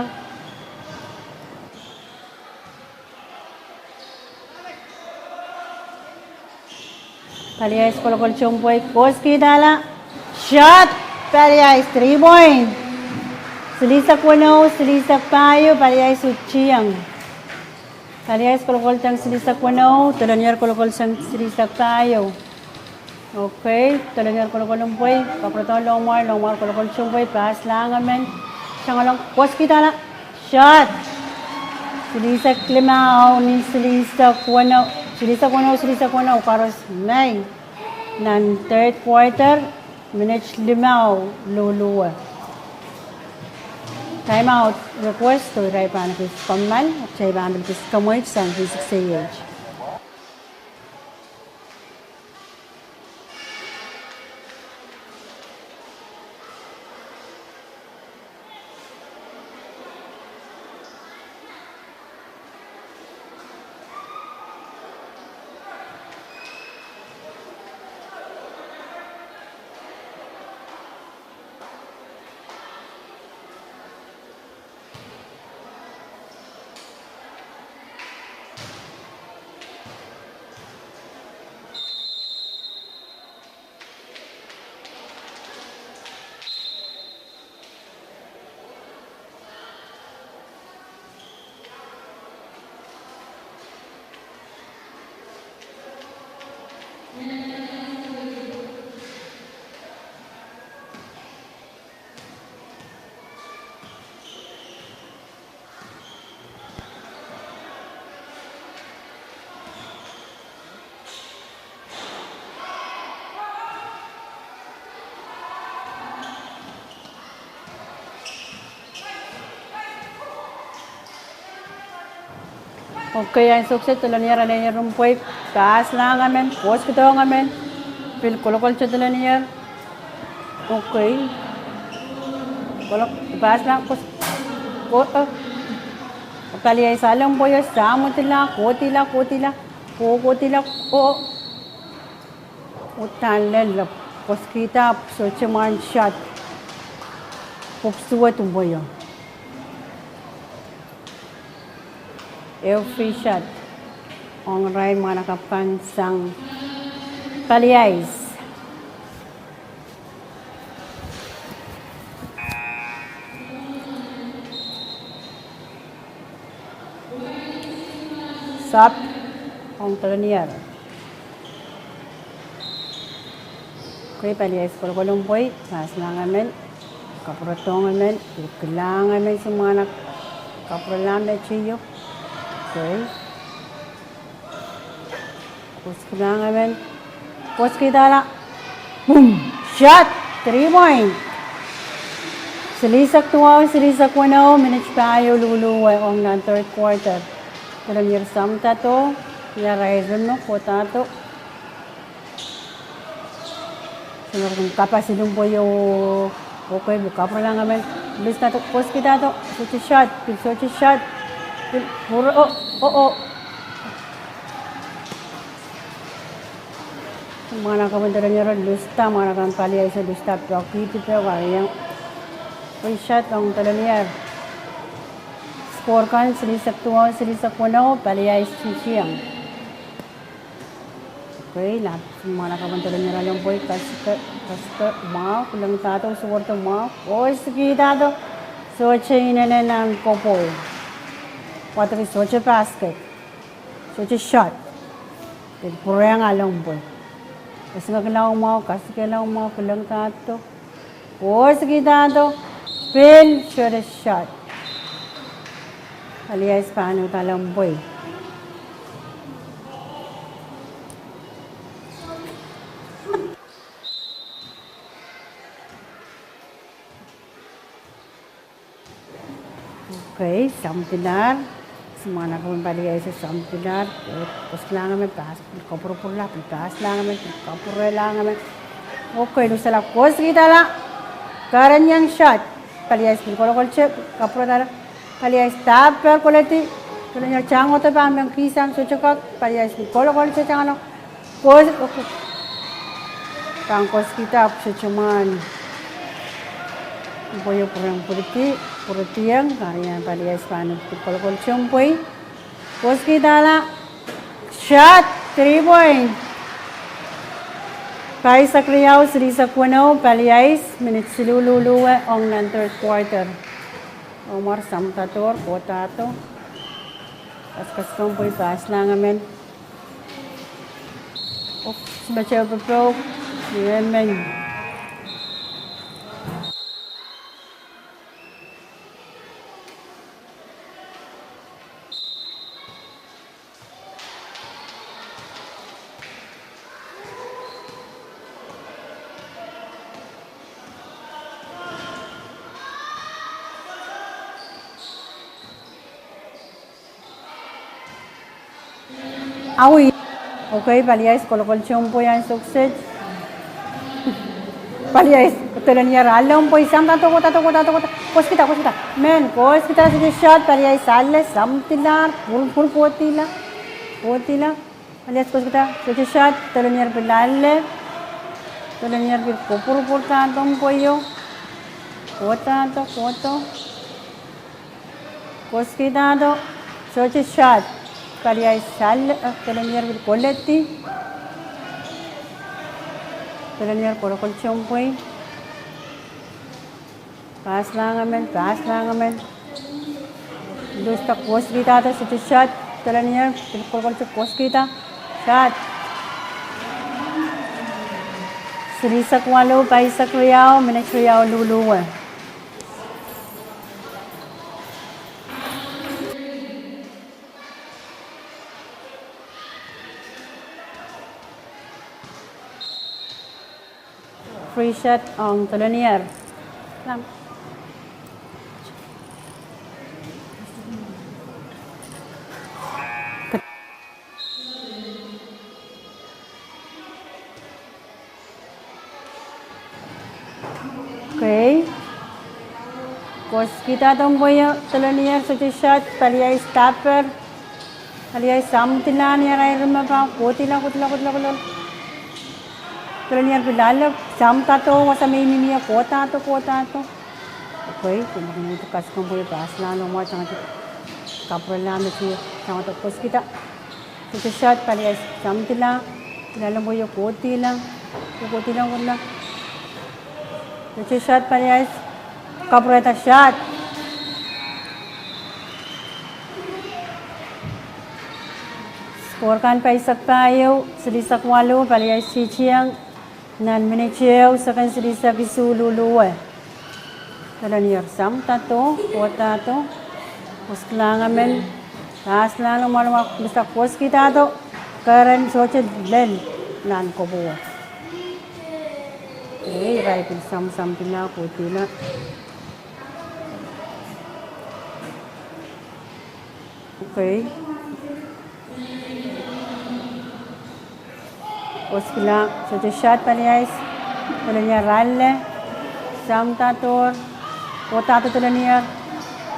Paliais kolokolte pwe koasoakihdala. Shot! Paliais three point. Silihsek weneu, silihsek pahieu, Paliais uhd tieng. Paliais kolokoltang silihsek weneu, Dolonier kolokoltang silihsek pahieu. Okay, Dolonier kolokol en pwe, kapwurodohng loamwahu, loamwahu kolokol en pwe, pahslahng emen, sangalang koasoakihdala, shot. Silihsek limau, ni silihsek weneu, silihsek weneu, silihsek weneu, koaros mei. Nan third quarter, minit limau luluwe. Time out request, oh irail pahn kis kommoal, kitail pahn pil kis kamweit sang V six A H. Okay, ansou kiset Dolonier ale iren pwe, pahslahng emen, koasoakidohng emen, pil kolokolte Dolonier. Okay. Kolok, pahslahng, koas, ko, eh. Paliais ale pwe, samwadila, kohdila, kohdila, ko, kohdila, ko. Uhdahn lella, koasoakihda, sohte mwahn shot. Pwupwusuwed en pwe. Ehu free shot ong irail mwahnakapw kan sang Paliais. Sap. Dolanier. Okei, pali ice kolokol en pwei, pass lang emen, kapwuredohng emen, kilang emen, soumwahu nan kapwurelahn letiyo. Okei. Koskihda emen. Koskihda la. Boom. Shot. Three point. Silihsek duwau, silihsek weneu, minit pahieu luluwe ong nan third quarter. Dolanier samdado, ia rai reme, kohdahdo. Soangen kapas limpoak. Okei, pil kapwurelahng emen. Lustado, koskihdo, sohte shot, pil sohte shot. Pil pwure, oh, oh, oh. Mwahnakapwen Dolanier lusta, mwahnakapwen pali ice lusta, pwekihdi pwe wariong. Free shot ong Dolanier. Score kan, silihsek duwau, silihsek weneu, pali ice sisiong. Okei, la, mwahnakapwen Dolanier alen pwei, kasike, kasike, mwahu, kilengdahdo, suwedihdo, mwahu, koskihdo, sohte inenen nan koapwoud. Wadek sohte basket. Sohte shot. Pil pwurehng alen pwei. Kasike, kilang mwahu, kasike, kilang mwahu, kilengdahdo. Koskihdo, pil sohte shot. Pali ice pahn uhd alen pwei. Okei, samdilahr. Soangen mwahnakapwen pali ice samdilahr. Koskilahng emen, pass, pil kapwurpwurla, pil pass lang emen, pil kapwurelahng emen. Okei, lusala, koskihda la. Keren iang shot. Pali ice pil kolokolte, kapwurehda la. Pali ice dahper koledi. Dolanier tangohdo pahn men kihsang, sohte kak, pali ice pil kolokolte, tangohdo. Kos, okei. Pahn koskihda, ahpw sohte mwahn. Pwei pwurehng pwuridi, pwuridiong, karian pali ice pahn pil kolokolte pwei. Koskihda la. Shot, three point. Pahisek riau, silihsek weneu, pali ice, minit siluh luluwe ong nan third quarter. Omar samdadohr, kohdahdo. Kaskasukong pwei, pass lang emen. Ops, mete popoh, emen. Awi. Okei, pali ice kolokolte pwei ansou kiset. Pali ice, Dolanier alen pwei, samdadohr, kohdahdo, kohdahdo, kohdahdo. Koskihda, koskihda. Men, koskihda, sohte shot, pali ice ale, samdilahr, pwurpwur, pwohdihla. Pwohdihla. Pali ice koskihda, sohte shot, Dolanier pil ale. Dolanier pil kapwurpwurda pweio. Kohdahdo, kohdo. Koskihda, sohte shot. Pali ice ale, eh, Dolanier pil koledi. Dolanier kolokolte pwei. Pass lang emen, pass lang emen. Lusta, koskihda, sohte shot. Dolanier pil kolokolte, koskihda. Shot. Silihsek waluh, pahisek riau, minit riau luluwe. Free shot ong Dolanier. Lam. Okei. Koskihda pweio, Dolanier sohte shot, pali ice dahper. Pali ice samdilahr, ia rai reme pahn kohdihla, kohdihla, kohdihla, kohdihla. Dolanier pil ale, samdadohr, wasa me I mihmi ie, kohdahdo, kohdahdo. Okei, kumwail kaskasukong pwei, pass lang, omwa tangete kapwurelahng letiyo, tangete koskihda. Sohte shot, pali ice samdilahr, pil ale pweio, kohdihla, kohdihla, kohdihla. Sohte shot, pali ice kapwurehda, shot. Score kan paisek pahieu, silihsek waluh, Paliais Titieng, nan minit ehu, seken silihsek isuh luluwe. Tolenier Sam Dado, Koht Dado, koskilahng emen, pass lang mwalu mwalu, Mister Koski Dado, keren sohte lel nan koapworopwor. Ei, irail pil samwsamwkihla, kohdihla. Okay. Koskihla, sohte shot Paliais, tolenier ralle, Sam Dado, Koht Dado tolenier,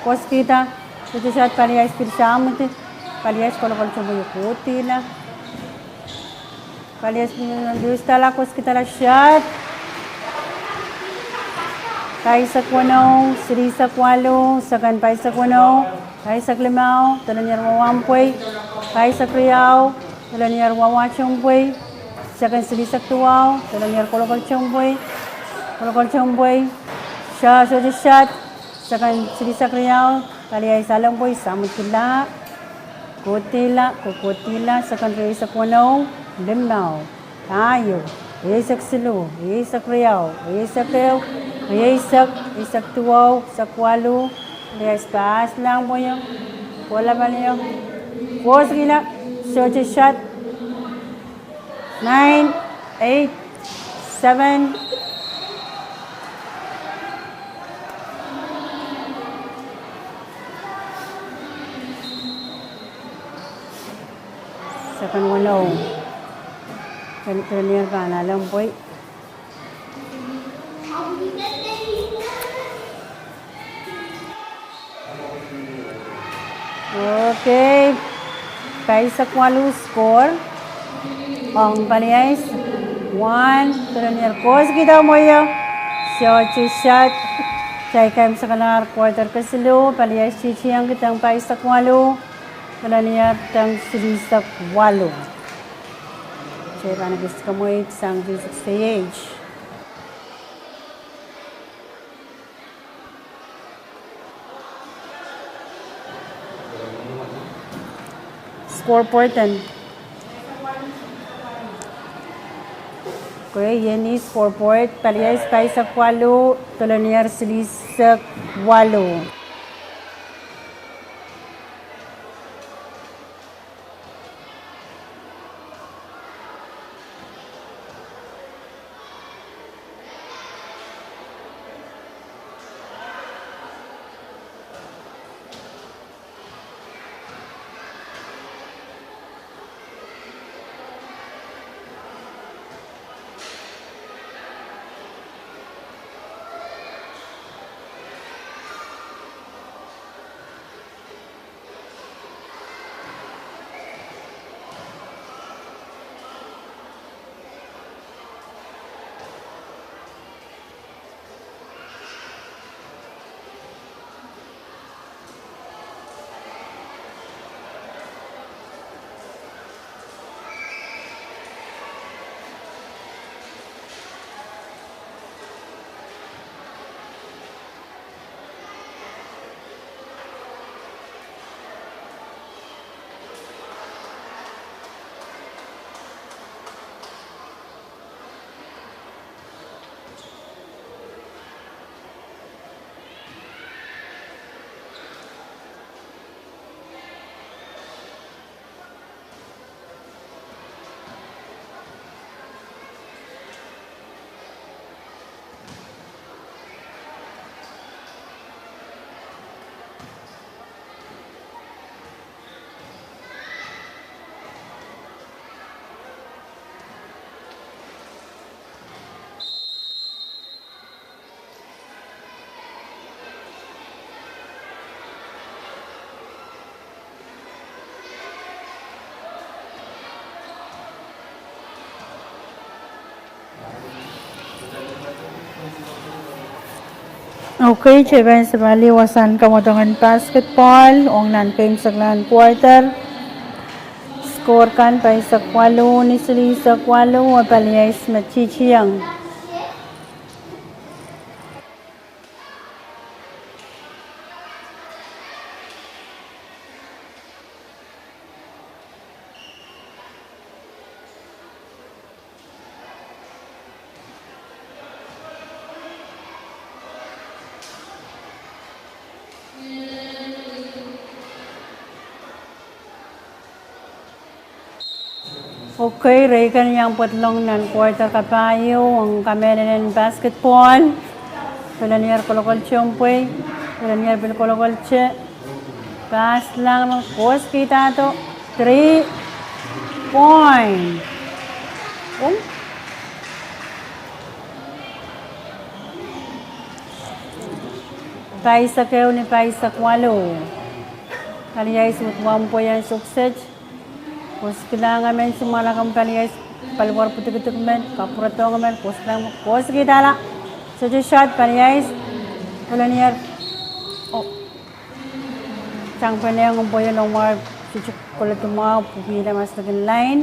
koskihda, sohte shot Paliais pil samwidi, Paliais kolokol tohn pwei kohdihla. Paliais pil dustala, koskidala shot. Paisek weneu, silihsek waluh, seken paisek weneu, paisek limau, tolenier wawa pwei, paisek riau, tolenier wawa tohn pwei, seken silihsek duwau, tolenier kolokol tohn pwei, kolokol tohn pwei, shot, sohte shot, seken silihsek riau, Paliais alehng pwei, samwidkihla, kohdihla, kokohdihla, seken rieisek weneu, limau, pahieu, eisek siluh, eisek riau, eisek ehu, rieisek, eisek duwau, eisek waluh, Paliais pass lang pweio, kohla palio, koskihla, sohte shot, nine, eight, seven. Seken weneu. Ken, tolenier pahn alehng pwei. Okay. Paisek waluh score. Ong Paliais. One. Tolenier koskihda mweio. Sohte shot. Kitail kin sekalahr kuarter kesiluh. Paliais Titieng kihdahng paisek waluh, tolenier dahng silihsek waluh. Kitail pahn kis kamweid sang D sixty-eight. Scoreboard en. Okay, iei scoreboard, Paliais paisek waluh, tolenier silihsek waluh. Okay, kitail pahn sapahl wasahn kamwadong en basketball ong nan keimwseklahn quarter. Score kan paisek waluh ni silihsek waluh, oh Paliais me titieng. Okay, rehi kan iang pedolong nan quarter kapahieu ong kamehlelen basketball. Pelenier kolokolte ong pwei, pelenier pil kolokolte. Pahslahng, koskihda, three point. Ong pahisek ehu ni pahisek waluh. Pali ice uhd wahnpohi ansou kiset. Koskilahng emen, simwahla kan pali ice, paliwar pwutiktik men, kapwuredohng emen, koskilahng, koskihdala. Sohte shot, pali ice. Pelenier. Oh. Tang penehng ong pwei, lohmwahu, sohte koledi mwahu, pwupwihla maslin lain.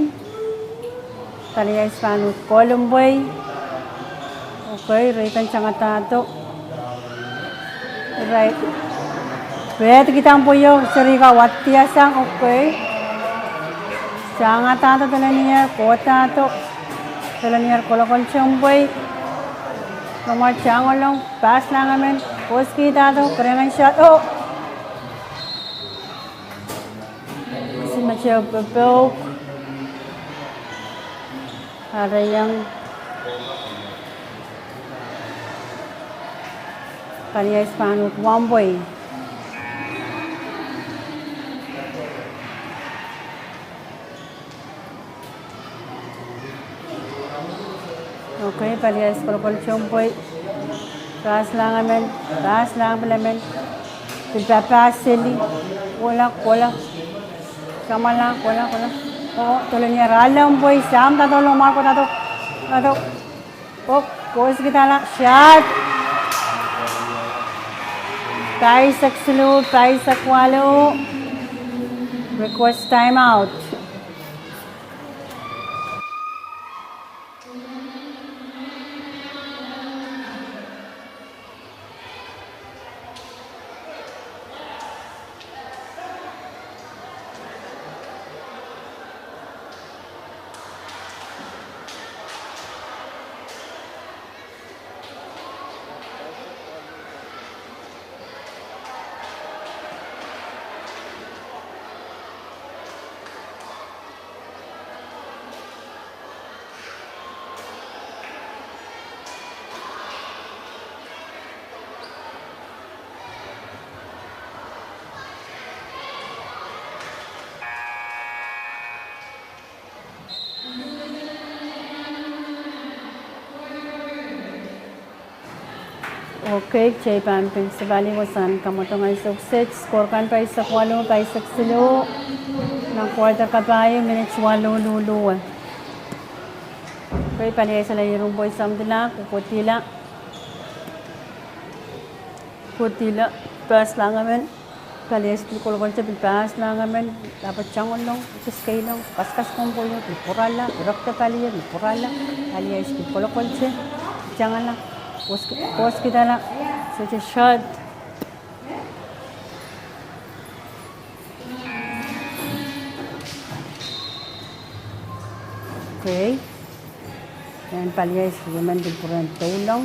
Pali ice pahn uhd kolumw pwei. Okay, rehi kan tangadahdo. Right. Pehdi kihda pweio, serihka wadiasang, okay. Tangadahdo pelenier, kohdahdo. Pelenier kolokolte ong pwei. Lohmwahu tangolong, pahslahng emen, koskihdahdo, kerenieng shot, oh. Simeteo popouk. Eri iang pali ice pahn uhd wahnpohi. Okay, pali ice kolokolte ong pwei. Pahslahng emen, pahslahng pil emen. Pil pahpahs seli. Kohla, kohla. Samwala, kohla, kohla. Oh, pelenier ale ong pwei, samwa doadoahk, lohmwahu kohdahdo. Doadoahk. Oh, koskihdala, shot. Pahisek siluh, pahisek waluh. Request timeout. Okay, kitail pahn pil sapwalih wasahn kamwadong ansou kiset, score kan pahisek waluh, pahisek siluh, nan quarter kapahieu, minit waluh luhluh. Okay, pali ice ale iren pwei, samwala, kokohdihla. Kohdihla, pahslahng emen. Pali ice pil kolokolte, pil pahslahng emen, lapwat tangolong, ekis keilong, kaskasukuhn pweio, pil pwurala, pil rekte pali ice, pil pwurala, pali ice pil kolokolte, tangala, koski-, koskihdala, sohte shot. Okay. Nan pali ice, emen pil pwurehng doulong.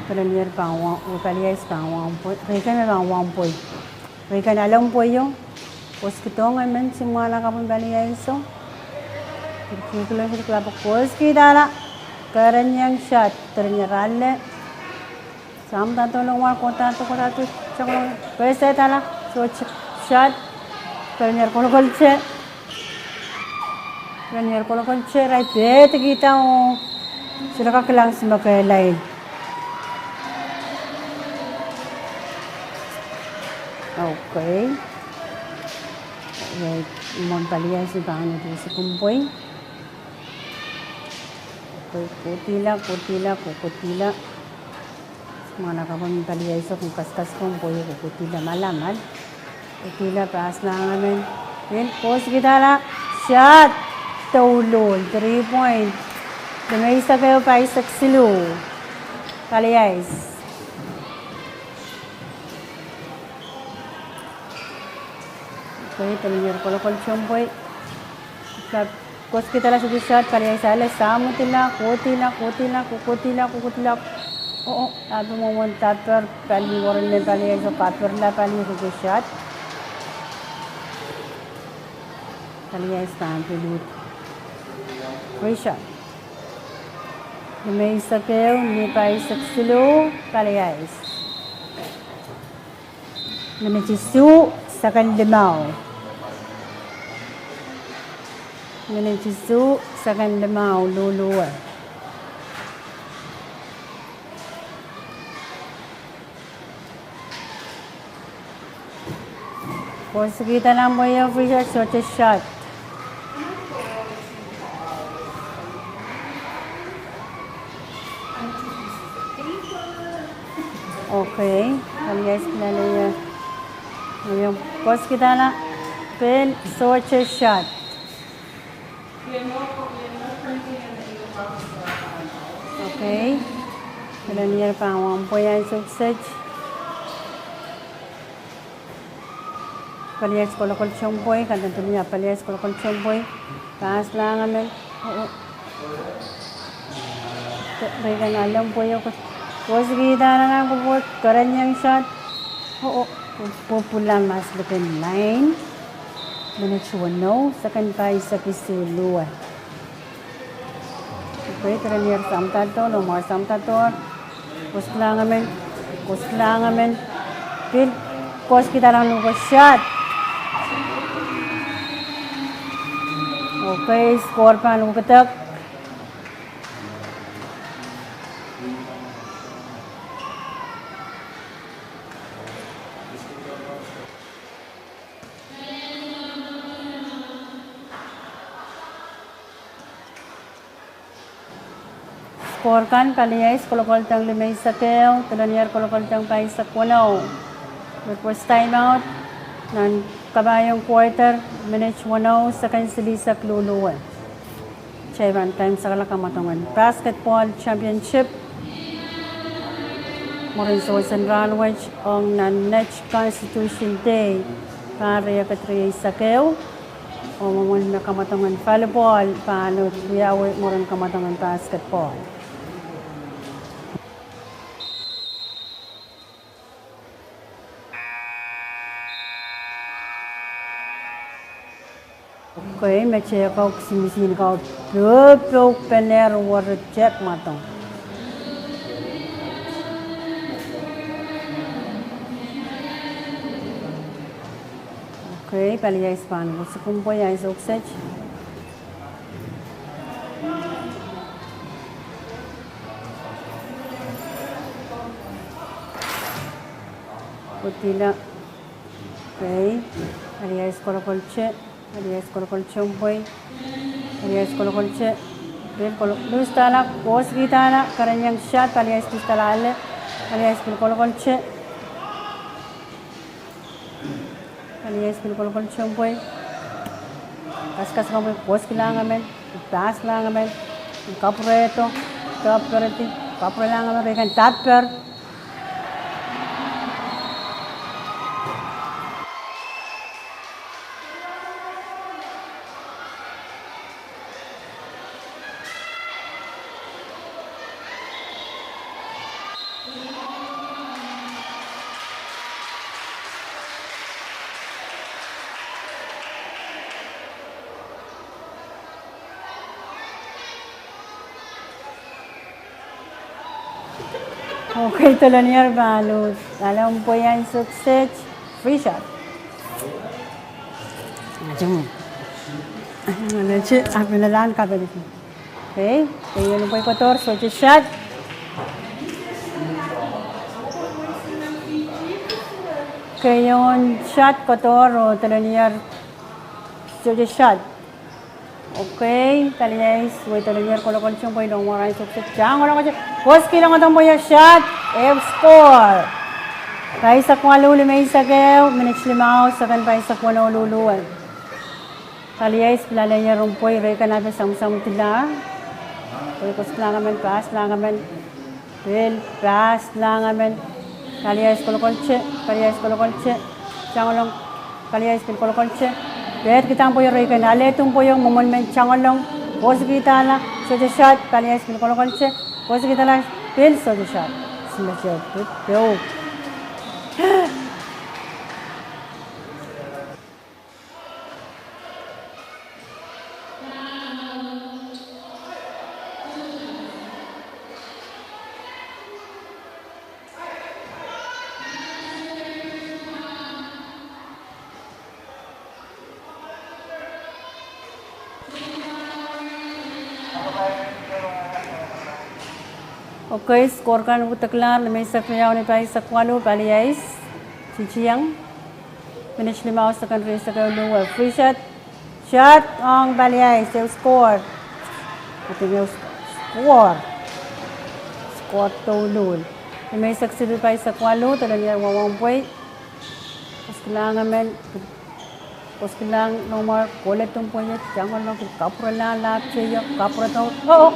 Pelenier pahn wah, oh, pali ice pahn wahnpohi. Rehi kan me pahn wahnpohi. Rehi kan ale ong pweio. Koskidohng emen, simwahla kapwun pali ice o. Pil kihkihlen, pil klapok, koskihdala. Kerenieng shot, pelenier ale. Samwa doadoahk, lohmwahu kohdahdo, kohdahdo, tangolong, pehsedala, sohte shot, pelenier kolokolte, pelenier kolokolte, eri pehdi kihda o, sohte kak kilang sime kehlail. Okay. Right, mwohn pali ice pahn uhd sukuhn pwei. Okay, kohdihla, kohdihla, kokohdihla. Mwahnakapw en pali ice o, kaskasukuhn pweio, kokohdihla malamal. Kohdihla, pahslahng emen. Nin koskihdala, shot, douluhl, three point. Limeisek ehu, pahisek siluh. Pali ice. Okay, pelenier kolokolte ong pwei. Koskihdala, sohte shot, pali ice ale, samwadila, kohdihla, kohdihla, kokohdihla, kokohdihla. Oh, oh, ape mwomwen daper, pali weren me pali ice o kapirla, pali sohte shot. Paliais pahn pil uhd. Free shot. Limeisek ehu ni pahisek siluh, paliais. Minit isuh, seken limau. Minit isuh, seken limau, luluwe. Koasoikihda nan pweio, free shot, sohte shot. Okay, paliais pilaleie. Koasoikihda nan pil, sohte shot. Okay. Pelenier pahn wahn pwei ansou kiset. Paliais kolokol sounpwei, kanda dunia paliais kolokol sounpwei. Pass lang emen. Oh, oh. Re-, rehi kan alehng pwei o. Koasoikihda nan kupwuk, kerenieng shot. Oh, oh. Pwupwula mas likin lain. Minit weneu, seken pahisek isuh lue. Okay, pelenier samwadahr, no mwo samwadahr. Koasoikihlahng emen, koasoikihlahng emen. Pil, koasoikihda nan kupwuk, shot. Okay, score pahn luhkehda. Score kan, paliais kolokolteng limeisek ehu, Dolonier kolokolteng pahisek weneu. Request time out nan kapaiong quarter, minit weneu, seken silihsek luluwe. Kitail pahn kaimwisekala kamwadong en basketball championship mwurin sewese rahnwet ong nan Net Constitution Day, pahr riekid rieisek ehu. Oh mwomwen me kamwadong en volleyball pahn wiawi mwurin kamwadong en basketball. Okay, me teikan kak simisihnka, popohk pener weri teikan kamwadong. Okay, paliais pahn wusukun pwei ansou kiset. Kudila. Okay. Paliais kolokolte. Paliais kolokol sounpwei. Paliais kolokolte. Pil kolo-, luhsdahla, koasoikihdahla, kerenieng shot, paliais luhsdahla ale. Paliais pil kolokolte. Paliais pil kolokol sounpwei. Kaskasukuhn pwei, koasoikihlahng emen, pass lahng emen, kapwurehdo, dahpw peredi, kapwurelahng emen, rehi kan dahpw per. Okay, Dolonier pahn uhd alehng pwei ansou kiset, free shot. Ajum. Ajum, ale che, apinalahn kapeliki. Okay, keieun pwei kodohr, sohte shot. Keieun shot kodohr, oh Dolonier sohte shot. Okay, paliais, wei Dolonier kolokol sounpwei, noumwahu ansou kiset, sang olong koasoia, koasoia kilang odong pwei o shot, ehu score. Pahisek waluh limeisek ehu, minit limau, seken pahisek weneu luluwe. Paliais pil aleier ong pwei, rehi kan ape samwsamwdilahr. Pwei koasoikihlahng emen, pass lahng emen. Pil pass lahng emen. Paliais kolokolte, paliais kolokolte. Sang olong, paliais pil kolokolte. Pil kidahng pwei o, rehi kan alehdi pwei o, mwomwen men sang olong. Koasoikihdahla, sohte shot, paliais pil kolokolte. Koasoikihdahla, pil sohte shot. Silasil, pil, pil. Okay, score kan uhdekla, limeisek riau ni pahisek waluh, Pali Ais titieng. Minit limau, second riehsek ehu luwe. Free shot. Shot ong Pali Ais, ehu score. Ating ehu score. Score douluhl. Limeisek siluh pahisek waluh, Telenier wawahn pwei. Koskilang emen. Koskilang noumwahu, kolehdi pwei, tangala, kapwurelahng lap teio, kapwuredo. Oh, oh.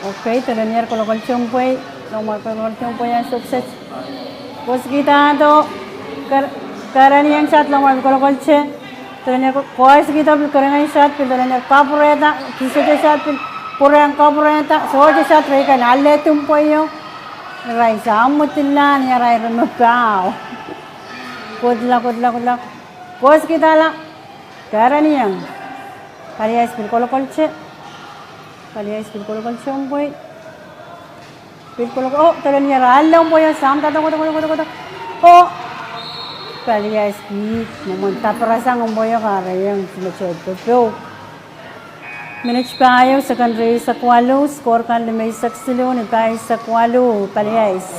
Okay, Telenier kolokoltehn pwei, noumwahu kolokoltehn pwei, ansou kiset. Koskihdo, kar-, kerenieng shot, noumwahu kolokoltehn. Telenier ko-, koskihdo pil kerenieng shot, pil Telenier kapwurehda, pil sohte shot, pil pwurehng kapwurehda, sohte shot, re kin alehdi pweio. Irail samwidila ni arail reme paho. Kodla, kodla, kodla. Koskihda la. Kerenieng. Pali Ais pil kolokoltehn. Pali Ais pil kolokoltehn pwei. Pil kolokol, oh, Telenier ale pweio, samwidahdo, kodo, kodo, kodo, kodo. Oh. Pali Ais ki, mwomwen daparasang pweio, kahrehiong, sime te popouk. Minit pahieu, second riehsek waluh, score kan limeisek siluh ni pahisek waluh, Pali Ais.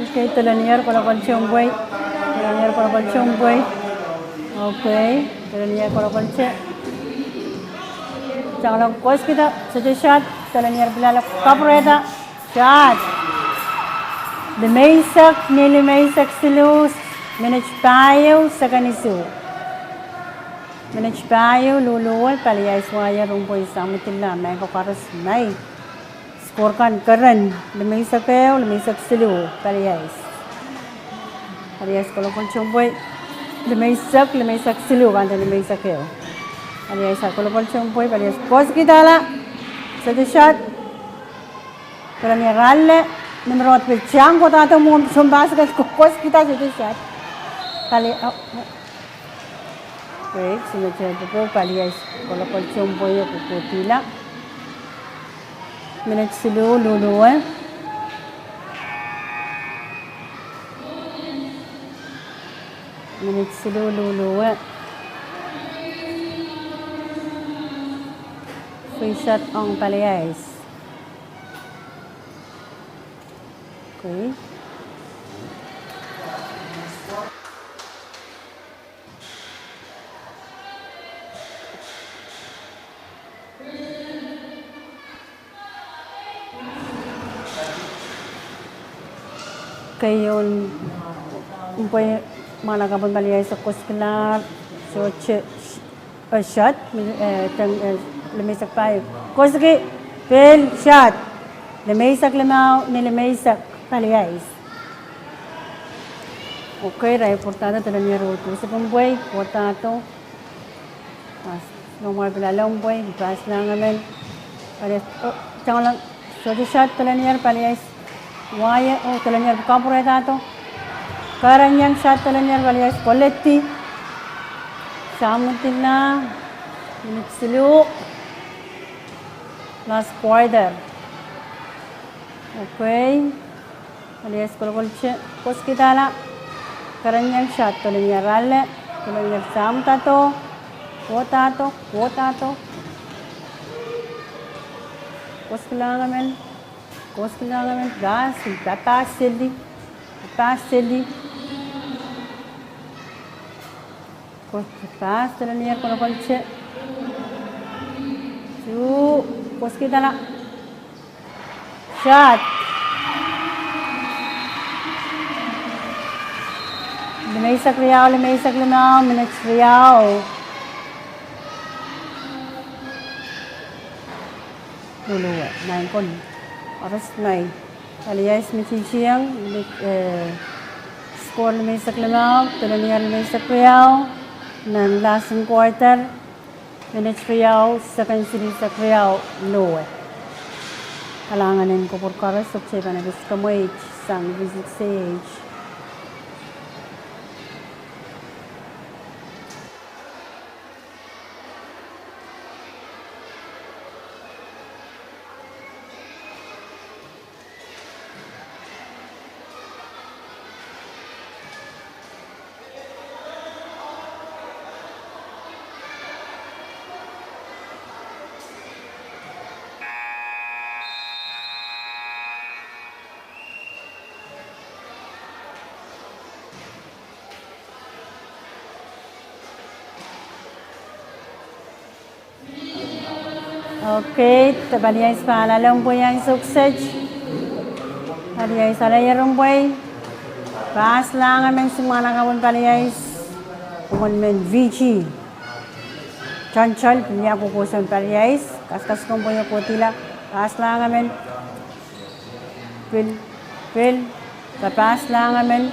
Okay, Telenier kolokoltehn pwei. Telenier kolokoltehn pwei. Okay, Telenier kolokoltehn. Tangala koskihda, sohte shot, Telenier pilahla kapwurehda, shot. Limeisek ni limeisek siluh, minit pahieu, second isuh. Minit pahieu, luhluwe, Pali Ais waier pwei, samwidila, maing ko koaros, maing. Score kan keren, limeisek ehu, limeisek siluh, Pali Ais. Pali Ais kolokoltehn pwei, limeisek, limeisek siluh, kante limeisek ehu. Pali Ais kolokoltehn pwei, Pali Ais koskihda la, sohte shot. Telenier ale, nimrot pil tiang kohdo mwohn sounpahs ko, koskihda, sohte shot. Pali, oh, oh. Wait, sime te popouk, Pali Ais kolokoltehn pwei, kokohdihla. Minit siluh, luhluwe. Minit siluh, luhluwe. Free shot ong Pali Ais. Okay. Keieun pwei, mwahnakapw en Pali Ais koskilahr, sohte, eh, shot, eh, teng, eh, limeisek pahieu. Koski, pil shot. Limeisek limau ni limeisek, Pali Ais. Okay, irail pwuradahdo, Telenier oh duhsepin pwei, pwuradahdo. Pas, noumwahu pilahla pwei, paslahng emen. Pali Ais, oh, tangala, sohte shot, Telenier, Pali Ais. Waier, oh, Telenier kapwurehdahdo. Kerenieng shot, Telenier, Pali Ais koledi. Samwidila, minit siluh. Last quarter. Okay. Pali Ais kolokoltehn, koskihda la, kerenieng shot, Telenier ale, Telenier samwidahdo, pwuradahdo, pwuradahdo. Koskilahr emen, koskilahr emen, pas, pas seli, pas seli. Kos-, pas, Telenier kolokoltehn. Su, koskihda la. Shot. Limeisek riau, limeisek limau, minit riau. Luhluwe, maing ko. Oaros maing. Pali Ais me titieng, eh, Score limeisek limau, dolenier limeisek riau, nan last quarter, minit riau, second silihsek riau, luwe. Kalahngan en kupwur koaros, sohte pahn ekis kamweid sang V six A H. Okei, de pali ais pahn ale mpwei ansou kiset. Pali ais ale mpwei. Pahslahng emen, sim mwahnakapwun pali ais. Pwungen men Fiji. Toantoal, pil ia kohkohson pali ais. Kaskasukumpwei oh kohdihlahng. Pahslahng emen. Pil, pil, de pahslahng emen.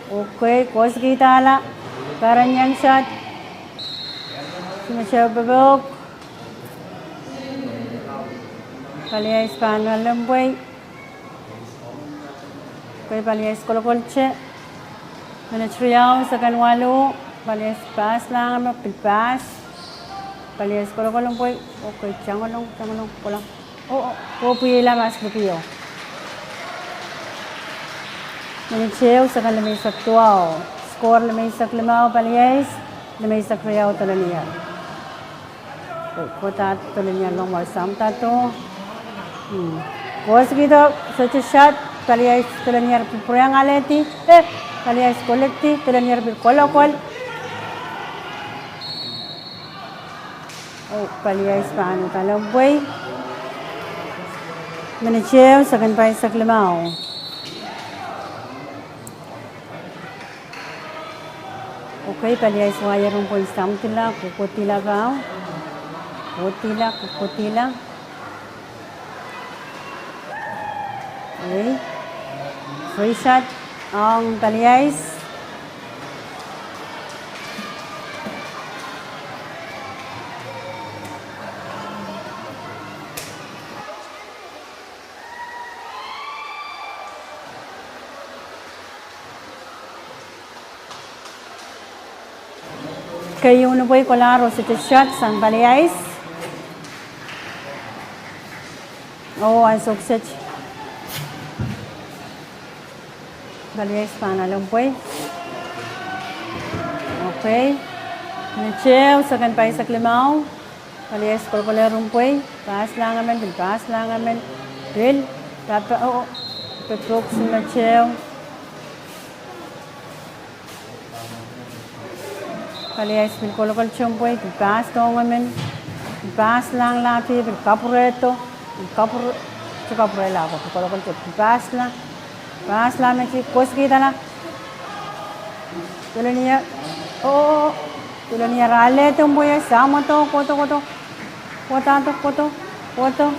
Okei, koasoakihdahla. Peren iang shot. Simeteo popohk. Pali ais pahn ale mpwei. Okei, pali ais kolokolte. Minit riau, second waluh. Pali ais pahslahng emen, pil pahs. Pali ais kolokol mpwei. Okei, tangolong, tangolong, kola. Oh, oh, oh, pwihla mahs lipio. Minit ehu, second limeisek duwau. Score limeisek limau pali ais, limeisek riau dolenier. Oh, kohda dolenier long wai samdato. Hmm. Koasoakihdo, sohte shot, pali ais dolenier pil pwuriang alehdi. Eh, pali ais kolekdi, dolenier pil kolokol. Oh, pali ais pahn ale mpwei. Minit ehu, second pahisek limau. Okei, pali ais wai mpwei, samdila, kohkohdihla pahn. Kohkohdihla, kohkohdihla. Okei. Free shot ong pali ais. Keieun mpwei kohlahro, sohte shot sang pali ais. Oh, ansou kiset. Pali ais pahn ale mpwei. Okei. Minit ehu, second pahisek limau. Pali ais kolokolehr mpwei. Pahslahng emen, pil pahslahng emen. Pil, pahpa, oh, oh. Pil pwuhk, simeteo. Pali ais pil kolokolte mpwei, pil pahsdohng emen, pil pahslahng lahdi, pil kapwurehdo, pil kapwure, sohte kapwurehla ko, pil kolokolte, pil pahsla, pahsla me ti koasoakihdahla. Dolenier, oh, dolenier alehdi mpwei, samwodo, kohdo, kohdo, kohdahdo, kohdo, kohdo.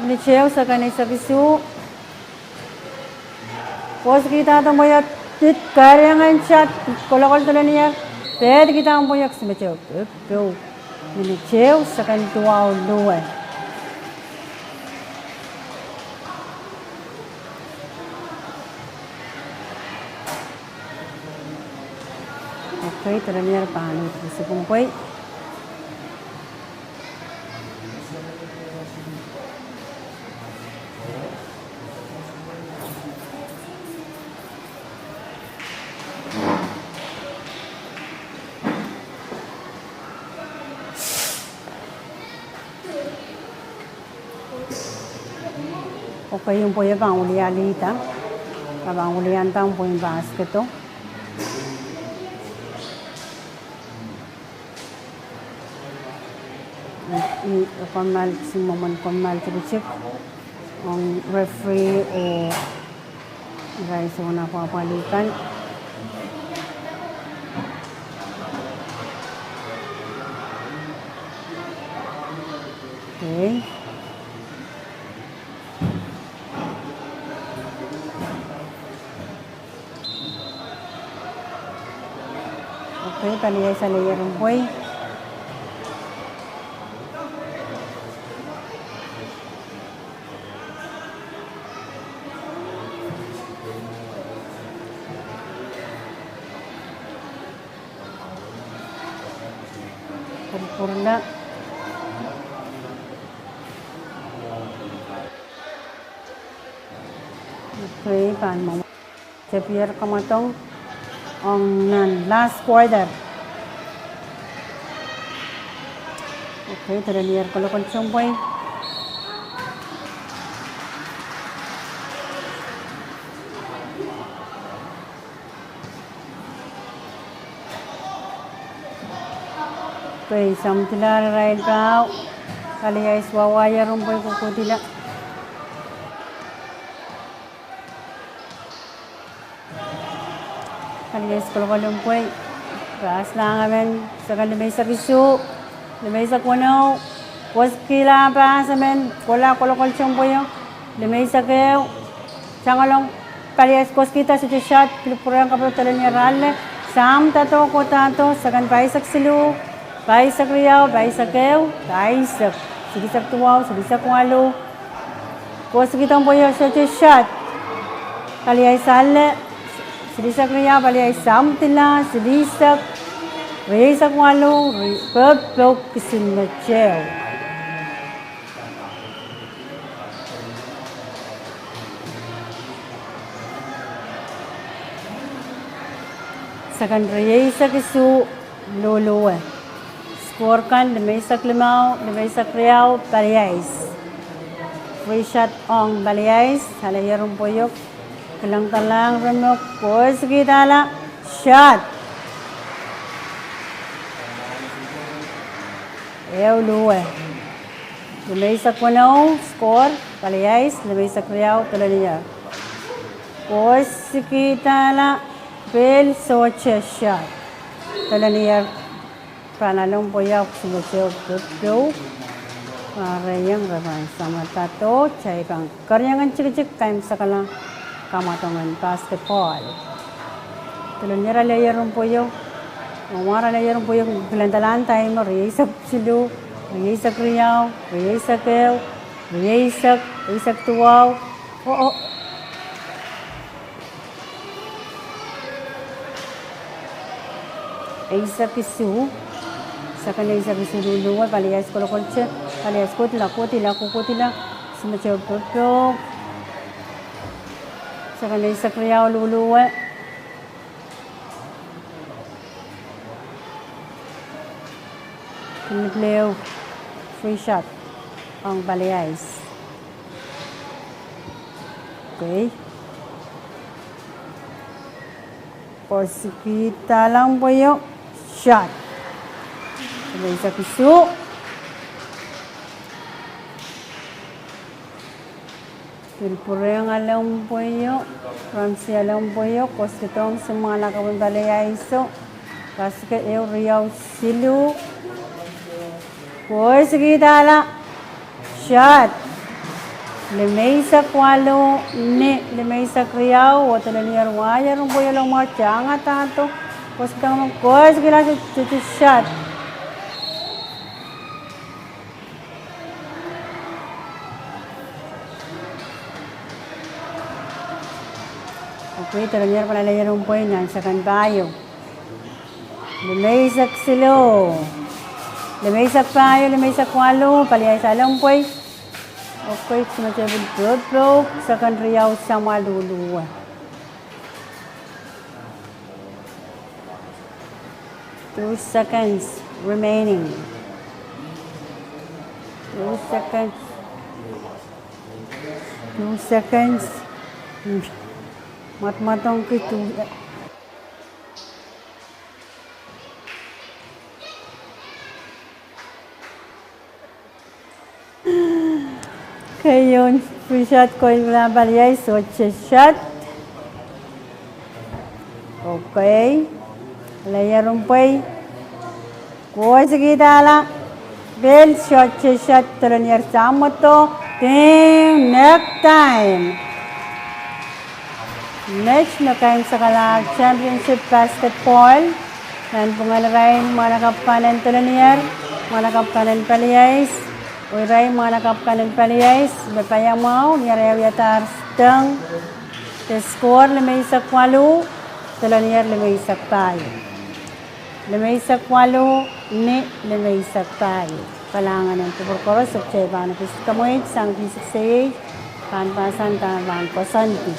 Minit ehu, second eisek isuh. Koasoakihdahdo mpwei, dit keriangen shot, kolokol dolenier, pehd kihda mpwei, simeteo, pil pwuhk. Minit ehu, second duwau luwe. Okei, dolenier pahn uhd pwusuki mpwei. Okei, mpwei pahn wilialihda. Pahn wilianda mpwei pahskedo. I, i, kommoal, sim mwomwen kommoal tikitik ong referee oh irail soangen apwahpwalih kan. Okei. Pwe pali ice ale ier en pwei. Purpurla. Okay, pahn mwomwen. Tepier kamwadong ong nan last quarter. Okay, tolenier kolokol sounpwei. Okay, samwadilahr irail paho. Pali ice wahwa ier en pwei, kohkohdila. Pali ice kolokol en pwei. Pass lang emen, second limeisek isuh, limeisek weneu, koskihla pass emen, kohla kolokol sounpweio, limeisek ehu, tangalong, pali ice koskihda, sohte shot, pil pwurehng kapwurehng tolenier ale, samwdahdo, kohdohdo, second pahisek siluh, pahisek riau, pahisek ehu, pahisek, silihsek duwau, silihsek waluh, koskihda pweio, sohte shot. Pali ice ale, silihsek riau, pali ice samwadilahr, silihsek, rieisek waluh, ri-, pepou, kisin me teu. Second rieisek isuh, luluwe. Score kan, limeisek limau, limeisek riau, pali ice. Free shot ong pali ice, ale ier en pweiok, kilangdalahng rimok, koskihda la, shot. Ehu luwe. Limeisek weneu, score, pali ice, limeisek riau, tolenier. Koskihda la, pil sohte shot. Tolenier pahn ale en pweiok, kisin me teu, pepou. Pahn reiang, re pahn samwada, oh, kitail pahn keriangen tikitik kaimwisekala kamwadong en basketball. Tolenier ale ier en pweiok, mwomwen ale ier en pweiok, kilangdalahng time, rieisek siluh, rieisek riau, rieisek ehu, rieisek, eisek duwau. Oh, oh. Eisek isuh, second eisek isuh luluwe, pali ice kolokolte, pali ice kohla, kohla, kohla, kisin me teu, pepou. Second eisek riau luluwe. Pil ehu free shot ong pali ice. Okay. Koskihda la en pweiok, shot. Eisek isuh. Pil pwurehng ale en pweiok, Ramsey ale en pweiok, koskihdohng simwahla kapwung pali ice o, kasike ehu riau siluh. Koskihda la, shot. Limeisek waluh ni limeisek riau, oh tolenier wah ier en pweiok, lomwa tangatahdo, koskihda, koskihla, shot. Okay, tolenier pahn ale ier en pweiok nan second pahieu. Limeisek siluh. Limeisek pahieu, limeisek waluh, pali ice ale en pweiok. Okay, kisin me teu, pil pepou, second riau samwa luluwe. Two seconds remaining. Two seconds. Two seconds. Mwadmwadong ki two. Keieun free shot, koilang pali ice, sohte shot. Okay. Ale ier en pweiok. Koskihda la. Pil sohte shot, tolenier samwodo. Ding, next time. Met me kaimwisekala championship basketball. Nanpwungen irail mwahnakapw kan en Dolonier, mwahnakapw kan en Paliais, oh irail mwahnakapw kan en Paliais me paiamwahu ni arail wiadahr steng de skoar limeisek waluh, Dolonier limeisek pahieu. Limeisek waluh ni limeisek pahieu. Kalahngan en kupwur koaros, kitail pahn ekis kamweid sang P six A, pahn pahsan dahme pahn koasoandi.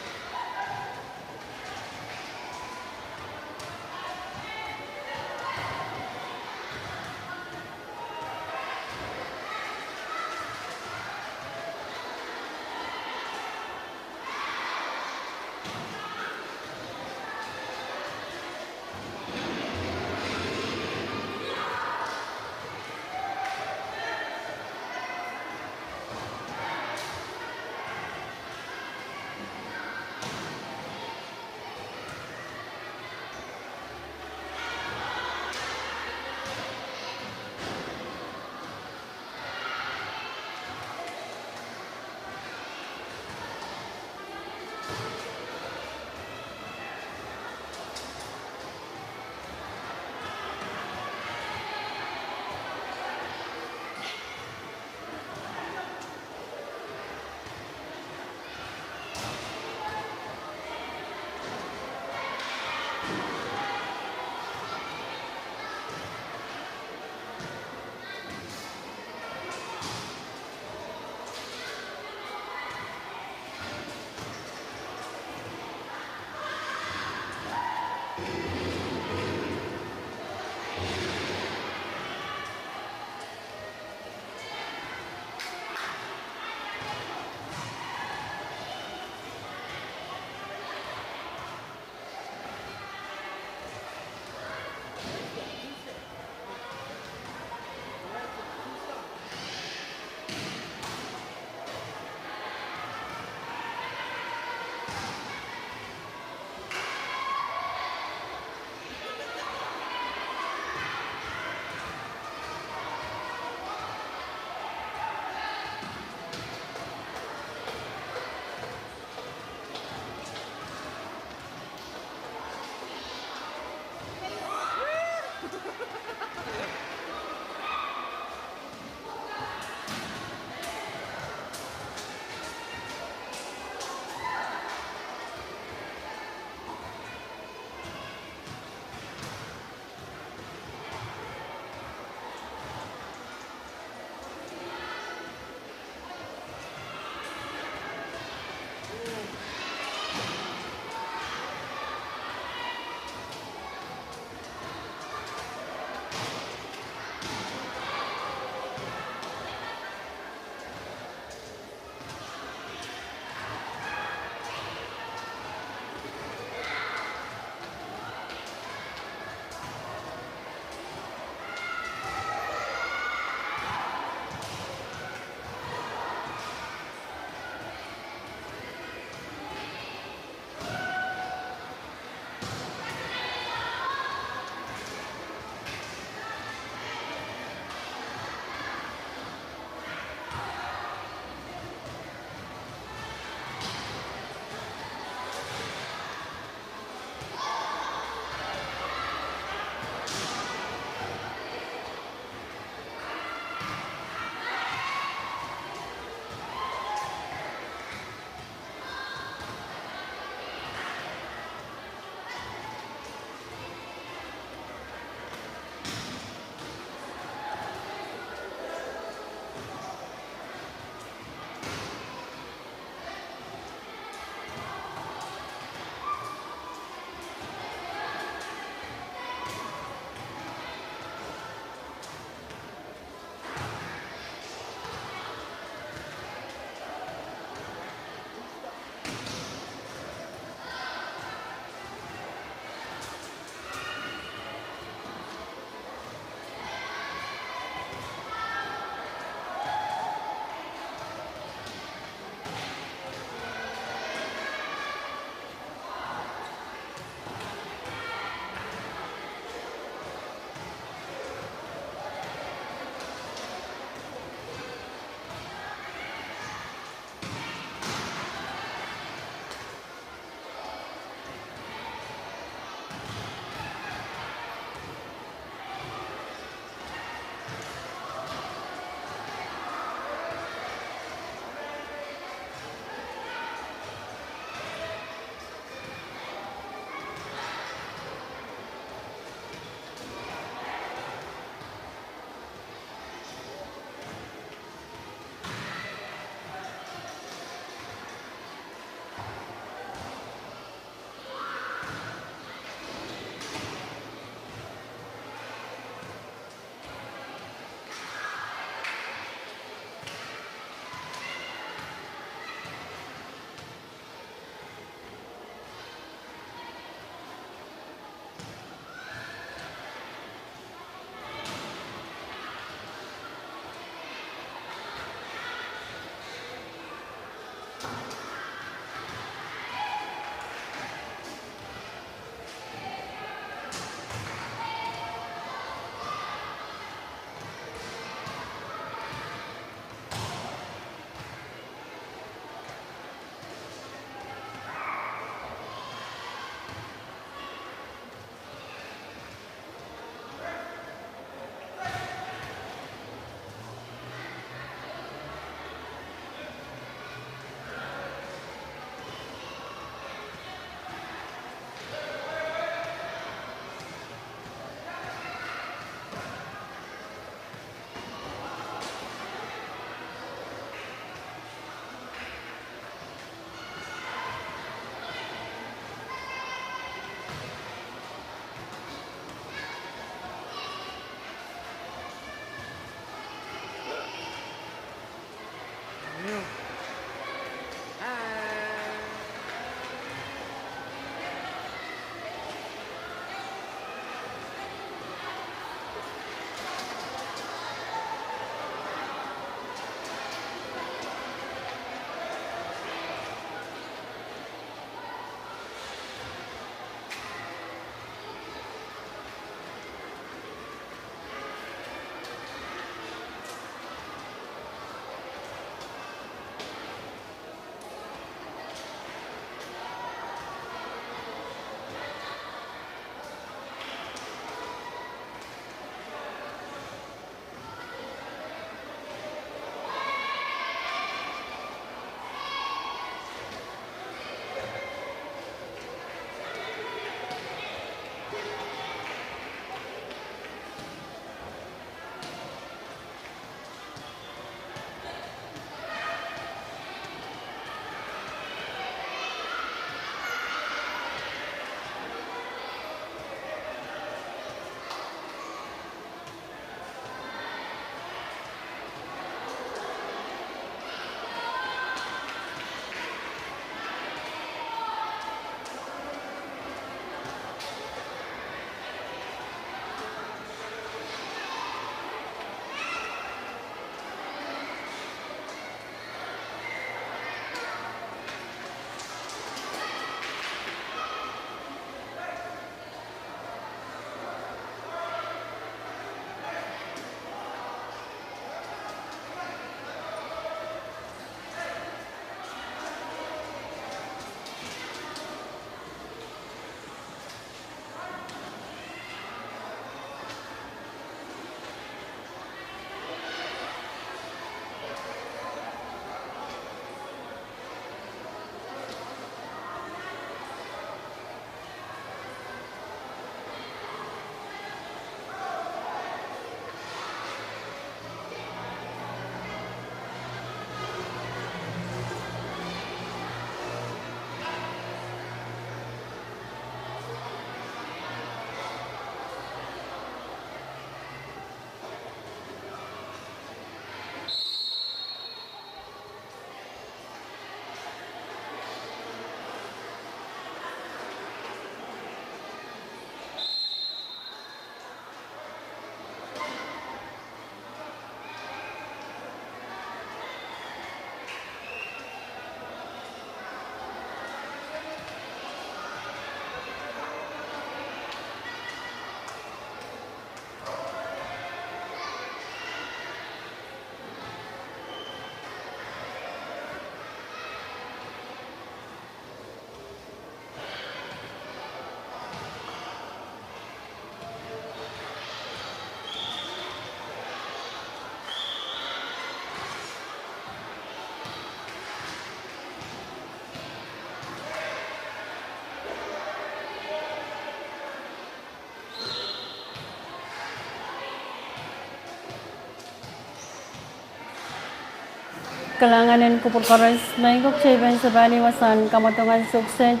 Kalahngan en kupwur koaros, me I kak teipen sapahl wasahn kamwadongen sukset.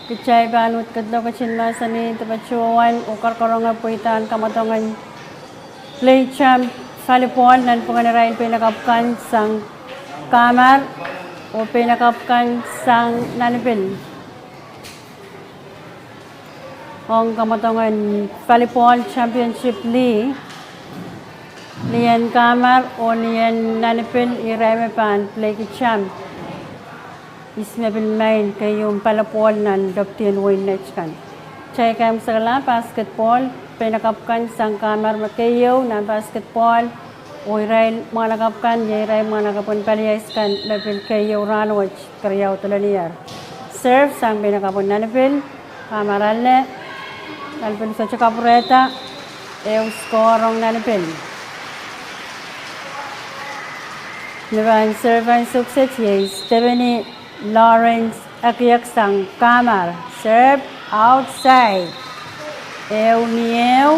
Kitail pahn uhd ketido ketin mahsanih dipatuhwan oh karonge pweidahn kamwadongen Play Champ Volleyball nanpwungen irail peinakapw kan sang Kamar oh peinakapw kan sang Nanpil. Ong kamwadongen Volleyball Championship lih, ni en Kamar oh ni en Nanpil irail me pahn play ki champ. Ihs me pil maing keieu palipaul nan lepdihn wehin Netkan. Kitail kaimwisekala basketball, peinakapw kan sang Kamar me keieu nan basketball, oh irail mwahnakapw kan, iei irail mwahnakapwen pali ais kan me pil keieu rahnwet, keriau dolenier. Serve sang peinakapwen Nanpil, Kamar ale, Nanpil sohte kapwurehda, ehu score ong Nanpil. Me pahn serve ansou kiset iei Stephanie Lawrence Akiek sang Kamar. Serve outside. Ehu ni ehu.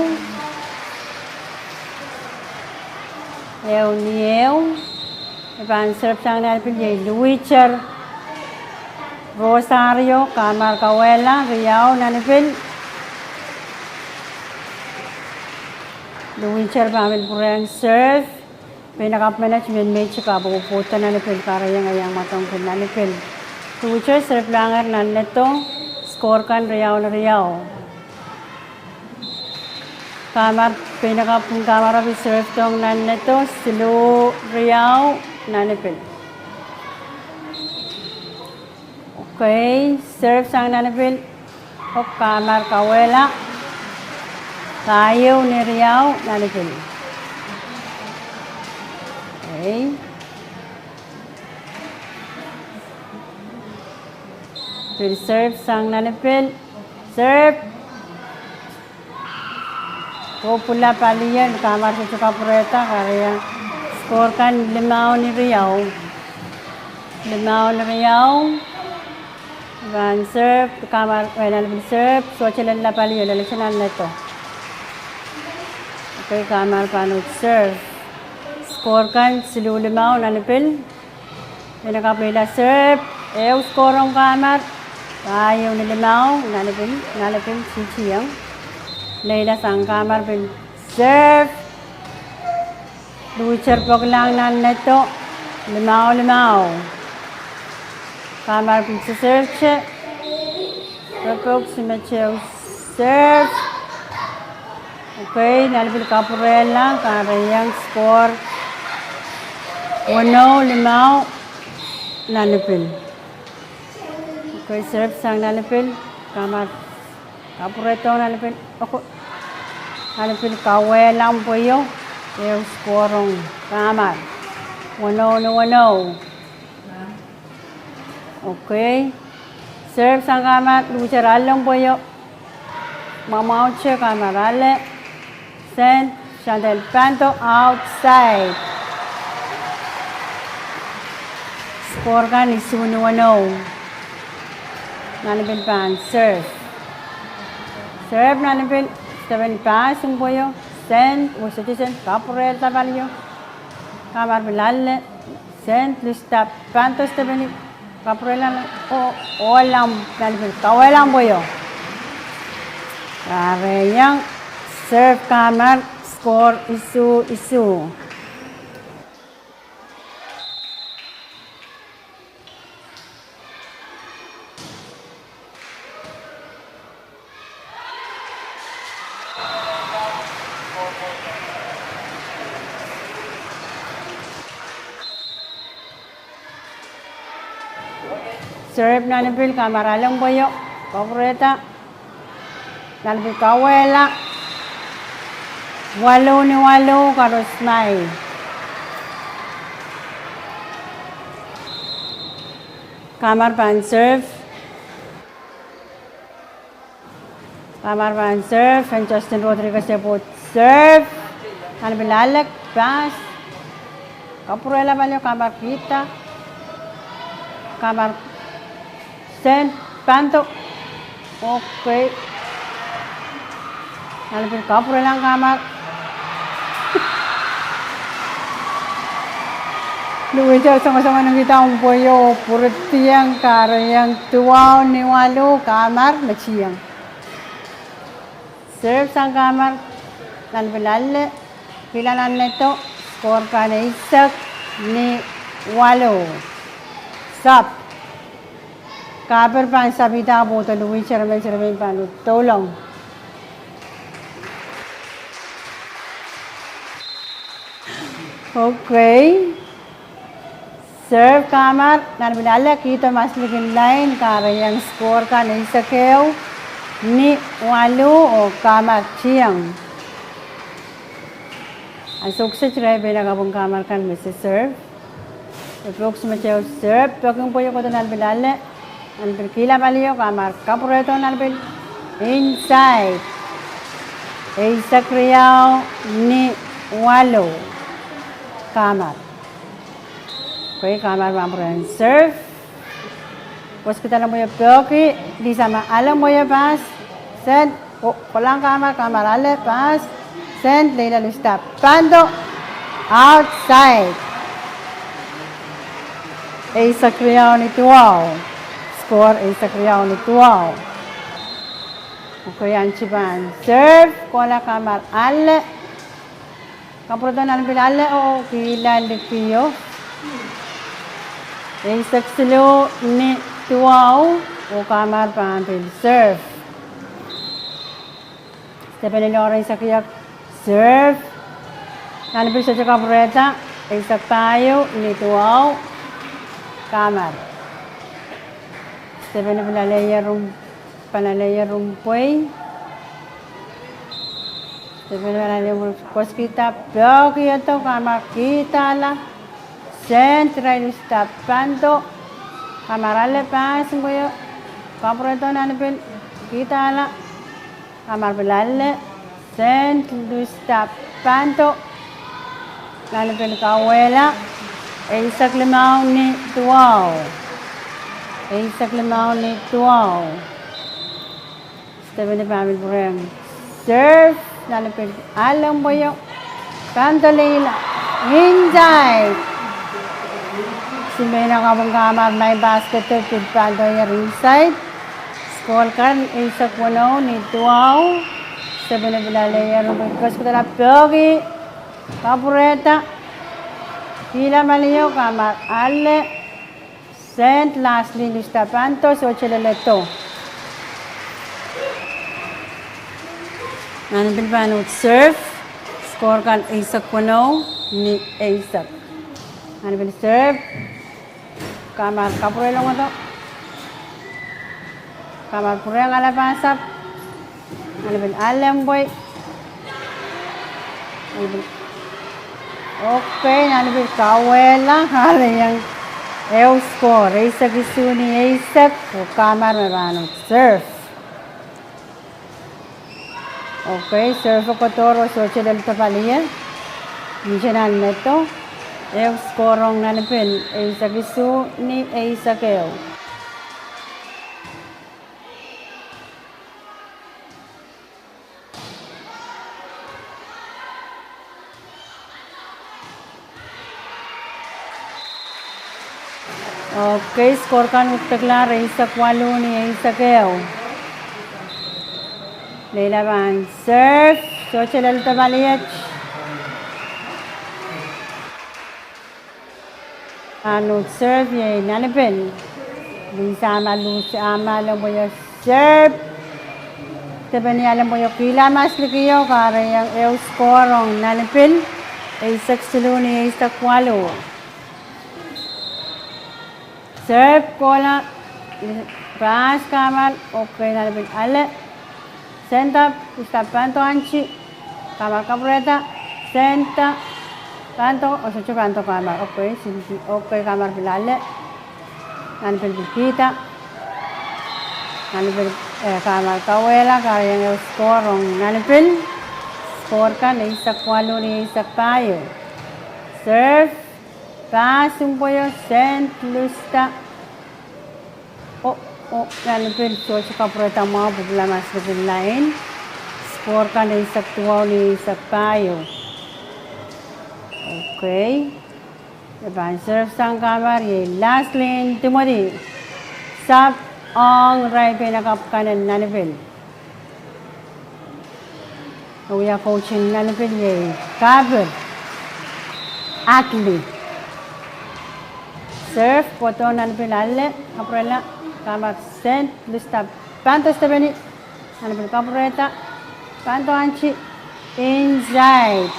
Ehu ni ehu. Me pahn serve sang Nanpil iei Luicher Rosario, Kamar kawehla, riau Nanpil. Luicher pahn pil pwurehng serve. Peinakapw menet mehn mehte kapw oh pwoud nan pil, kahrehiong iang mwadong pil nan pil. Luhte serve langehr nan nehdo, score kan riau ni riau. Kamar, peinakapw kamar pil serve dohng nan nehdo, siluh riau nan pil. Okay, serve sang nan pil. Oh kamar kauwehla. Pahieu ni riau nan pil. Okay. Pil serve sang nan pil. Serve. Pwupwula palien, kamar sohte kapwurehda, kahrehiong score kan limau ni riau. Limau ni riau. Pahn serve, kamar, eh, nan pil serve, sohte lella palio, lella nan nehdo. Okay, kamar pahn uhd serve. Score kan siluh limau nan pil. Peinakapw leila serve, ehu score ong kamar, pahieu ni limau nan pil, nan pil titieng. Leila sang kamar pil serve. Luhte pokilahng nan nehdo, limau limau. Kamar pil serve te. Pepok simetew serve. Okay, nan pil kapwurehla, kahrehiong score weneu limau nan pil. Okay, serve sang nan pil, kamar kapwurehdohng nan pil, oko, nan pil kauwehla pweio, ehu score ong kamar. Weneu ni weneu. Okay. Serve sang kamar, luhte ale pweio. Mwamwaute kamar ale. Send, send el panto outside. Score kan isuh ni weneu. Nan pil pahn serve. Serve nan pil, step en pass pweio. Send, weseti send, kapwurehda palio. Kamar pil ale. Send, lista panto step en kapwurehla, oh, ohla nan pil kauwehla pweio. Kahrehiong serve kamar, score isuh isuh. Serve nan pil kamar ale pweio, kapwurehda, nan pil kauwehla, walu ni walu, koaros mai. Kamar pahn serve. Kamar pahn serve, en Justin Rodriguez e pwoud serve. Nan pil ale, pass. Kapwurehla palio, kamar kihda. Kamar send, panto. Okay. Nan pil kapwurehla kamar. Luhte songosong en kihda pweio, pwurodohng, kahrehiong duwau ni walu, kamar metieng. Serve sang kamar, nan pil ale, kihla nan nehdo, score kan eisek ni walu. Sap. Kapir pahn sapihda pwuhdo luhte, serve, serve pahn doulong. Okay. Serve kamar, nan pil ale, kihdo maslikin lain, kahrehiong score kan eisek ehu ni walu oh kamar tieng. Ansou kiset irail peinakapw kamar kan me se serve. E pok simetew serve, pokin pweio kohdo nan pil ale, nan pil kihla palio, kamar kapwurehdo nan pil inside. Eisek riau ni walu. Kamar. Okay, kamar pahn pwurehng serve. Pwoskid ale pweio poaki, Lisa me ale pweio pass. Send, kohlahng kamar, kamar ale pass. Send, leila lista panto. Outside. Eisek riau ni duwau. Score eisek riau ni duwau. Okay, ahneki pahn serve, kohla kamar ale. Kapwuredo nan pil ale oh kihla likio. Eisek siluh ni duwau, oh kamar pahn pil serve. Stephen Lawrence eisek ieu, serve. Nan pil sohte kapwurehda, eisek pahieu ni duwau, kamar. Stephen pil ale ieu rum, pahn ale ieu rum pwei. Stephen pil ale ieu rum, koskihda, peki edo, kamar kihdala. Sent, irail luhsda pahndo, kamar ale, pass pweo, kapwuredo nan pil, kihdala, kamar pil ale, sent, luhsda pahndo, nan pil kauwehla, eisek limau ni duwau. Eisek limau ni duwau. Stephen pahn pil pwurehng serve, nan pil ale pweo, pahndo lelohng inside. Simein kapwung kamar maing basket pil pahndo ier inside. Score kan eisek weneu ni duwau. Stephen pil ale ieu rum pwei, koskihda, peki, kapwurehda, kihla malio, kamar ale. Sent, lastly, luhsda pahndo, sohte leledo. Nan pil pahn uhd serve, score kan eisek weneu ni eisek. Nan pil serve, kamar kapwurelong edo. Kamar pwurehng ale pass up. Nan pil ale pwei. Nan pil, okay, nan pil kauwehla, kahrehiong ehu score, eisek isuh ni eisek, oh kamar me pahn uhd serve. Okay, serve kodohr oh sohte lel tepel ie. Mihte nan medo, ehu score ong nan pil, eisek isuh ni eisek ehu. Okay, score kan uhd declare eisek waluh ni eisek ehu. Leila pahn serve, sohte lel tepel ie. Pahn uhd serve iei nan pil. Lisa Malusi, ah, ale pweo, serve. Stephen ale pweo, kihla masliki oh kahrehiong ehu score ong nan pil. Eisek siluh ni eisek waluh. Serve kohla, pass kamar, okay, nan pil ale. Sent, luhsda pahndo anti, kamar kapwurehda, sent, pahndo, oh sohte pahndo kamar, okay, sent, okay, kamar pil ale. Nan pil pil kihda. Nan pil, eh, kamar kauwehla, kahrehiong ehu score ong nan pil. Score kan eisek waluh ni eisek pahieu. Serve. Pass pweo, sent, luhsda. Oh, oh, nan pil sohte kapwurehda mwahu pwe pil masliki line. Score kan eisek duwau ni eisek pahieu. Okay. Ie pahn serve sang kamar, iei Laslin Timothy. Sahpw ong irail peinakapw kan en nan pil. Wia coach en nan pil iei Kapir Atli. Serve, pwodo nan pil ale, kapwurehla, kamar sent, luhsda pahndo Stephen, nan pil kapwurehda, pahndo anti, inside.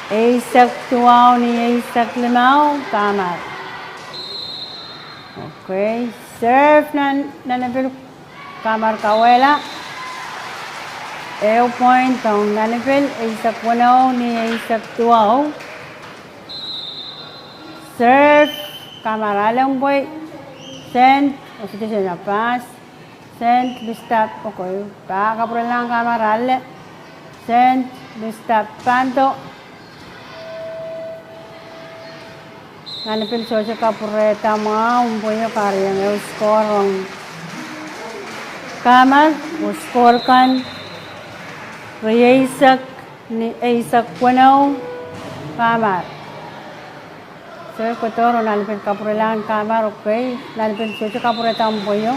Eisek duwau ni eisek limau, kamar. Okay, serve nan, nan pil kamar kauwehla. Ehu point ong nan pil, eisek weneu ni eisek duwau. Serve, kamar ale pwei, sent, oh sohte sent, pass. Sent, luhsda, okay, pahn kapwurelahng kamar ale. Sent, luhsda pahndo. Nan pil sohte kapwurehda mwahu pwe io, kahrehiong ehu score ong kamar, oh score kan rieisek ni eisek weneu, kamar. Serve kodohr oh nan pil kapwurelahng kamar, okay, nan pil sohte kapwurehda pwe io,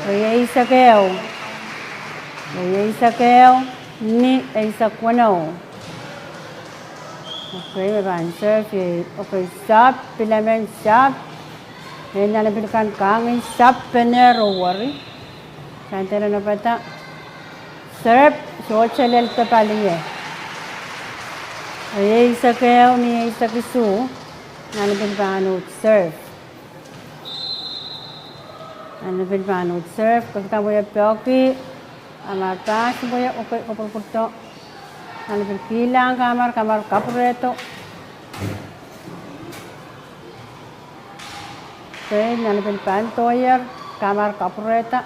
rieisek ehu. Rieisek ehu ni eisek weneu. Okay, me pahn serve, okay, sap, pil emen sap. Ei, nanpil kan kangin sap pene roweri. Sandel nopada. Serve, sohte lel de pali ie. Rieisek ehu ni eisek isuh. Nanpil pahn uhd serve. Nanpil pahn uhd serve, kekdamwei pwoaki, kamar pass pwoio, okay, kopwurupwurdo. Nanpil kihlahng kamar, kamar kapwurehdo. Okay, nanpil pandohier, kamar kapwurehda.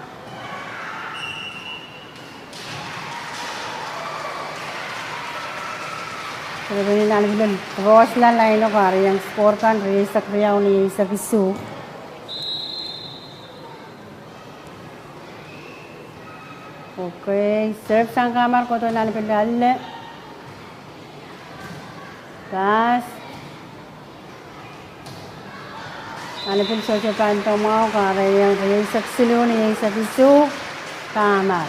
Serepenin nanpil en cross la laino, kahrehiong score kan rieisek riau ni eisek isuh. Okay, serve sang kamar kohdo nanpil ale. Pass. Nanpil sohte pando mwahu, kahrehiong rieisek siluh ni eisek isuh, kamar.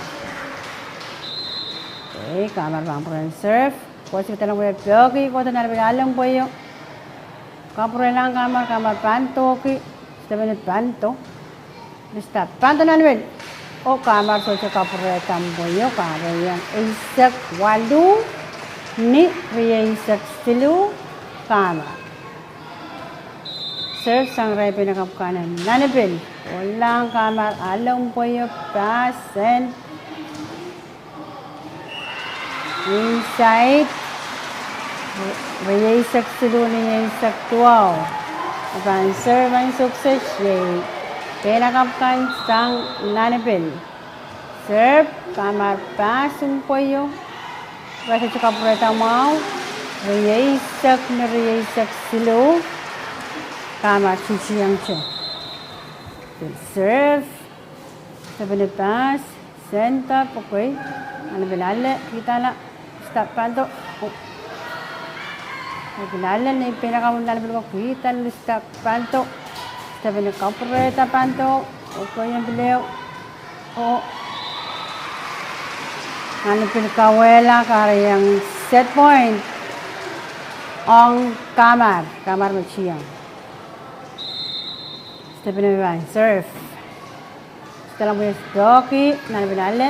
Okay, kamar pahn pwurehng serve. Koasoia kitail en wie peki, kohdo nanpil ale en pwoio. Kapwurelahng kamar, kamar pandohki, step en pando. Step pando nanpil. Oh, kamar sohte kapwurehda en pwoio, kahrehiong eisek waluh ni rieisek siluh, kamar. Serve sang irail peinakapw kan en nanpil. Kohlahng kamar ale en pwoio, pass en inside rieisek siluh ni eisek duwau. Pahn serve en success, iei peinakapw kan sang nanpil. Serve, kamar pass en pwoio. Irail sohte kapwurehda mwahu, rieisek ni rieisek siluh, kamar titiengte. Serve, step en pass, center, okay. Nanpil ale, kihda la, step pando. Nanpil ale, ni peinakapw nanpil ko kihda la, step pando. Step en kapwurehda pando, okay, en pil ehu. Oh. Nanpil kawehla, kahrehiong set point ong kamar, kamar me tieng. Step en pahn serve. Step en pwoaki, nanpil ale.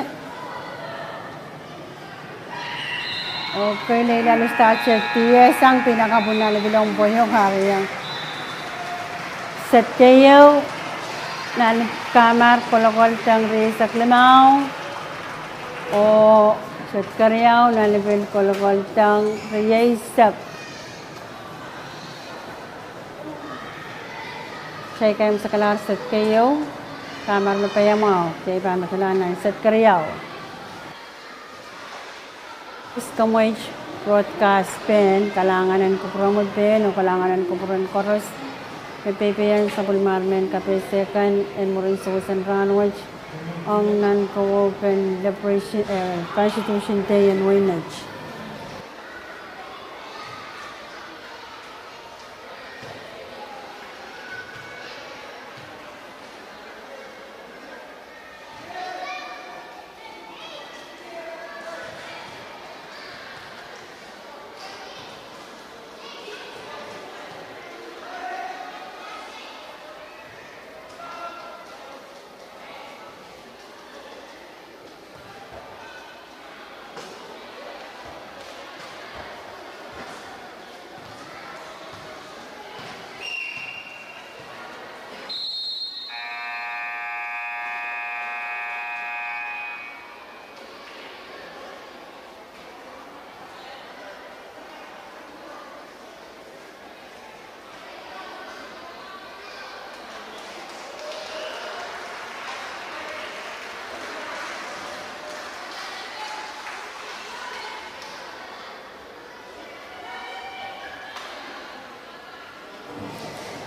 Okay, leilahn start, set, tiesang peinakapw nanpil en pwoio, kahrehiong set keieu, nan kamar kolokoldahng rieisek limau. Oh, set keriau, nanpil kolokoldahng rieisek. Kitail kin sakalahr set keieu, kamar me paiamwahu, kitail pahn me sakalahr nan set keriau. Komwei broadcast pen, kalahngan en kupwuromwi pen, oh kalahngan en kupwuren koaros me peipeiong sapwellimar mehn kapehse kan en mwurin sewese en rahnwet, ong nan kowehwe en Liberation, eh, Constitution Day en wehi met.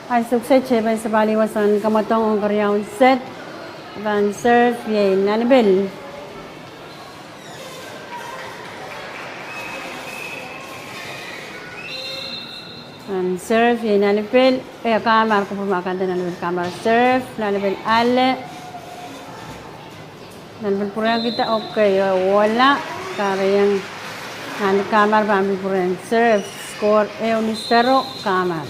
Ansou kiset, kitail pahn sapahl wasahn kamwadong ong keriaun set, pahn serve iei nanpil. Pahn serve iei nanpil, eh, kamar, kupwur me kanda nanpil, kamar serve, nanpil ale. Nanpil pwurehng kihda, okay, oh, wohla, kahrehiong nan kamar pahn pil pwurehng serve. Score ehu ni sero, Kamar.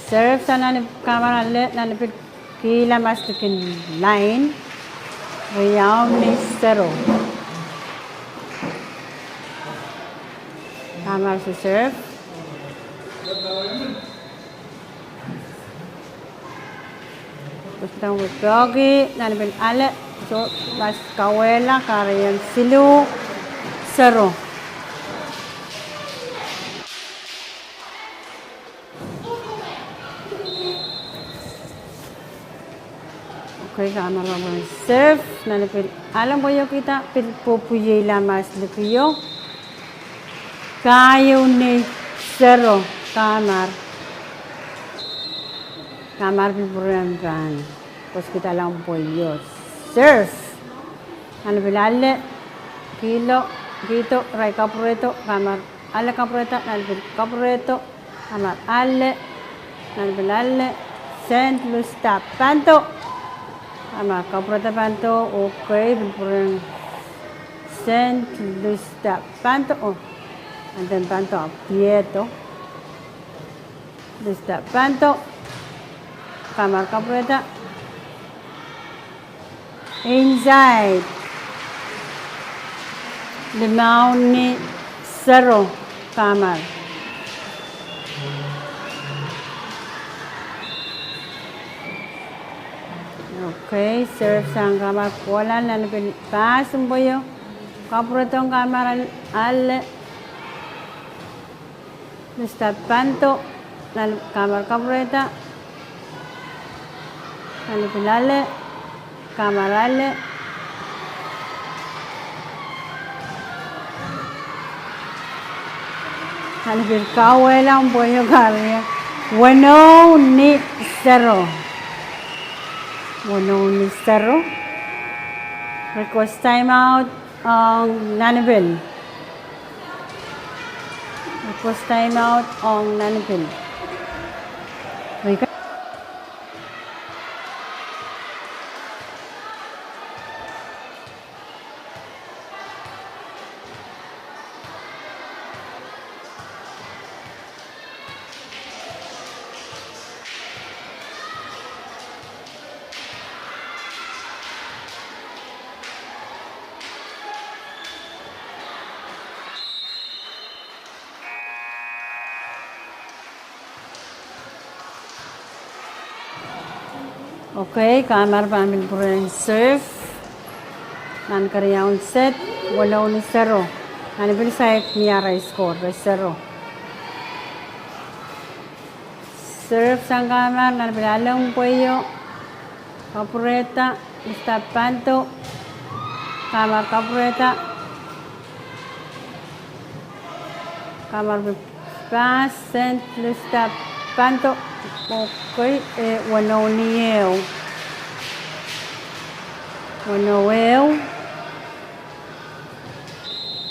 Serve sang nan, Kamar ale nan pil kihla maslikin lain. Riau ni sero. Kamar se serve. Pwusidang pil peki nan pil ale, so, mas kauwehla, kahrehiong siluh sero. Okay, Kamar pahn serve nan pil ale, pwe ieu kihda pil pwopwiehla maslikio. Kahieu ni sero, Kamar. Kamar pil pwurehng pahn koasoakihdahla pwe ieu serve. Nan pil ale, kihlo, kihdo, irail kapwurehdo, Kamar ale kapwurehda, nan pil kapwurehdo, Kamar ale, nan pil ale, send, lose, tap, panto. Kamar kapwurehda panto, okay, pil pwurehng send, lose, tap, panto, oh, and then panto, apwiedo. Lose, tap, panto. Kamar kapwurehda. Inside. Limau ni sero, Kamar. Okay, serve sang Kamar kohla, nan pil pass pwe ieu kapwurehdo, Kamar ale. Lose, tap, panto, nan Kamar kapwurehda, nan pil ale, Kamar ale, nan pil kauwehla pwe ieu kahrehiong weneu ni sero. Weneu ni sero. Request time out ong nan pil. Request time out ong nan pil. Okay, Kamar pahn pil pwurehng serve. Nan keriaun set, weneu ni sero. Nan pil saik ni arail score, re sero. Serve sang Kamar, nan pil ale pwe ieu kapwurehda, lose, tap, panto. Kamar kapwurehda. Kamar pil pass, send, lose, tap, panto. Okay, eh, weneu ni ehu. Weneu ehu.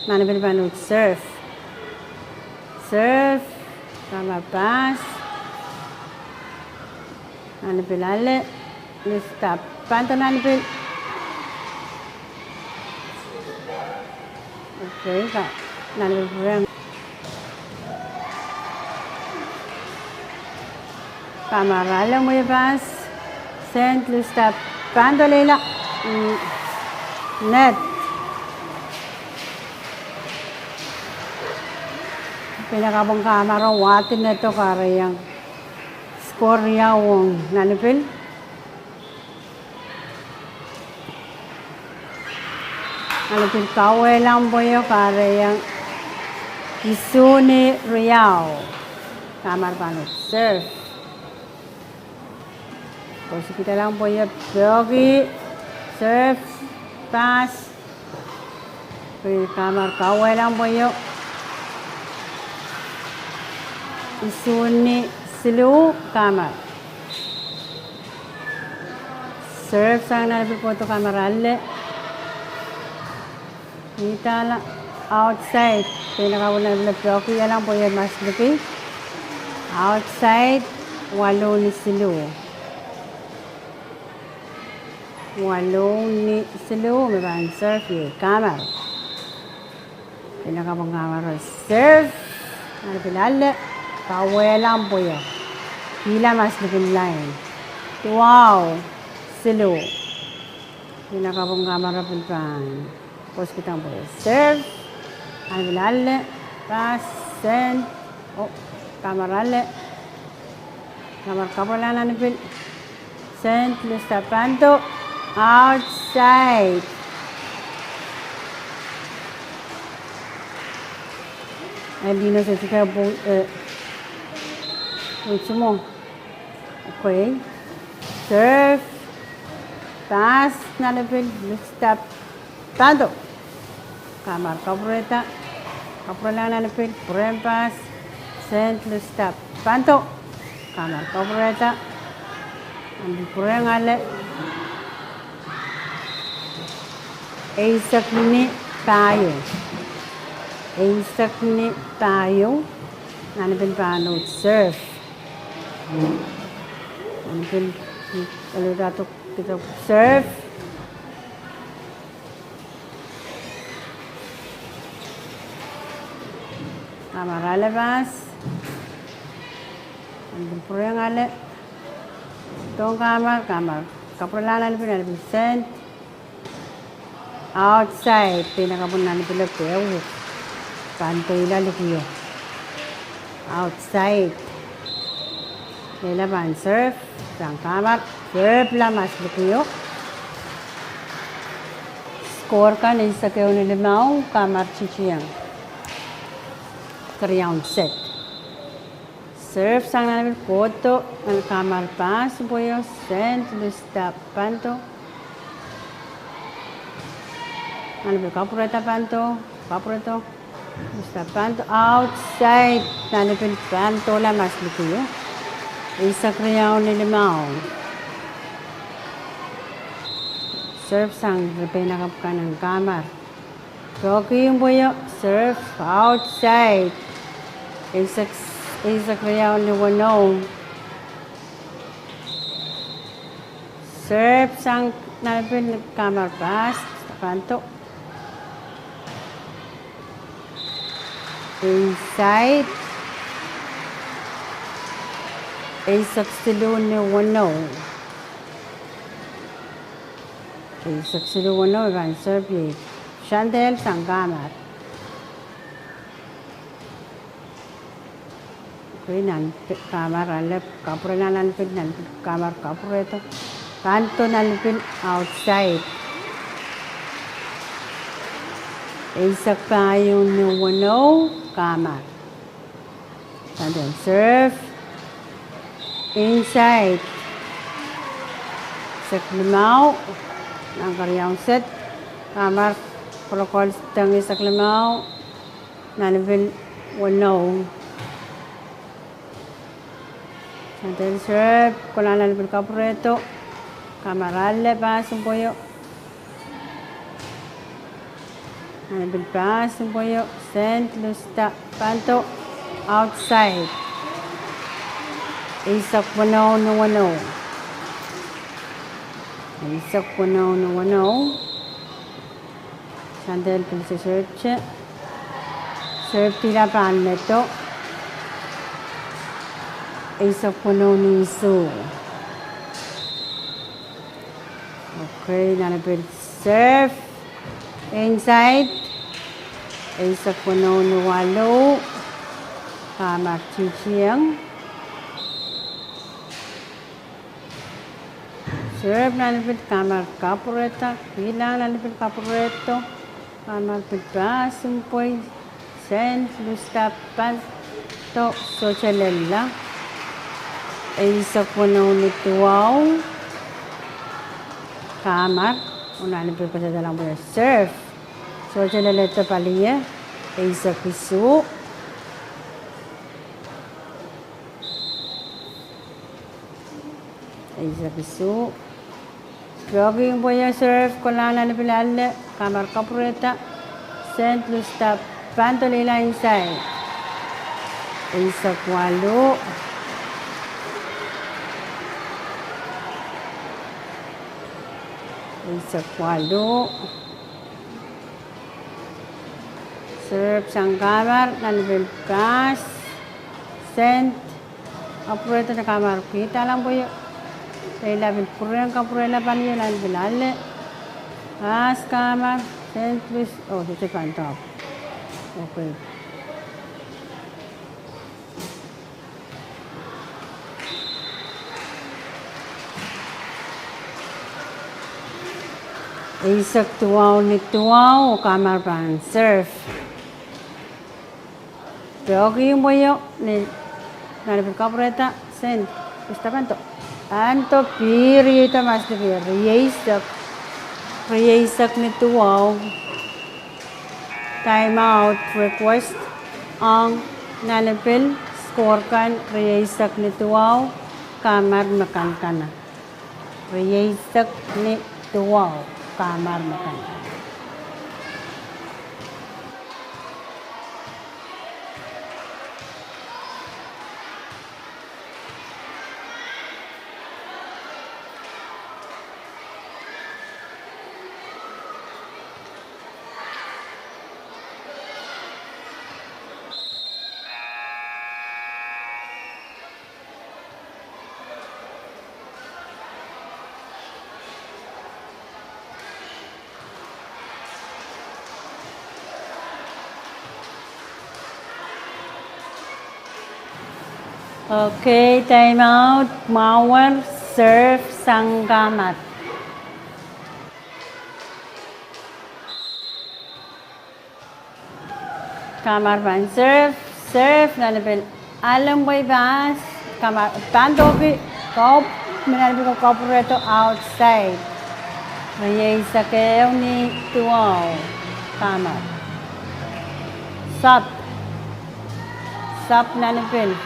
Nan pil pahn uhd serve. Serve, Kamar pass. Nan pil ale, lose, tap, panto nan pil. Okay, ka, nan pil pwurehng. Kamar ale mwo pass. Send, lose, tap, panto lelohng, mm, net. Pil kapwung Kamar o wahdi net o kahrehiong score riau ong nan pil. Nan pil kauwehla pwe ieu kahrehiong isuh ni riau. Kamar pahn uhd serve. Koasoakihdahla pwe ieu peki, serve, pass. Pil Kamar kauwehla pwe ieu isuh ni siluh, Kamar. Serve sang nan pil pwohdo, Kamar ale. Ni dahla outside, pil Kamar nan pil peki, iang pwe ieu mas liki. Outside, walu ni siluh. Walu ni siluh, me pahn serve iei Kamar. Pil kapwung kamar, serve. Nan pil ale, kawehla pwoio. Kihla maslikin lain. Duwau, siluh. Pil kapwung kamar pil pahn. Pwoskihda pwoio. Serve. Nan pil ale, pass, send. Oh, kamar ale. Kamar kapwurelahng nan pil. Send, lista, panto, outside. Eldino se tika bo, eh, unsimo. Okay. Serve. Pass, nan pil, lista, panto. Kamar kapwurehda, kapwurelahng nan pil, pwurehng pass, send, lista, panto. Kamar kapwurehda, nan pil pwurehng ale, eisek ni pahieu. Eisek ni pahieu, nan pil pahn uhd serve. Nan pil, pil, pil, serve. Kamar ale pass. Nan pil pwurehng ale. Dohng kamar, kamar kapwurelahng nan pil, nan pil send. Outside, pil kapwung nan pil keu. Panto ila likio. Outside. Lelohla pahn serve, sang kamar, serve la maslikin. Score kan eisek ehu ni limau, kamar titieng. Keriaun set. Serve sang nan pil kohdo, nan kamar pass pwoio, send, lista, panto. Nan pil kapwurehda panto, kapwurehdo. Lista panto outside, nan pil panto la maslikin. Eisek riau ni limau. Serve sang ripeinakapw kan nan kamar. Pwehki pwoio, serve outside. Eisek, eisek riau ni weneu. Serve sang nan pil kamar pass, panto. Inside. Eisek siluh ni weneu. Eisek siluh weneu, e pahn serve ie. Sandel sang kamar. Okay, nan pil kamar ale, kapwurelahng nan pil, nan pil kamar kapwurehdo. Panto nan pil outside. Eisek pahieu ni weneu, kamar. Sandel serve. Inside. Eisek limau. Nan keriaun set. Kamar, prokol teng eisek limau. Nan pil weneu. Sandel serve, kolahng nan pil kapwurehdo. Kamar ale pass pwoio. Nan pil pass pwoio, send, lista, panto, outside. Eisek weneu ni weneu. Eisek weneu ni weneu. Sandel pil se serve. Serve pil pahn medo. Eisek weneu ni isuh. Okay, nan pil serve. Inside. Eisek weneu ni waluh. Kamar titieng. Serve nan pil kamar kapwurehda, kilang nan pil kapwurehdo, kamar pil pass pwoio, send, lista, panto, sohte lella. Eisek weneu ni duwau, kamar, oh nan pil koasoiahlang pwoio, serve. Sohte lella, de pali ie, eisek isuh. Eisek isuh. Pwehki pwoio, serve, kolahng nan pil ale, kamar kapwurehda, send, lista, panto, lelah inside. Eisek waluh. Eisek waluh. Serve sang kamar, nan pil pass, send, kapwurehdo ni kamar kihda lampo io. Leila pil pwurehng kapwurehla pali io, nan pil ale. Pass kamar, send please. Oh, sohte pahn top. Okay. Eisek duwau ni duwau, kamar pahn serve. Peki mweio ni, nan pil kapwurehda, send, pista pahn do. Pahn do pil riehdo mas ni pil rieisek. Rieisek ni duwau. Time out request ong nan pil score kan rieisek ni duwau, kamar me kan kana. Rieisek ni duwau, kamar me kan kana. Okay, time out, mwahuer, serve sang kamar. Kamar pahn serve, serve, nan pil ale pwe pass, kamar pahn dohki, kop, me nan pil kapwurehdo outside. Rieisek ehu ni duwau, kamar. Sap, sap nan pil.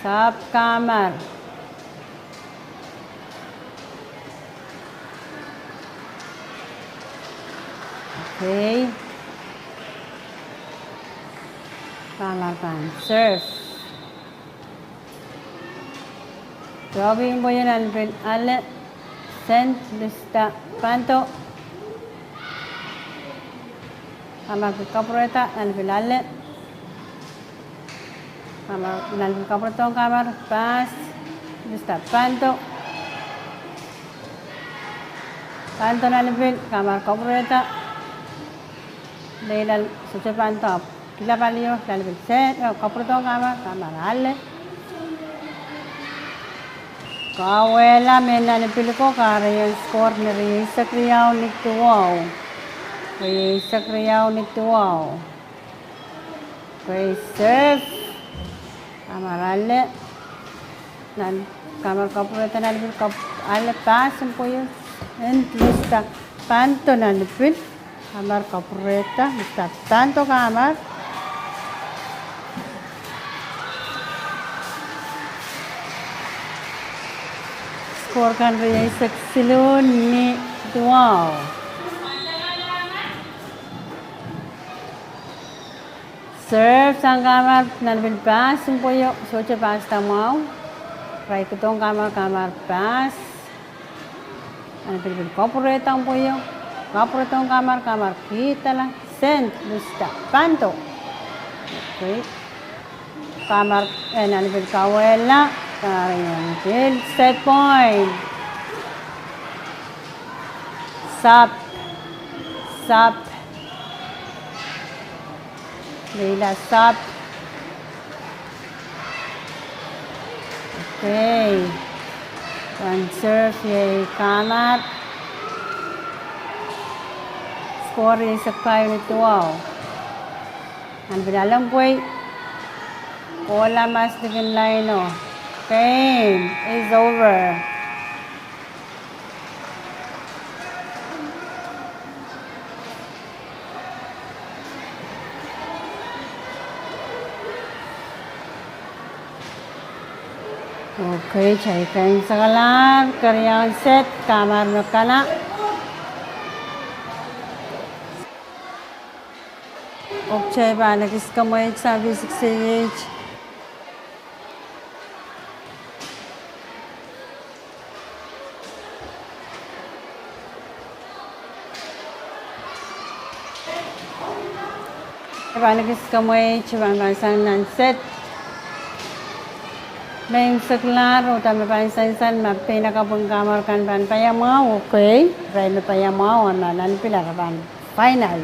Sap kamar. Okay. Kamar pahn serve. Dohki mweio nan pil ale, send, pista pahn do. Kamar pil kapwurehda, nan pil ale. Kamar, nan pil kapwurehdohng kamar, pass, pista pahn do. Pahn do nan pil, kamar kapwurehda. Leila sohte pahn do. Kihla pali io, nan pil send, oh, kapwurehdohng kamar, kamar ale. Kauwehla me nan pil ko, kahrehiong score ni rieisek riau ni duwau. Rieisek riau ni duwau. Pwe serve. Kamar ale. Nan kamar kapwurehda nan pil kap-, ale pass pwe io. En pista pahn do nan pil. Kamar kapwurehda, pista pahn do kamar. Score kan rieisek siluh ni duwau. Serve sang kamar, nan pil pass pwe io, sohte pass da mwahu. Rieisek duwau kamar, kamar pass. Nan pil pil kapwurehda pwe io, kapwurehdohng kamar, kamar kihdala, send, pista pahn do. Okay. Kamar, eh, nan pil kauwehla, kamar nan pil set point. Sap, sap. Leila sap. Okay. Pahn serve iei kamar. Score rieisek pahieu ni duwau. Nan pil ale pwe kohla mas likin laino. Game is over. Okay, kitail kin sakalahr, keriaun set, kamar me kana. Okei, pahn ekis kemweit sang V six A H. Pahn ekis kemweit, pahn pahn sang nan set. Main seklahr, oh dahme pahn sansal ma pein kapwung kamwar kan pahn paiamwahu, okei. Irail me paiamwahu, a ma nan pil ara pahn final.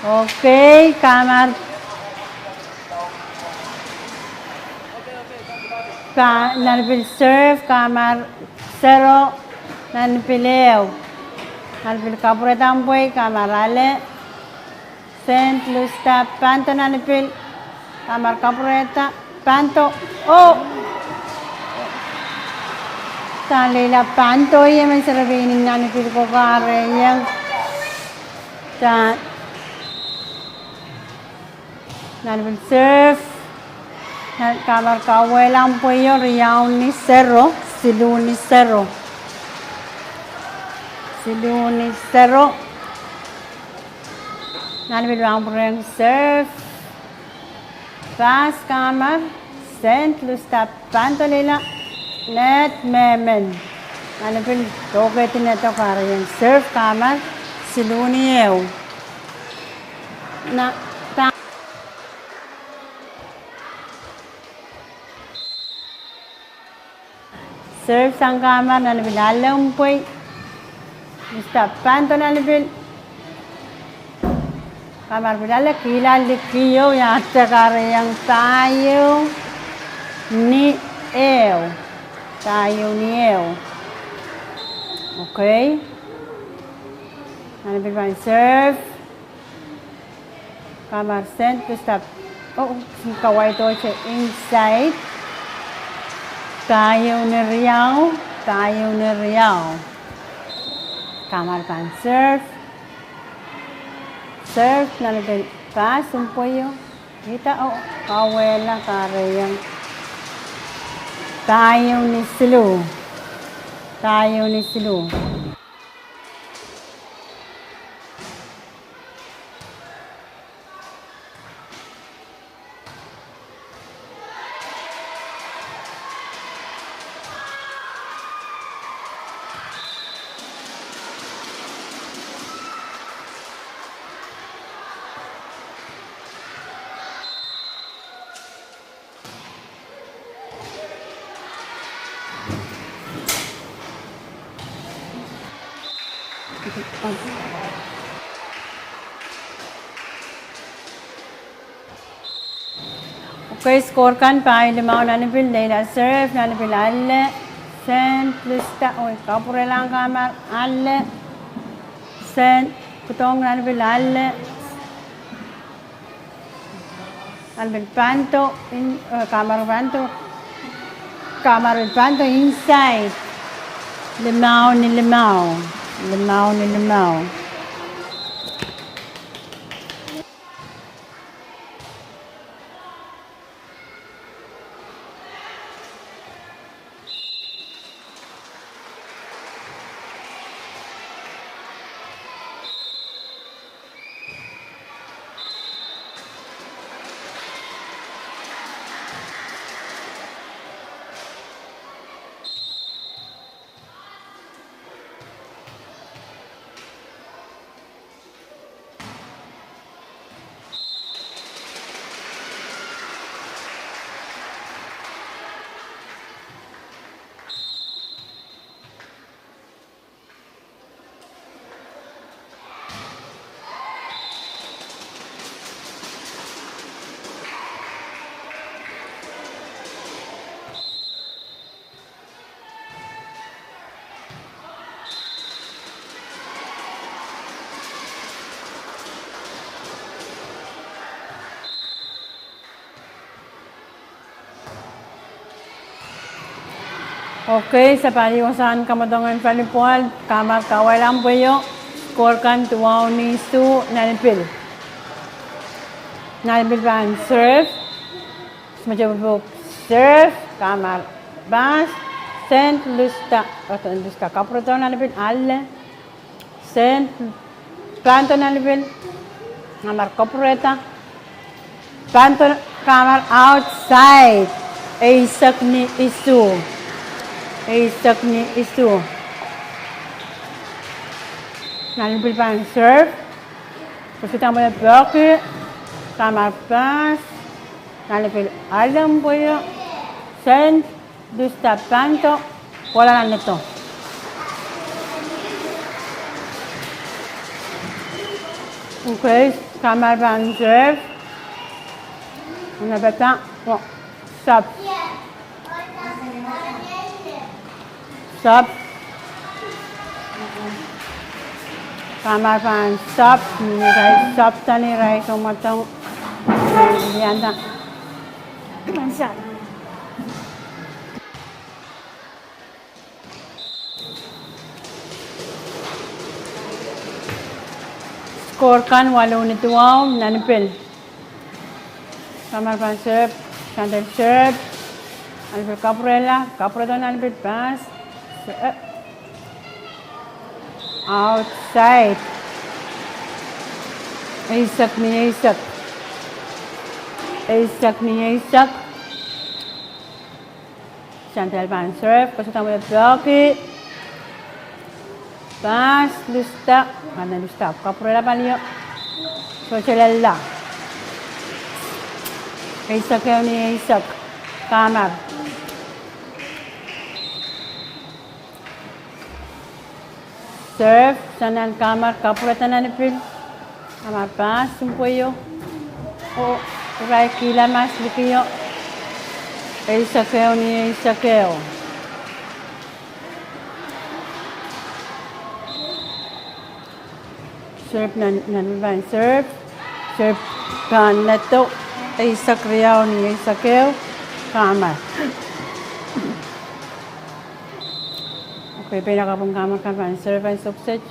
Okei, kamar, ka, nan pil serve, kamar Sero, nan pil ehu. Nan pil kapwurehdahn pwei, kamar ale. Saint Lucia Panther nan pil, kamar kapwurehda, Panther, oh. Dahn leila Panther, oh, ie men serepein nan pil ko kahrehiong. Dahn, nan pil serve. Nan kamar kauwehlahn pweio, riau ni sero, siluh ni sero. Siluh ni sero. Nan pil wahnpoaron serve. Pass kamar, Saint Lucia Panther leila, net mehmen. Nan pil dohkehdi net oh kahrehiong serve kamar, siluh ni ehu. Na, ta- Serve sang kamar nan pil ale pwei. Lucia Panther nan pil. Kamar pil ale, kihla likiho, ia te kahrehiong, pahieu ni ehu. Pahieu ni ehu. Okei. Nan pil pahn serve. Kamar Saint Lucia, oh, kawaidehte inside. Pahieu ni riau, pahieu ni riau. Kamar pahn serve. Serve, nan pil pass, sounpwoio. Ida, oh, kauwehla, kahrehiong. Pahieu ni siluh. Pahieu ni siluh. Okei, score kan pahieu limau nan pil, leila serve nan pil ale, Saint Lucia, oh, kapwurelahng kamar ale, Saint, pwudong nan pil ale, nan pil Panther, in, eh, kamar Panther, Kamar pil pahn to inside. Limau ni limau. Limau ni limau. Okei, se pali wasahn kamwadong en volleyball, kamar kawehla pweio, score kan duwau ni isuh, Nanpil. Nanpil pahn serve, smete pwuk serve, kamar pass, send, luhsta, luhsta, kapwuredo Nanpil ale. Send, pahn to Nanpil, kamar kapwurehda, pahn to kamar outside, eisek ni isuh, eisek ni isuh. Nanpil pahn serve, koasoia mwowe peki, kamar pass, Nanpil ale pweio, send, luhsta pahn to, kohla nan nehdo. Okei, kamar pahn serve. Nanpil pahn, oh, sub. Sub. Kamar pahn sub, ni irail sub da ni irail kamwadong. Lianda. Pahn sub. Score kan waluh ni duwau, Nanpil. Kamar pahn serve, Sandel serve. Nanpil kapwurehla, kapwuredo Nanpil pass. Se-, eh. Outside. Eisek ni eisek. Eisek ni eisek. Sandel pahn serve, koasoia mwowe peki. Pass, luhsta, pahn luhsta, kapwurehla palio. Sohte lella. Eisek ehu ni eisek. Kamar. Serve, sang nan kamar kapwurehda Nanpil. Kamar pass pweio. Oh, irail kihla mas likio. Eisek ehu ni eisek ehu. Serve nan, Nanpil pahn serve. Serve kan nehdo. Eisek riau ni eisek ehu. Kamar. Okei, pein a kapwung kamar kan pahn serve en sopwset.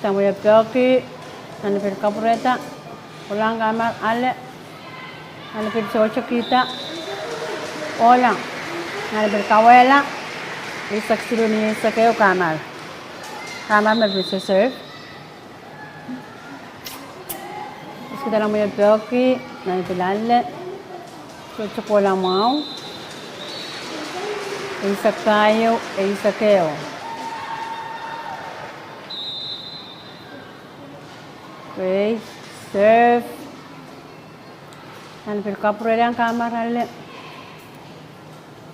Sang mwowe peki, Nanpil kapwurehda, ohlahng kamar ale, Nanpil sohte kihda, ohlahng, Nanpil kawehla, eisek siluh ni eisek ehu kamar. Kamar me pil serve. Koasoia mwowe peki, Nanpil ale. Sohte kohla mwahu. Eisek pahieu, eisek ehu. Okei, serve. Nanpil kapwurehla kamar ale.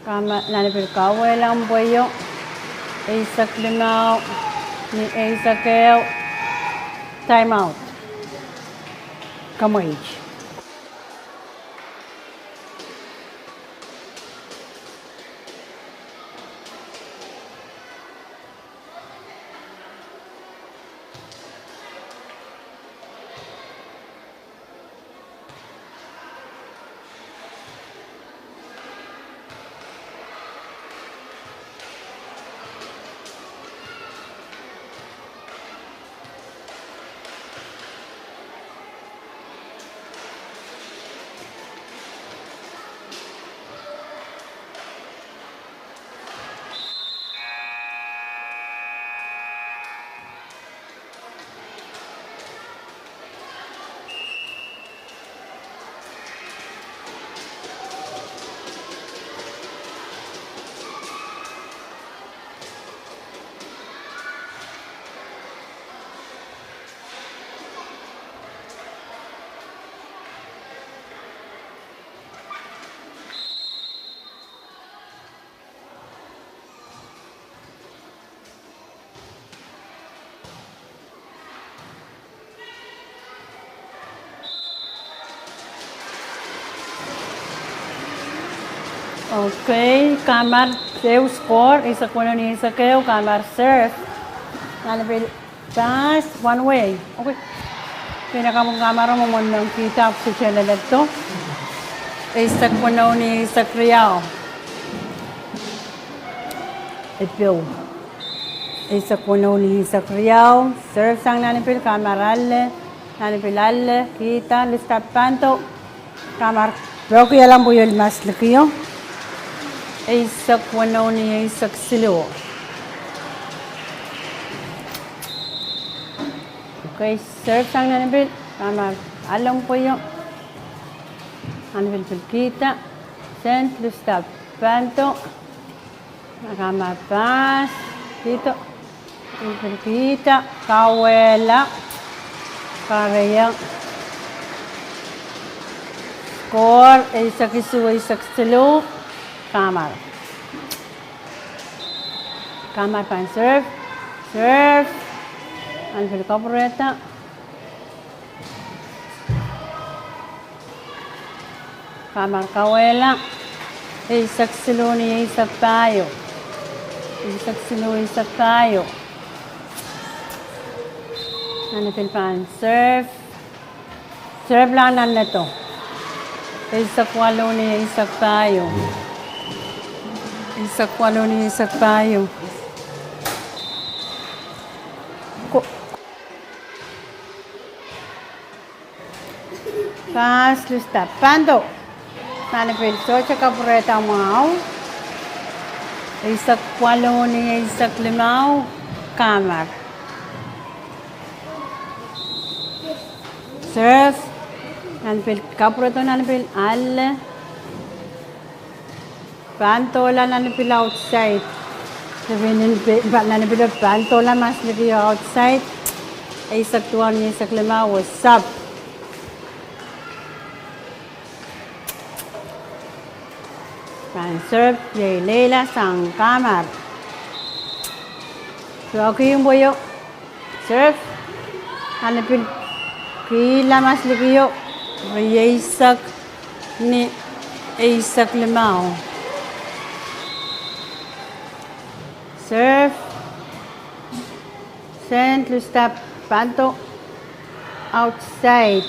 Kamar, Nanpil kawehla pweio. Eisek limau ni eisek ehu. Time out. Kamwei. Okay, kamar, ehu score, eisek weneu ni eisek ehu, kamar serve. Nan pil pass, one way. Okay. Pil kamar kamar mwomwen kihda ahpw sehse leledo. Eisek weneu ni eisek riau. Epehu. Eisek weneu ni eisek riau. Serve sang nan pil kamar ale. Nan pil ale. Kihda, lustap pahndo. Kamar peki alam pwe iol mas likio. Eisek weneu ni eisek siluh. Okay, serve sang nan pil. Kamar ale pwe io. Nan pil pil kihda. Send, lustap pahndo. Kamar pass, kihdo, pil kihda, kauwehla, karehiong. Score, eisek isuh, eisek siluh, kamar. Kamar pahn serve, serve, nan pil kapwurehda. Kamar kauwehla, eisek siluh ni eisek pahieu. Eisek siluh, eisek pahieu. Nan pil pahn serve. Serve lang nan nedo. Eisek waluh ni eisek pahieu. Eisek waluh ni eisek pahieu. Ko- Pass, lustap pahndo. Nan pil sohte kapwurehda mwahu. Eisek waluh ni eisek limau, kamar. Serve. Nan pil kapwurehdo, nan pil ale. Pahn doula nan pil outside. Nan pil pahn doula mas likio outside. Eisek duwau ni eisek limau, oh sap. Pahn serve, iei leila sang kamar. Peki pwe io. Serve. Nan pil kihla mas likio. Rieisek ni eisek limau. Serve. Send, lustap pahndo. Outside.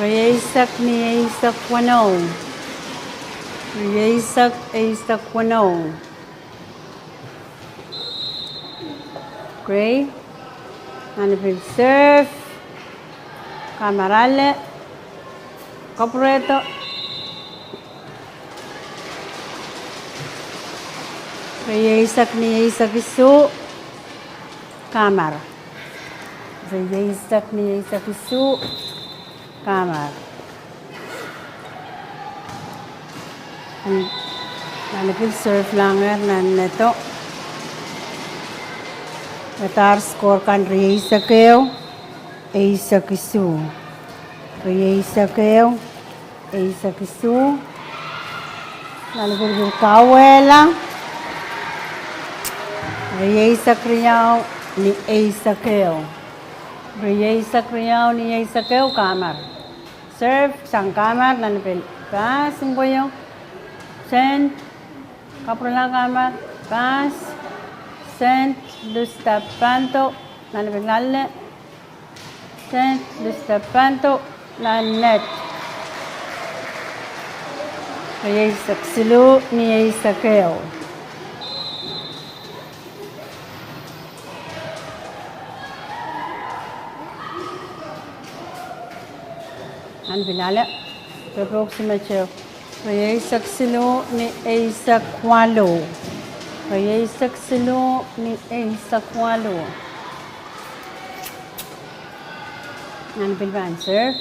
Rieisek ni eisek weneu. Rieisek, eisek weneu. Gray. Nan pil serve. Kamar ale. Kapwurehdo. Rieisek ni eisek isuh. Kamar. Rieisek ni eisek isuh. Kamar. Nan pil serve langehr nan nedo. Adahr score kan rieisek ehu, eisek isuh. Rieisek ehu, eisek isuh. Nan pil pil kauwehla. Rieisek riau ni eisek ehu. Rieisek riau ni eisek ehu, kamar. Serve sang kamar, nan pil pass, pwe io. Send, kapwurehla kamar, pass. Send, lustap pahndo, nan pil ale. Send, lustap pahndo, nan net. Rieisek siluh ni eisek ehu. Nan pil ale, pepok simetew. Rieisek siluh ni eisek waluh. Rieisek siluh ni eisek waluh. Nan pil pahn serve.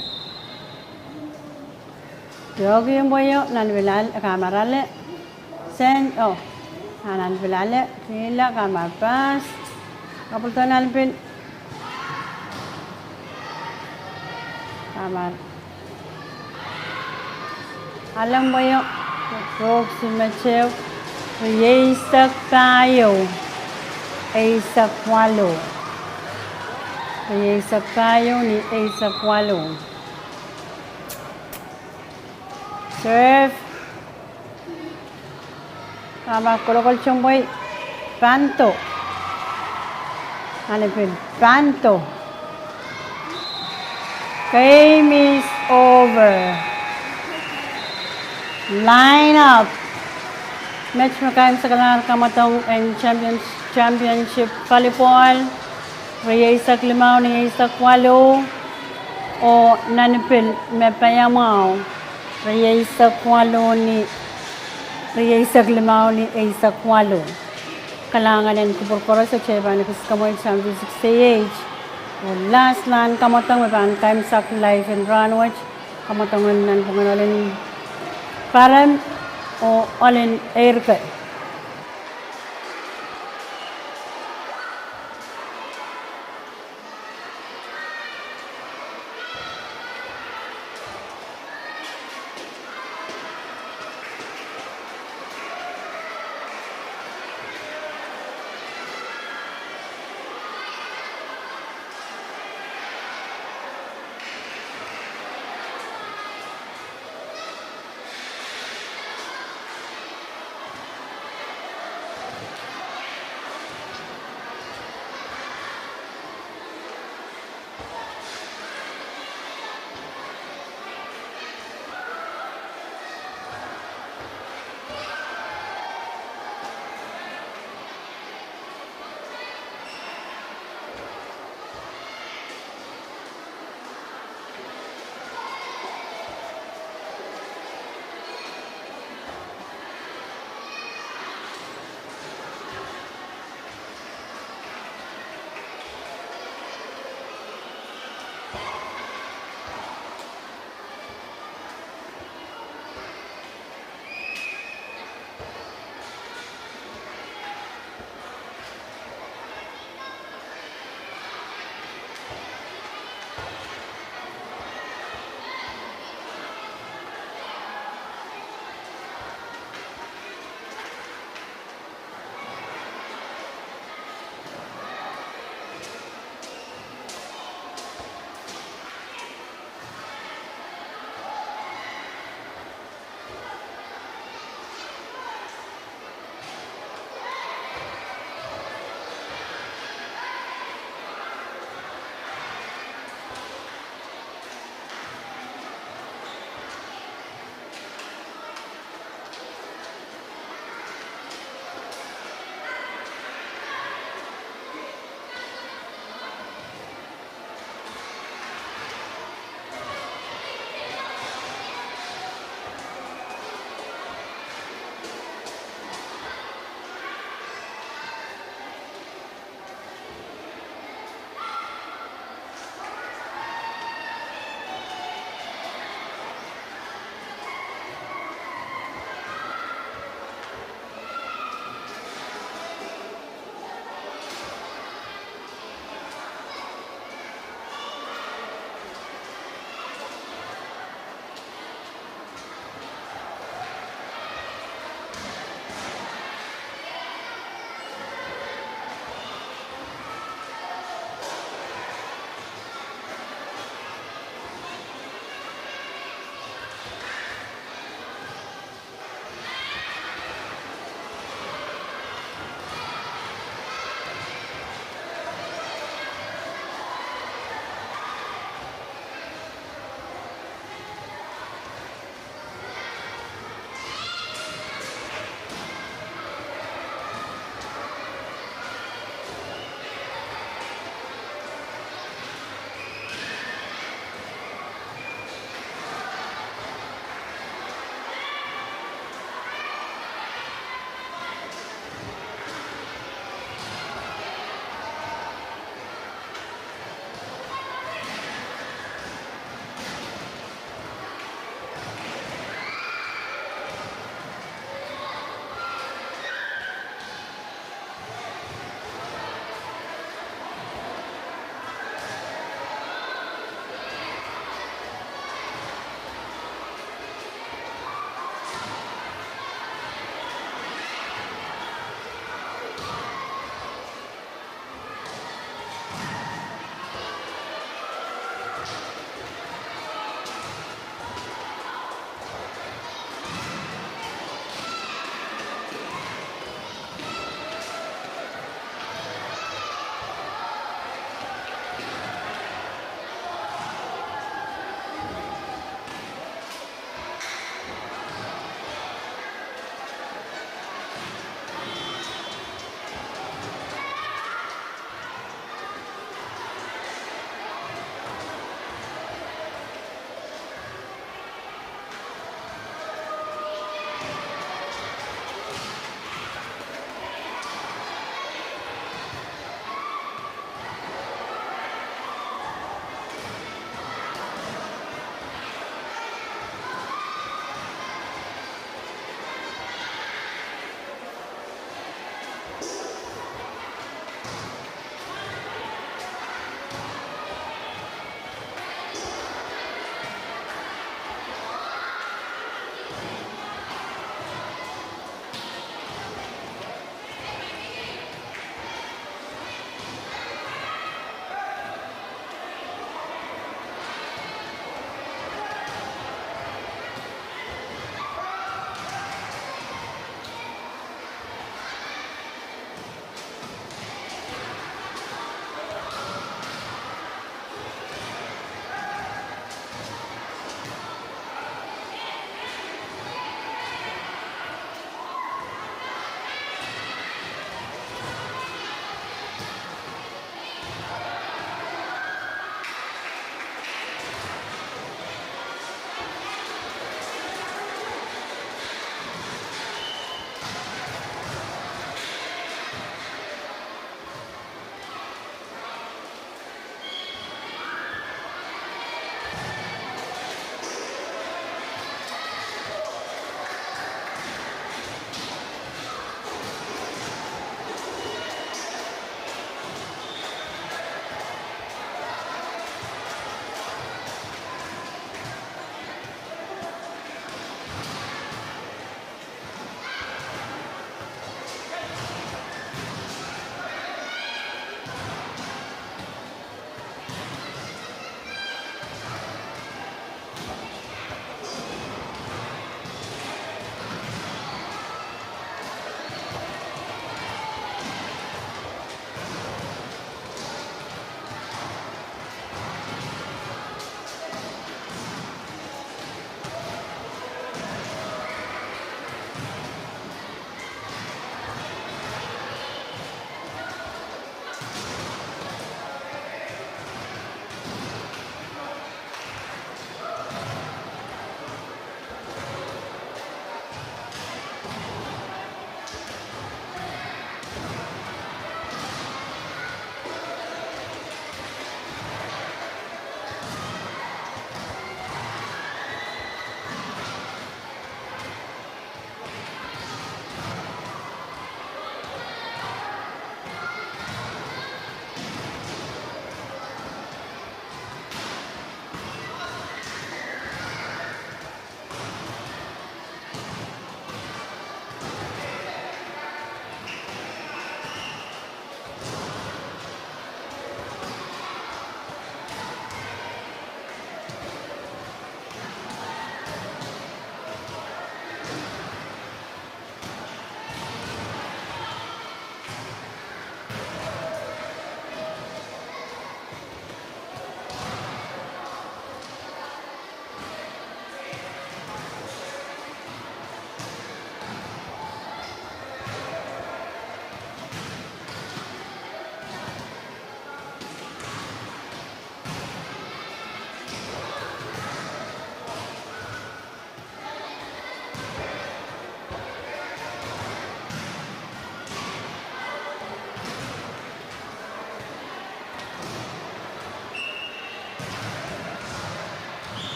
Peki pwe io, nan pil ale, kamar ale. Send, oh. Nan pil ale, kihla, kamar pass. Kapwurehdo nan pil. Kamar ale pwe io, pepok simetew. Rieisek pahieu, eisek waluh. Rieisek pahieu ni eisek waluh. Serve. Ahpw kolokol tompwei pahn do. Nan pil pahn do. Game is over. Line up. Met me kaimwisekala kamwadong en champions, championship volleyball. Rieisek limau ni eisek waluh. Oh nan pil me paiamwahu. Rieisek waluh ni, rieisek limau ni eisek waluh. Kalahngan en kupwur koaros, e tepda ni kiskomwei Champion six A H. Oh last line kamwadong me pahn kaimwisekala live en rahnwet. Kamwadong en nanpwungen ohl en Parem oh ohl en Eirke.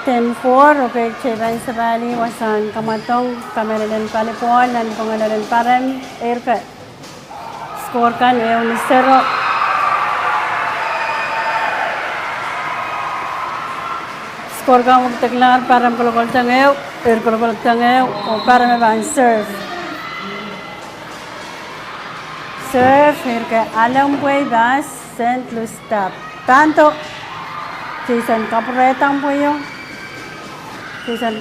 Ten four, okay, Japan Sapali wasahn kamwadong kamehlel en volleyball nan pwungalahn parem, eirke. Score kan ehu ni sero. Score kan wekidekla parem kolokol tang ehu, eirke kolokol tang ehu, oh parem pahn serve. Serve, eirke alehpwei pass, send, loose tap. Panto. Jason kapwurehda pwe ieu. Jason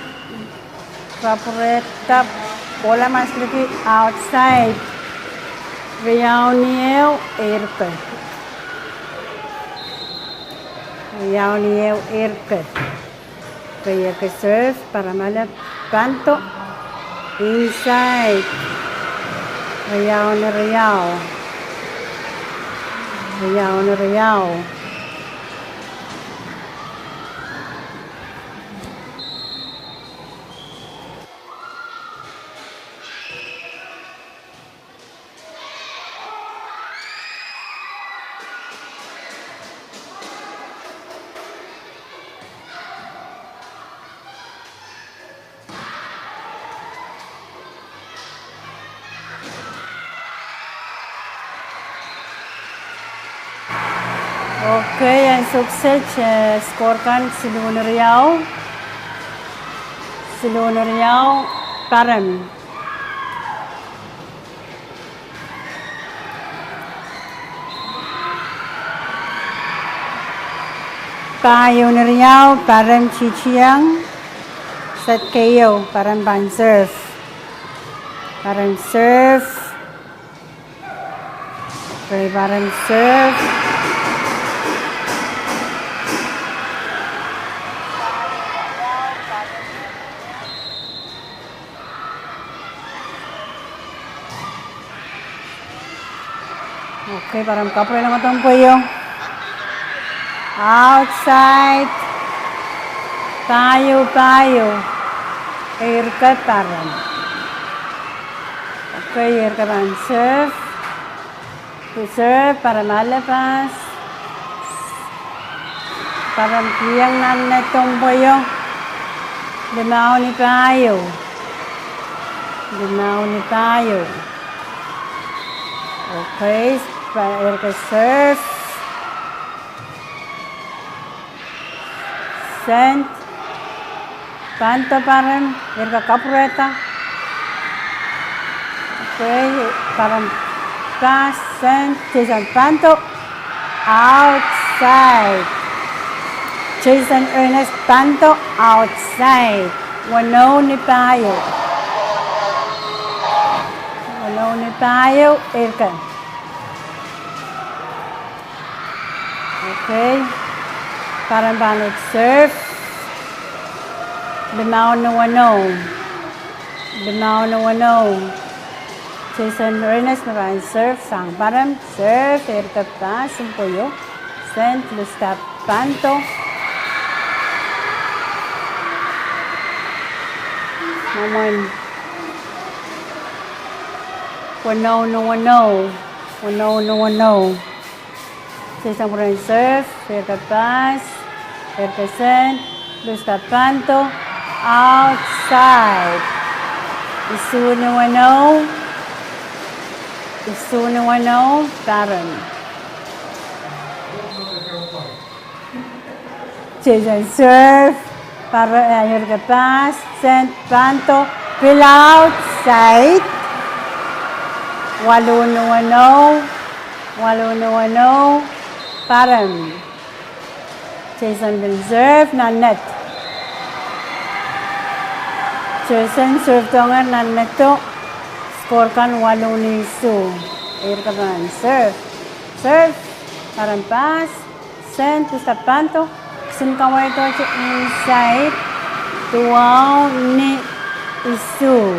kapwurehda, ball mas liki outside. Riau ni ehu, eirke. Riau ni ehu, eirke. Keieu ke serve, parem ale, panto. Inside. Riau ni riau. Riau ni riau. Okay, en sukset, eh, score kan siluh ni riau. Siluh ni riau, parem. Pahieu ni riau, parem titieng. Set keieu, parem pahn serve. Parem serve. Rei parem serve. Okay, parem kapwurehla ngodong pwe ieu. Outside. Pahieu, pahieu. Eirke parem. Okay, eirke pahn serve. Serve, parem ale pass. Parem kihong nan net ong pwe ieu. Limau ni pahieu. Limau ni pahieu. Okay, pa-, eirke serve. Send. Panto parem, eirke kapwurehda. Okay, parem pass, send, Jason panto. Outside. Jason Ernest panto, outside. Weneu ni pahieu. Weneu ni pahieu, eirke. Okay. Parem pahn serve. Limau ni weneu. Limau ni weneu. Jason Ernest me pahn serve sang parem. Serve, eirke pass, ong pwe ieu. Send, loose tap, panto. Namun. Weneu ni weneu. Weneu ni weneu. Jason pwurehng serve, eirke pass, eirke send, loose tap panto, outside. Isuh ni weneu, isuh ni weneu, parem. Jason serve, parem, eh, eirke pass, send, panto, pil outside. Waluh ni weneu, waluh ni weneu, parem. Jason pil serve nan net. Jason serve dohng nan neto, score kan waluh ni isuh. Eirke pahn serve. Serve, parem pass. Send, loose tap panto, kisin kaweid inside, duwau ni isuh.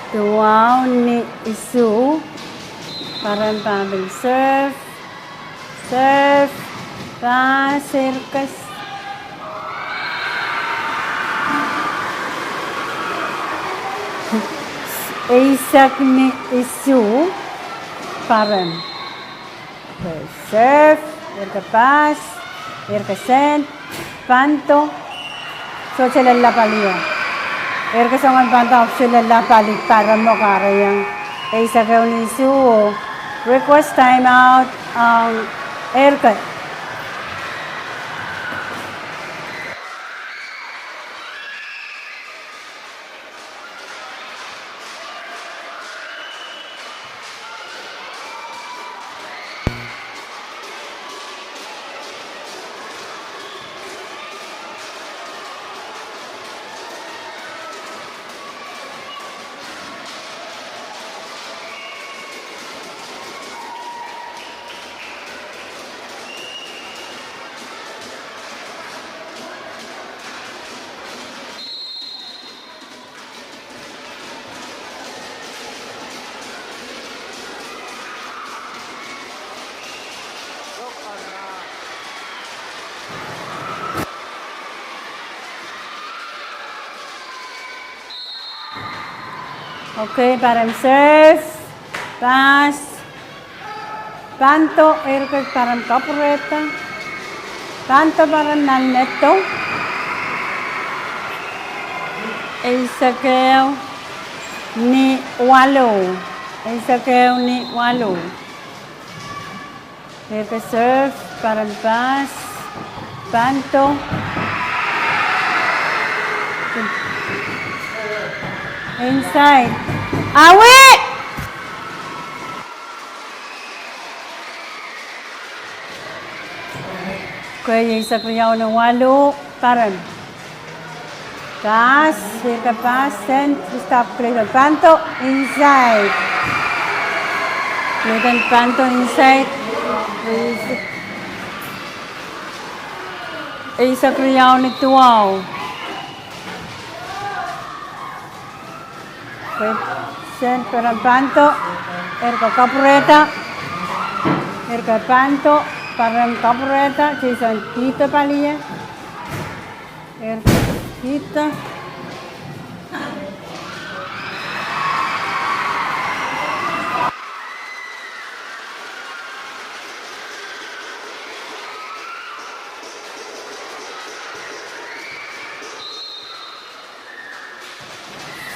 Duwau ni isuh. Parem pahn pil serve. Serve. Pass, eirke. Eisek ni isuh. Parem. Serve, eirke pass, eirke send, panto, Sohte lella pali o. Eirke soangen pahn dau, sohte lella pali, parem o kahrehiong eisek ehu ni isuh o. Request time out ong Eirke. Okay, parem serve, pass, panto, Eirke parem kapwurehda, panto parem nan nehdo, eisek ehu ni waluh, eisek ehu ni waluh. Eirke serve, parem pass, panto. Inside. Awe! Okay, eisek riau ni waluh, parem. Pass, Eirke pass, send, stop, Clayton panto, inside. Clayton panto, inside. Eisek riau ni duwau. Okay, send, parem panto, Eirke kapwurehda, Eirke panto, parem kapwurehda, Jason pihdo pali e. Eirke pihdo.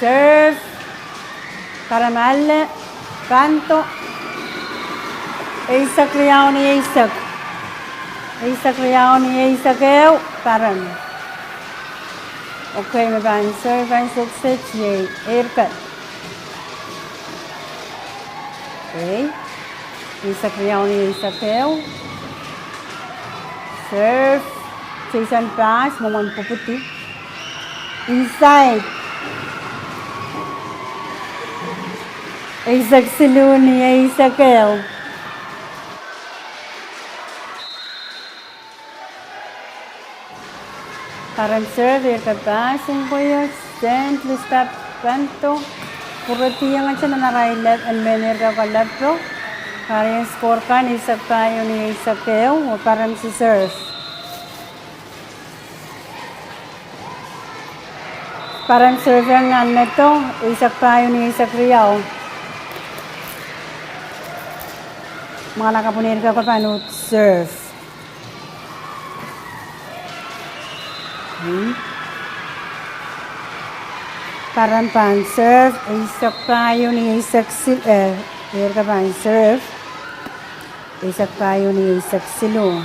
Serve, parem ale, panto, eisek riau ni eisek, eisek riau ni eisek ehu, parem. Okay, me pahn serve ansou kiset iei Eirke. Okay. Eisek riau ni eisek ehu. Serve. Jason pass, mwomwen pwupwudi. Inside. Eisek siluh ni eisek ehu. Parem serve, Eirke pass, en pweio, send, lista panto. Pwurehdi iengete nan arail lap, en mehn Eirke ko lap o. Kahrehiong score kan eisek pahieu ni eisek ehu, oh parem serve. Parem serve nan nehdo, eisek pahieu ni eisek riau. Mwahnakapwun Eirke ko pahn uhd serve. Hmm. Parem pahn serve, eisek pahieu ni eisek sil-, eh, Eirke pahn serve. Eisek pahieu ni eisek siluh.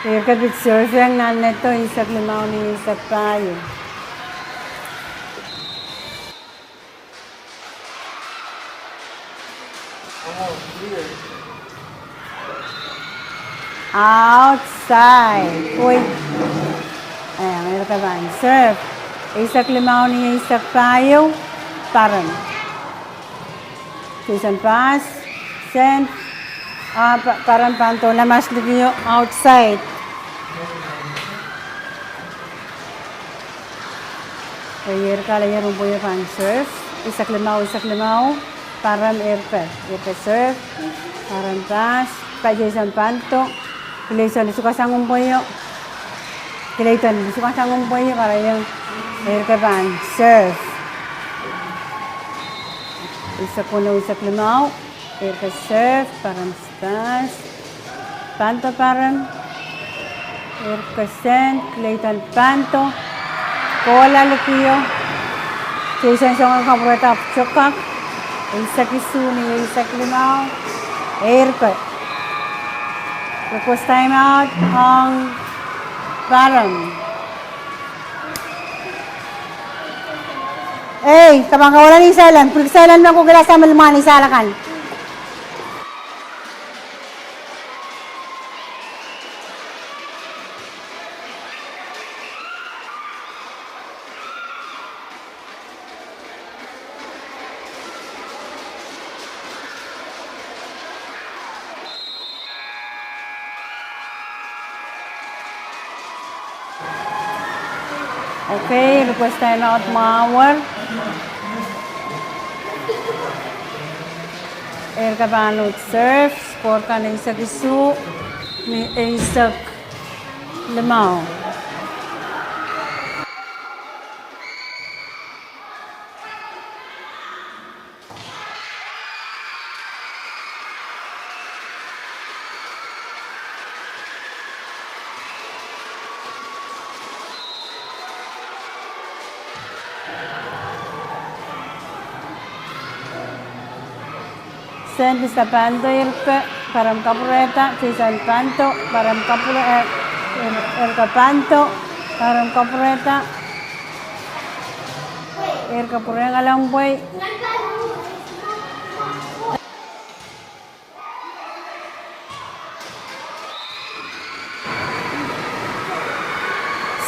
Eirke pid serve nan nehdo, eisek limau ni eisek pahieu. Outside. Oi. Eh, Eirke pahn serve. Eisek limau ni eisek pahieu. Parem. Jason pass. Send. Ah, pa-, parem pahn doula mas liki outside. Pwe Eirke ale ier en pweio pahn serve. Eisek limau, eisek limau. Parem Eirke. Eirke serve. Parem pass. Pa Jason panto. Clayton lisukasang en pweio. Clayton lisukasang en pweio, kahrehiong Eirke pahn serve. Eisek weneu, eisek limau. Eirke serve, parem pass. Panto parem. Eirke send, Clayton panto. Kohla likio. Jason soangen kapwurehda pwutokak. Eisek isuh ni eisek limau. Eirke. Request time out ong Param. Ei, ke pahn kohla ni silent, pil silent me kohkihla samwilmwahn ni sahla kan. Okay, request time out mwahuer. Eirke pahn uhd serve, score kan eisek isuh ni eisek limau. Sen Mister Panto eirke, Param kapwurehda, Jason Panto, Param kapwure-, eh, eirke Panto, Param kapwurehda. Eirke pwurehng alam pwei.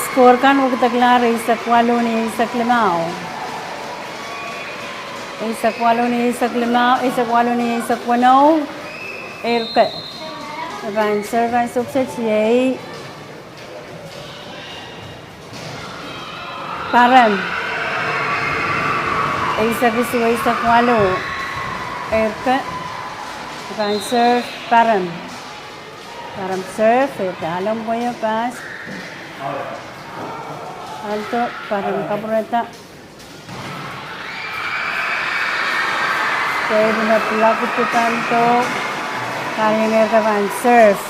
Score kan wekidekla eisek waluh ni eisek limau. Eisek waluh ni eisek limau, eisek waluh ni eisek weneu. Eirke. Pahn serve ansou kiset iei Param. Eisek isuh eisek waluh. Eirke. Pahn serve Param. Param serve, eirke alam pwei, pass. Panto, Param kapwurehda. Kei, pil block ih Panto. Karier eirke pahn serve.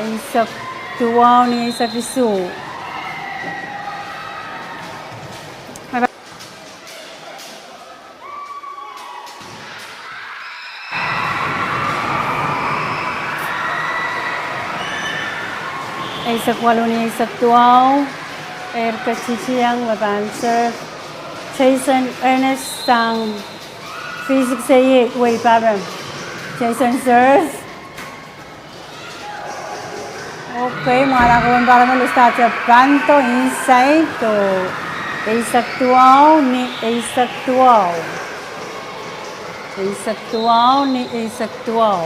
Eisek duwau ni eisek isuh. Eisek waluh ni eisek duwau. Eirke titieng me pahn serve. Jason Ernest sang physics eight wei Param. Jason serve. Okay, mwahl en Param, start Panto inside, oh, eisek duwau ni eisek duwau. Eisek duwau ni eisek duwau.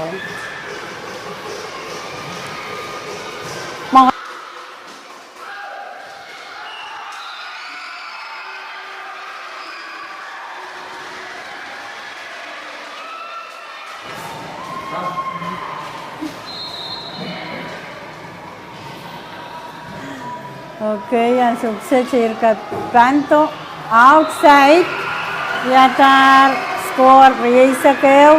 Okay, ansou kiset eirke Panto outside. Iadahr score rieisek ehu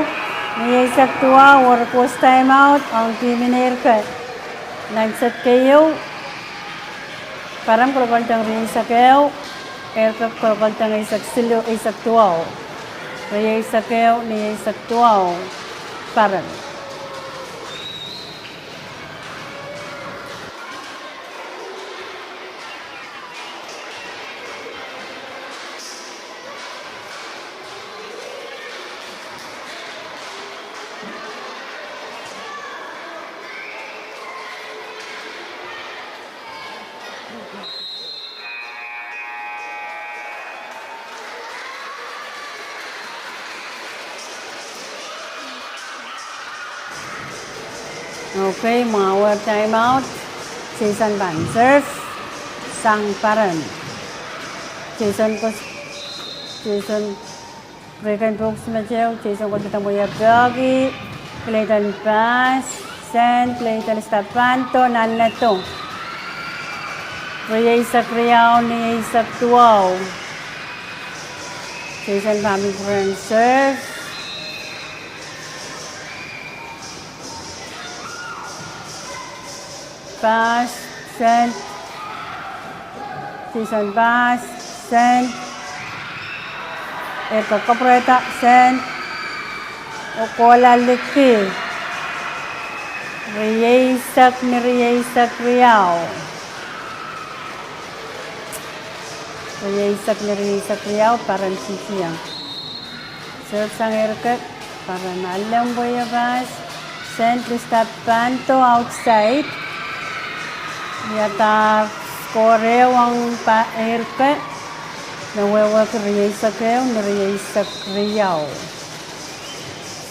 ni eisek duwau, oh request time out ong team en eirke. Nan set keieu, Param kolokoldahng rieisek ehu, eirke kolokoldahng eisek siluh, eisek duwau. Rieisek ehu ni eisek duwau, Param. Okay, mwahuer time out. Jason pahn serve sang Param. Jason kos-, Jason Rekan box me teu, Jason koasoia pwehki, Clayton pass, send, Clayton stop, Panto nan neto. Rieisek riau ni eisek duwau. Jason pahn pwurehng serve. Pass, send. Season pass, send. Eirko kapwurehda, send. Oh kohla liki. Rieisek ni rieisek riau. Rieisek ni rieisek riau, peren sisiang. Serve sang eirko, peren ale pwe io pass, send lista pahndo outside. Ia dar score ong pa eirko, me wehwehki rieisek ehu ni rieisek riau.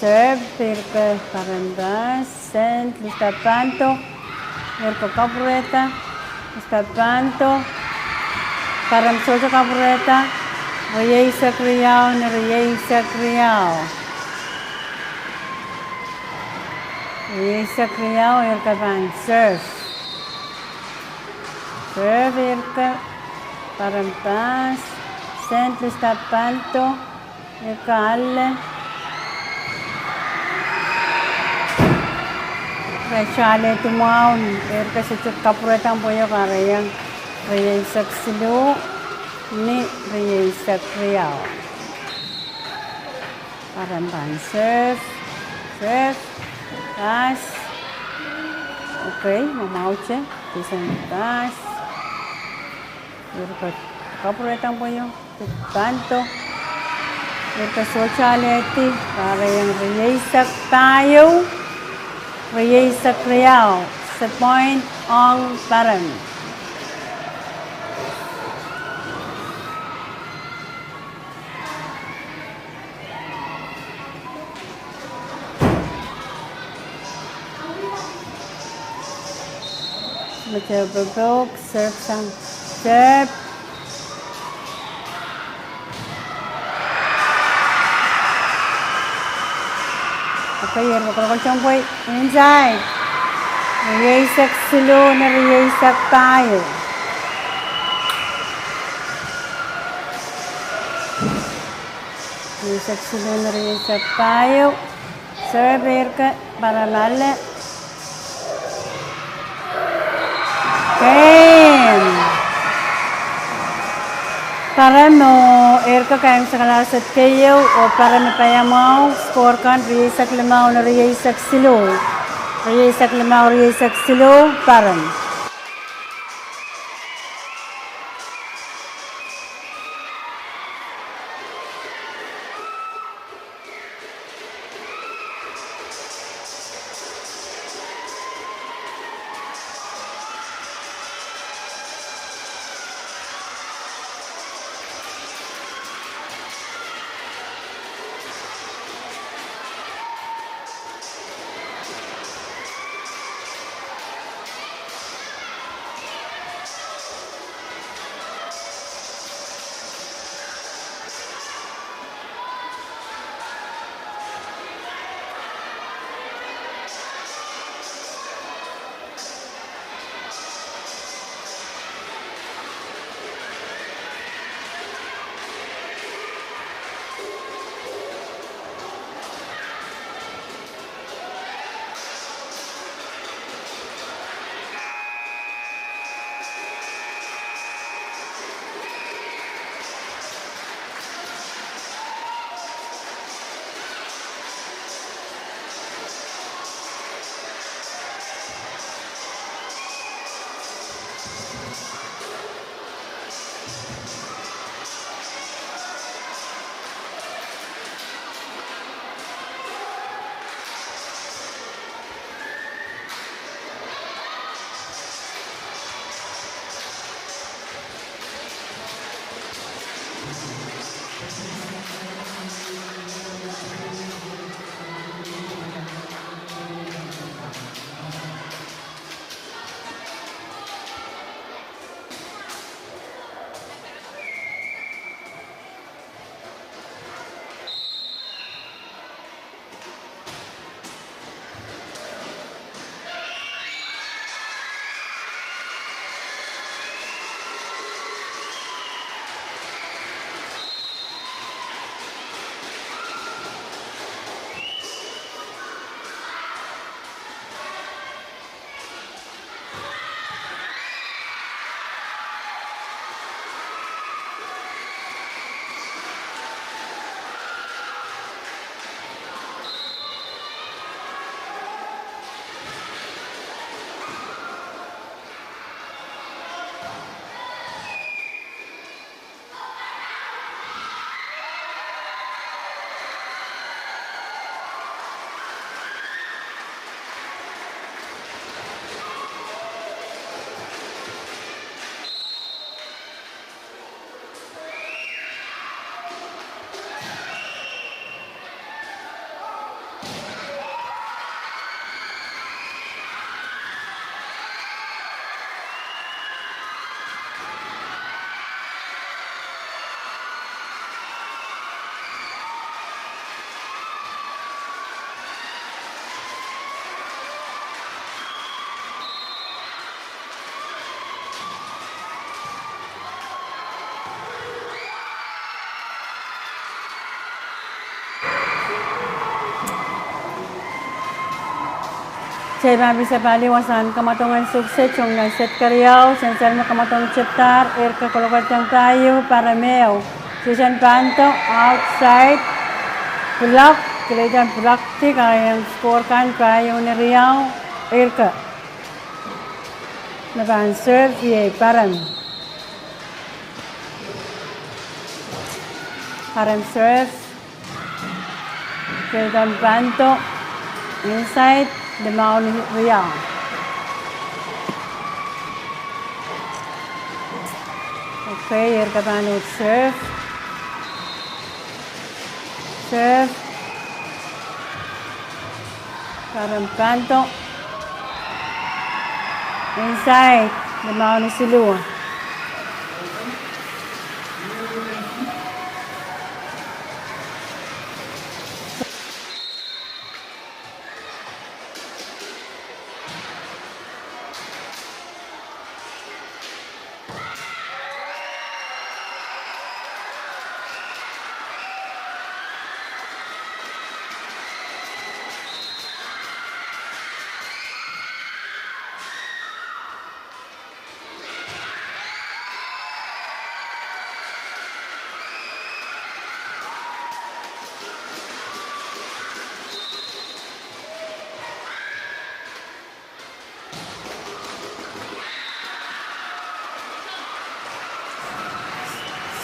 Serve eirko, peren pass, send lista pahndo. Eirko kapwurehda, lista pahndo. Peren sohte kapwurehda. Rieisek riau ni rieisek riau. Rieisek riau, eirko pahn serve. Serve eirko, peren pass, send lista pahndo. Eirko ale. Re sale di mwahu, eirko sohte kapwurehda pwe io, kahrehiong rieisek siluh ni rieisek riau. Peren pahn serve, serve, pass. Okay, mwamwahute, season pass. Eirko kapwurehda pwe io, pahndo. Eirko sohte alehdi, kahrehiong rieisek pahieu, rieisek riau, se point ong peren. Mete popohk, serve sang, serve. Okay, eirko kolokol soang pwe inside. Rieisek siluh ni rieisek pahieu. Rieisek siluh ni rieisek pahieu. Serve eirko, peren ale. Game. Peren oh eirko kaimwisekala set keieu, oh peren me paiamwahu, score kan rieisek limau ni rieisek siluh. Rieisek limau, rieisek siluh, peren. Seipahn pil sapwalih wasahn kamwadong en sukse, ong nan set keriau, sensel me kamwadong tepdahr, eirke kolokol deng pahieu, parem ehu. Sisen panto, outside, block, kilehda block di, kahrehiong score kan pahieu ni riau, eirke. Me pahn serve, iei parem. Parem serve. Kilehda panto, inside, limau ni riau. Okay, eirke pahn uhd serve. Serve. Parem panto. Inside, limau ni siluh.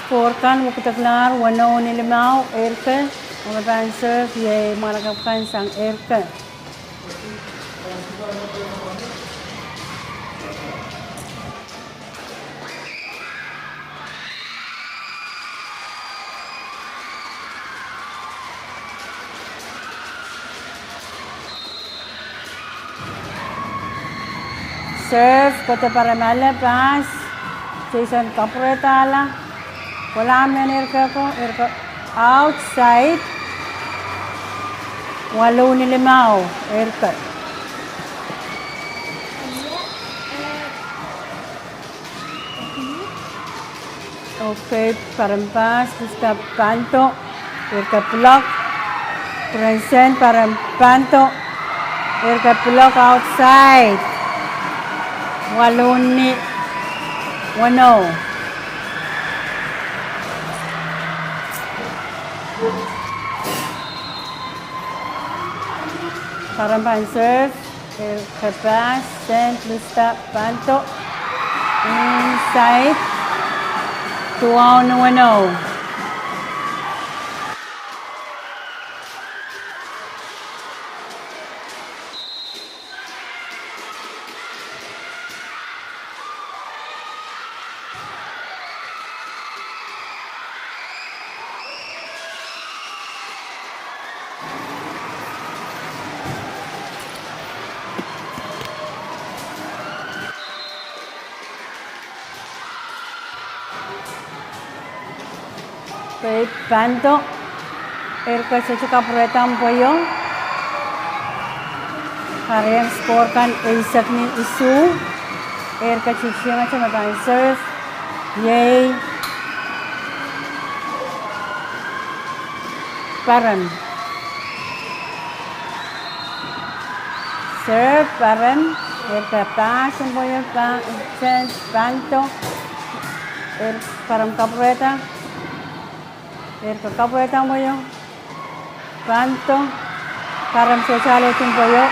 Score kan wekidekla weneu ni limau, eirke, oh me pahn serve, iei mwahnakapw kan sang eirke. Serve, kohdo parem ale, pass, Jason kapwurehdahla, kohla mehn eirke ko, eirke outside, waluh ni limau, eirke. Okay, parem pass, Lista panto, eirke block, Prensen parem panto, eirke block outside, waluh ni weneu. Parem pahn serve, eirke pass, Saint Lucia panto, inside, duwau ni weneu. Pei panto, eirke sohte kapwurehdahng pweio. Kahrehiong score kan eisek ni isuh. Eirke titieng ahte me pahn serve. Iei parem. Serve parem, eirke pass en pweio, pa-, Saint panto, eirke parem kapwurehda, eirke kapwurehda pweio, panto, parem sohte alehdi pweio,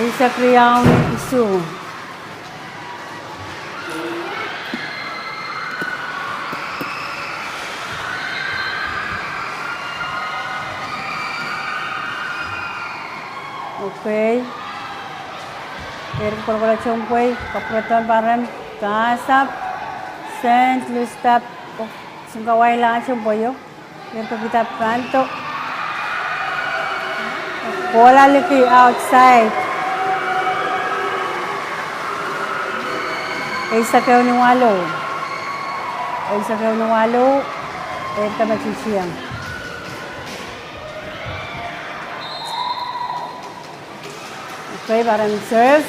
eisek riau ni isuh. Okay. Eirke kolokol tohnpwei, kapwurehdohng parem, pass up, Saint Lucia, oh, sounkawailahng tohnpweio. Eirke kihda panto. Kohla liki outside. Eisek ehu ni waluh. Eisek ehu ni waluh. Eirke me titieng. Okay, parem serve.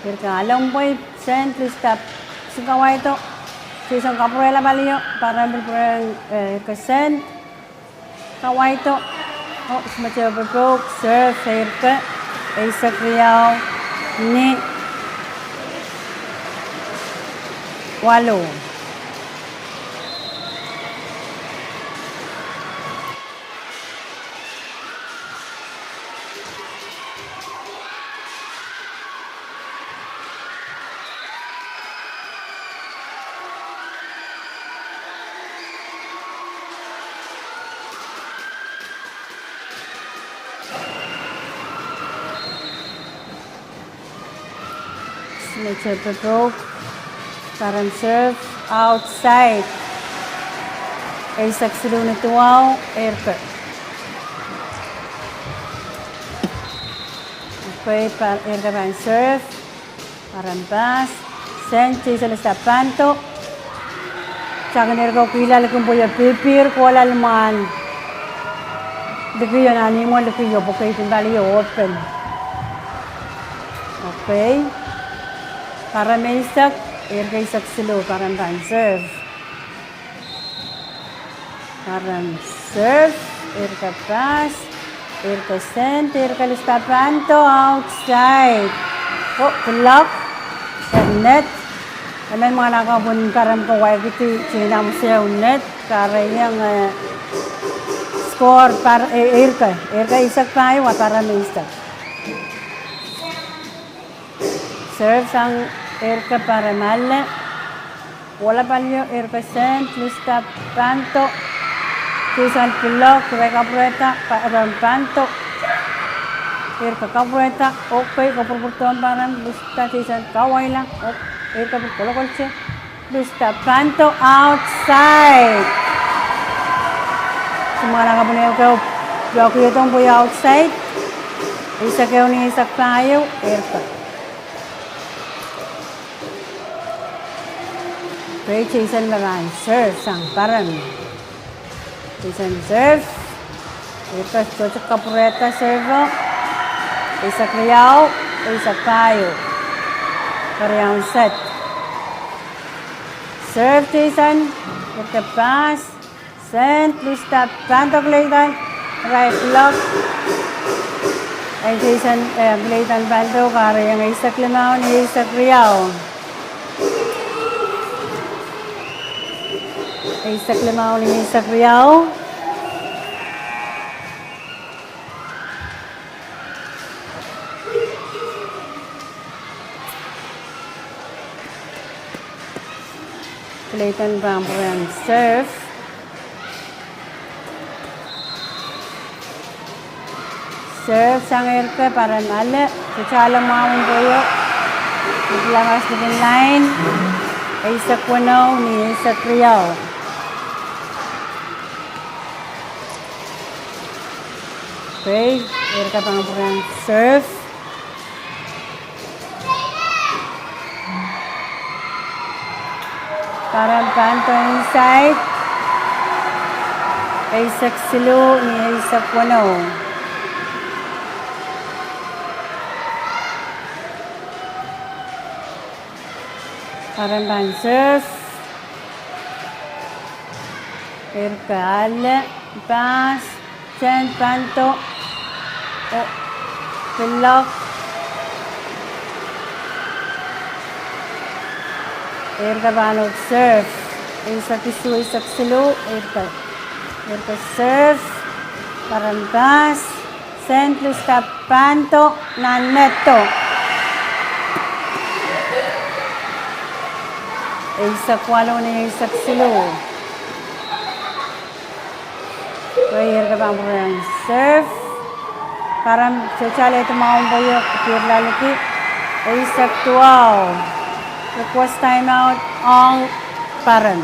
Eirke alen pweio, Saint Lucia sounkawaihdo. Jason kapwurehla palio, parem pil pwurehng, eh, eirke Saint. Kawaihdo. Oh, sime tepepok, serve, eirke. Eisek riau ni waluh. Smetepe Pope, paren serve, outside. Eisek siluh ni duwau, eirke. Okei, pa-, eirke pahn serve. Paren pass. Sent Jason Lista Panto. Takin eirke kihla likin pwe e pihpihir kohla limwahn likio, nan imwo likio pwe keidin palio open. Okei. Paren eisek, eirke eisek siluh, paren pahn serve. Paren serve, eirke pass, eirke sent, eirke Lista Panto outside. Oh, block, er net. Emen mwahnakapw en paren ko waikidi, tihna mwohn net, kahrehiong, eh, score par-, eh, eirke, eirke eisek pahieu, paren eisek. Serve sang eirke paren ale. Kohla palio eirke sent, Lista Panto. Jason block, re kapwurehda, pa-, paren Panto. Eirke kapwurehda, okei, kapwurpwurdohn paren, Lista Jason kawaila, oh, eirke pil kolokolte. Lista Panto outside. Mwahnakapw en ehu keo, block ieu pwe outside. Eisek ehu ni eisek pahieu, eirke. Okei, Jason me pahn serve sang paren. Jason serve. Eirke sohte kapwurehda serve. Eisek riau, eisek pahieu. Keriaun set. Serve Jason, eirke pass. Sent, Lista Panto Clayton, right block. Eh, Jason, eh, Clayton Panto, kahrehiong eisek limau ni eisek riau. Eisek limau ni eisek riau. Clayton pahn pwurehng serve. Serve sang eirke paren ale, sohte ale mwahu en pweio. Ipwla mas likin line, eisek weneu ni eisek riau. Okei, eirke pahn pwurehng serve. Paren Panto inside. Eisek siluh ni eisek weneu. Paren pahn serve. Eirke ale, pass, sent Panto, oh, block. Eirke pahn uhd serve. Eisek isuh, eisek siluh, eirke. Eirke serve. Paren pass. Sent Lista Panto nan neto. Eisek waluh ni eisek siluh. Okei, eirke pahn pwurehng serve. Paren sohte ale mwahu en pweio, pihrla liki. Eisek duwau. Request time out ong paren.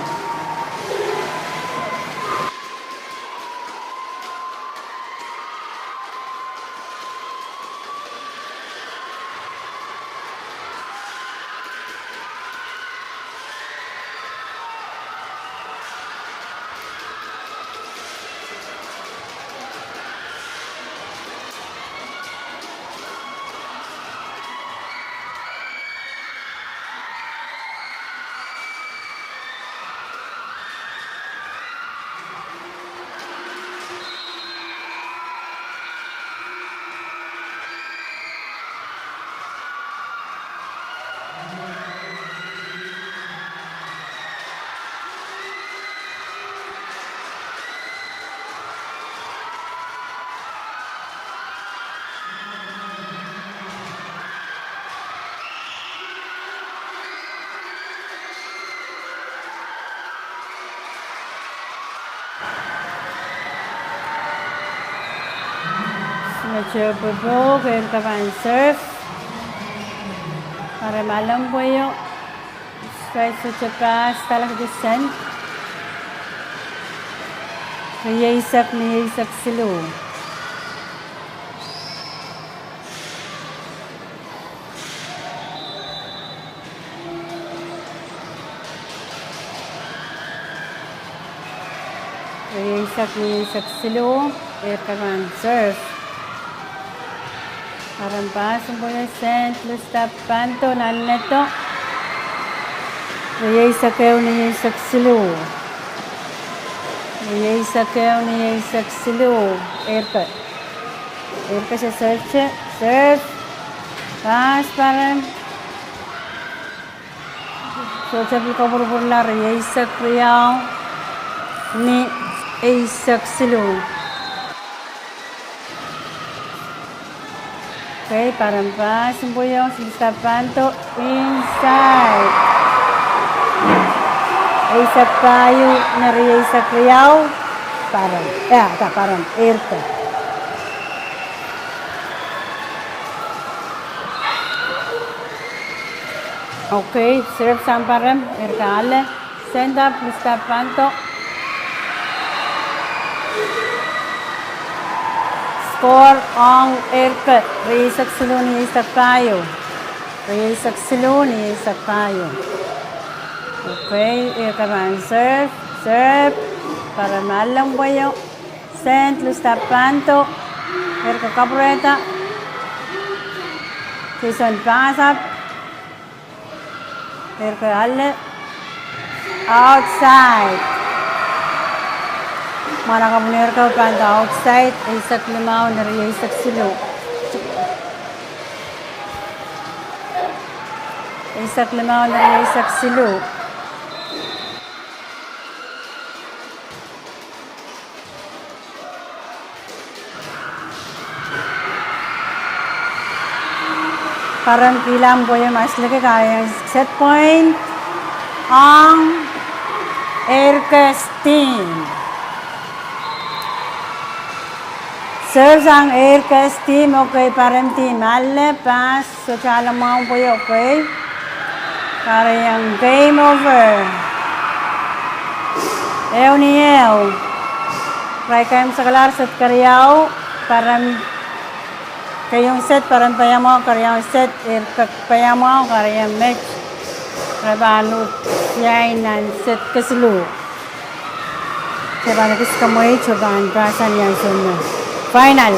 Mete pwopwoud, eirko pahn serve. Pare malem pweio. Strike sohte pass, kalahdi sent. Rieisek ni eisek siluh. Rieisek ni eisek siluh, eirko pahn serve. Paren pass en pwoio, sent, lustap panto, nan neto. Rieisek ehu ni eisek siluh. Rieisek ehu ni eisek siluh, eirko. Eirko se serve, serve. Pass paren. Sohte pil kapwurpwurla, rieisek riau ni eisek siluh. Okay, paren pass en pwoio, lustap panto, inside. Eisek pahieu ni rieisek riau, paren. Eh, ata paren, eirko. Okay, serve sang paren, eirko ale. Sent up, lustap panto. Score ong eirko, rieisek siluh ni eisek pahieu. Rieisek siluh ni eisek pahieu. Okay, eirko pahn serve, serve. Paren malem pweio. Sent, lustap panto. Eirko kapwurehda. Jason pass up. Eirko ale. Outside. Mwahnakapw en eirko pahn outside, eisek limau ni rieisek siluh. Eisek limau ni rieisek siluh. Paren kilang pwoio, masliki, kahrehiong set point ong eirko team. Serve sang eirko team, okay, paren team ale, pass. Sohte ale mwahu pwoio, okay. Kahrehiong game over. Ehu ni ehu. Irail kaimwisekalahr set keriau, paren, keieun set paren paiamwahu, keriaun set, eirko paiamwahu, kahrehiong met. Re pahn uhd tiahk nan set kesiluh. Se pahn ekis kamwehi, se pahn pahsan ni ansou me final.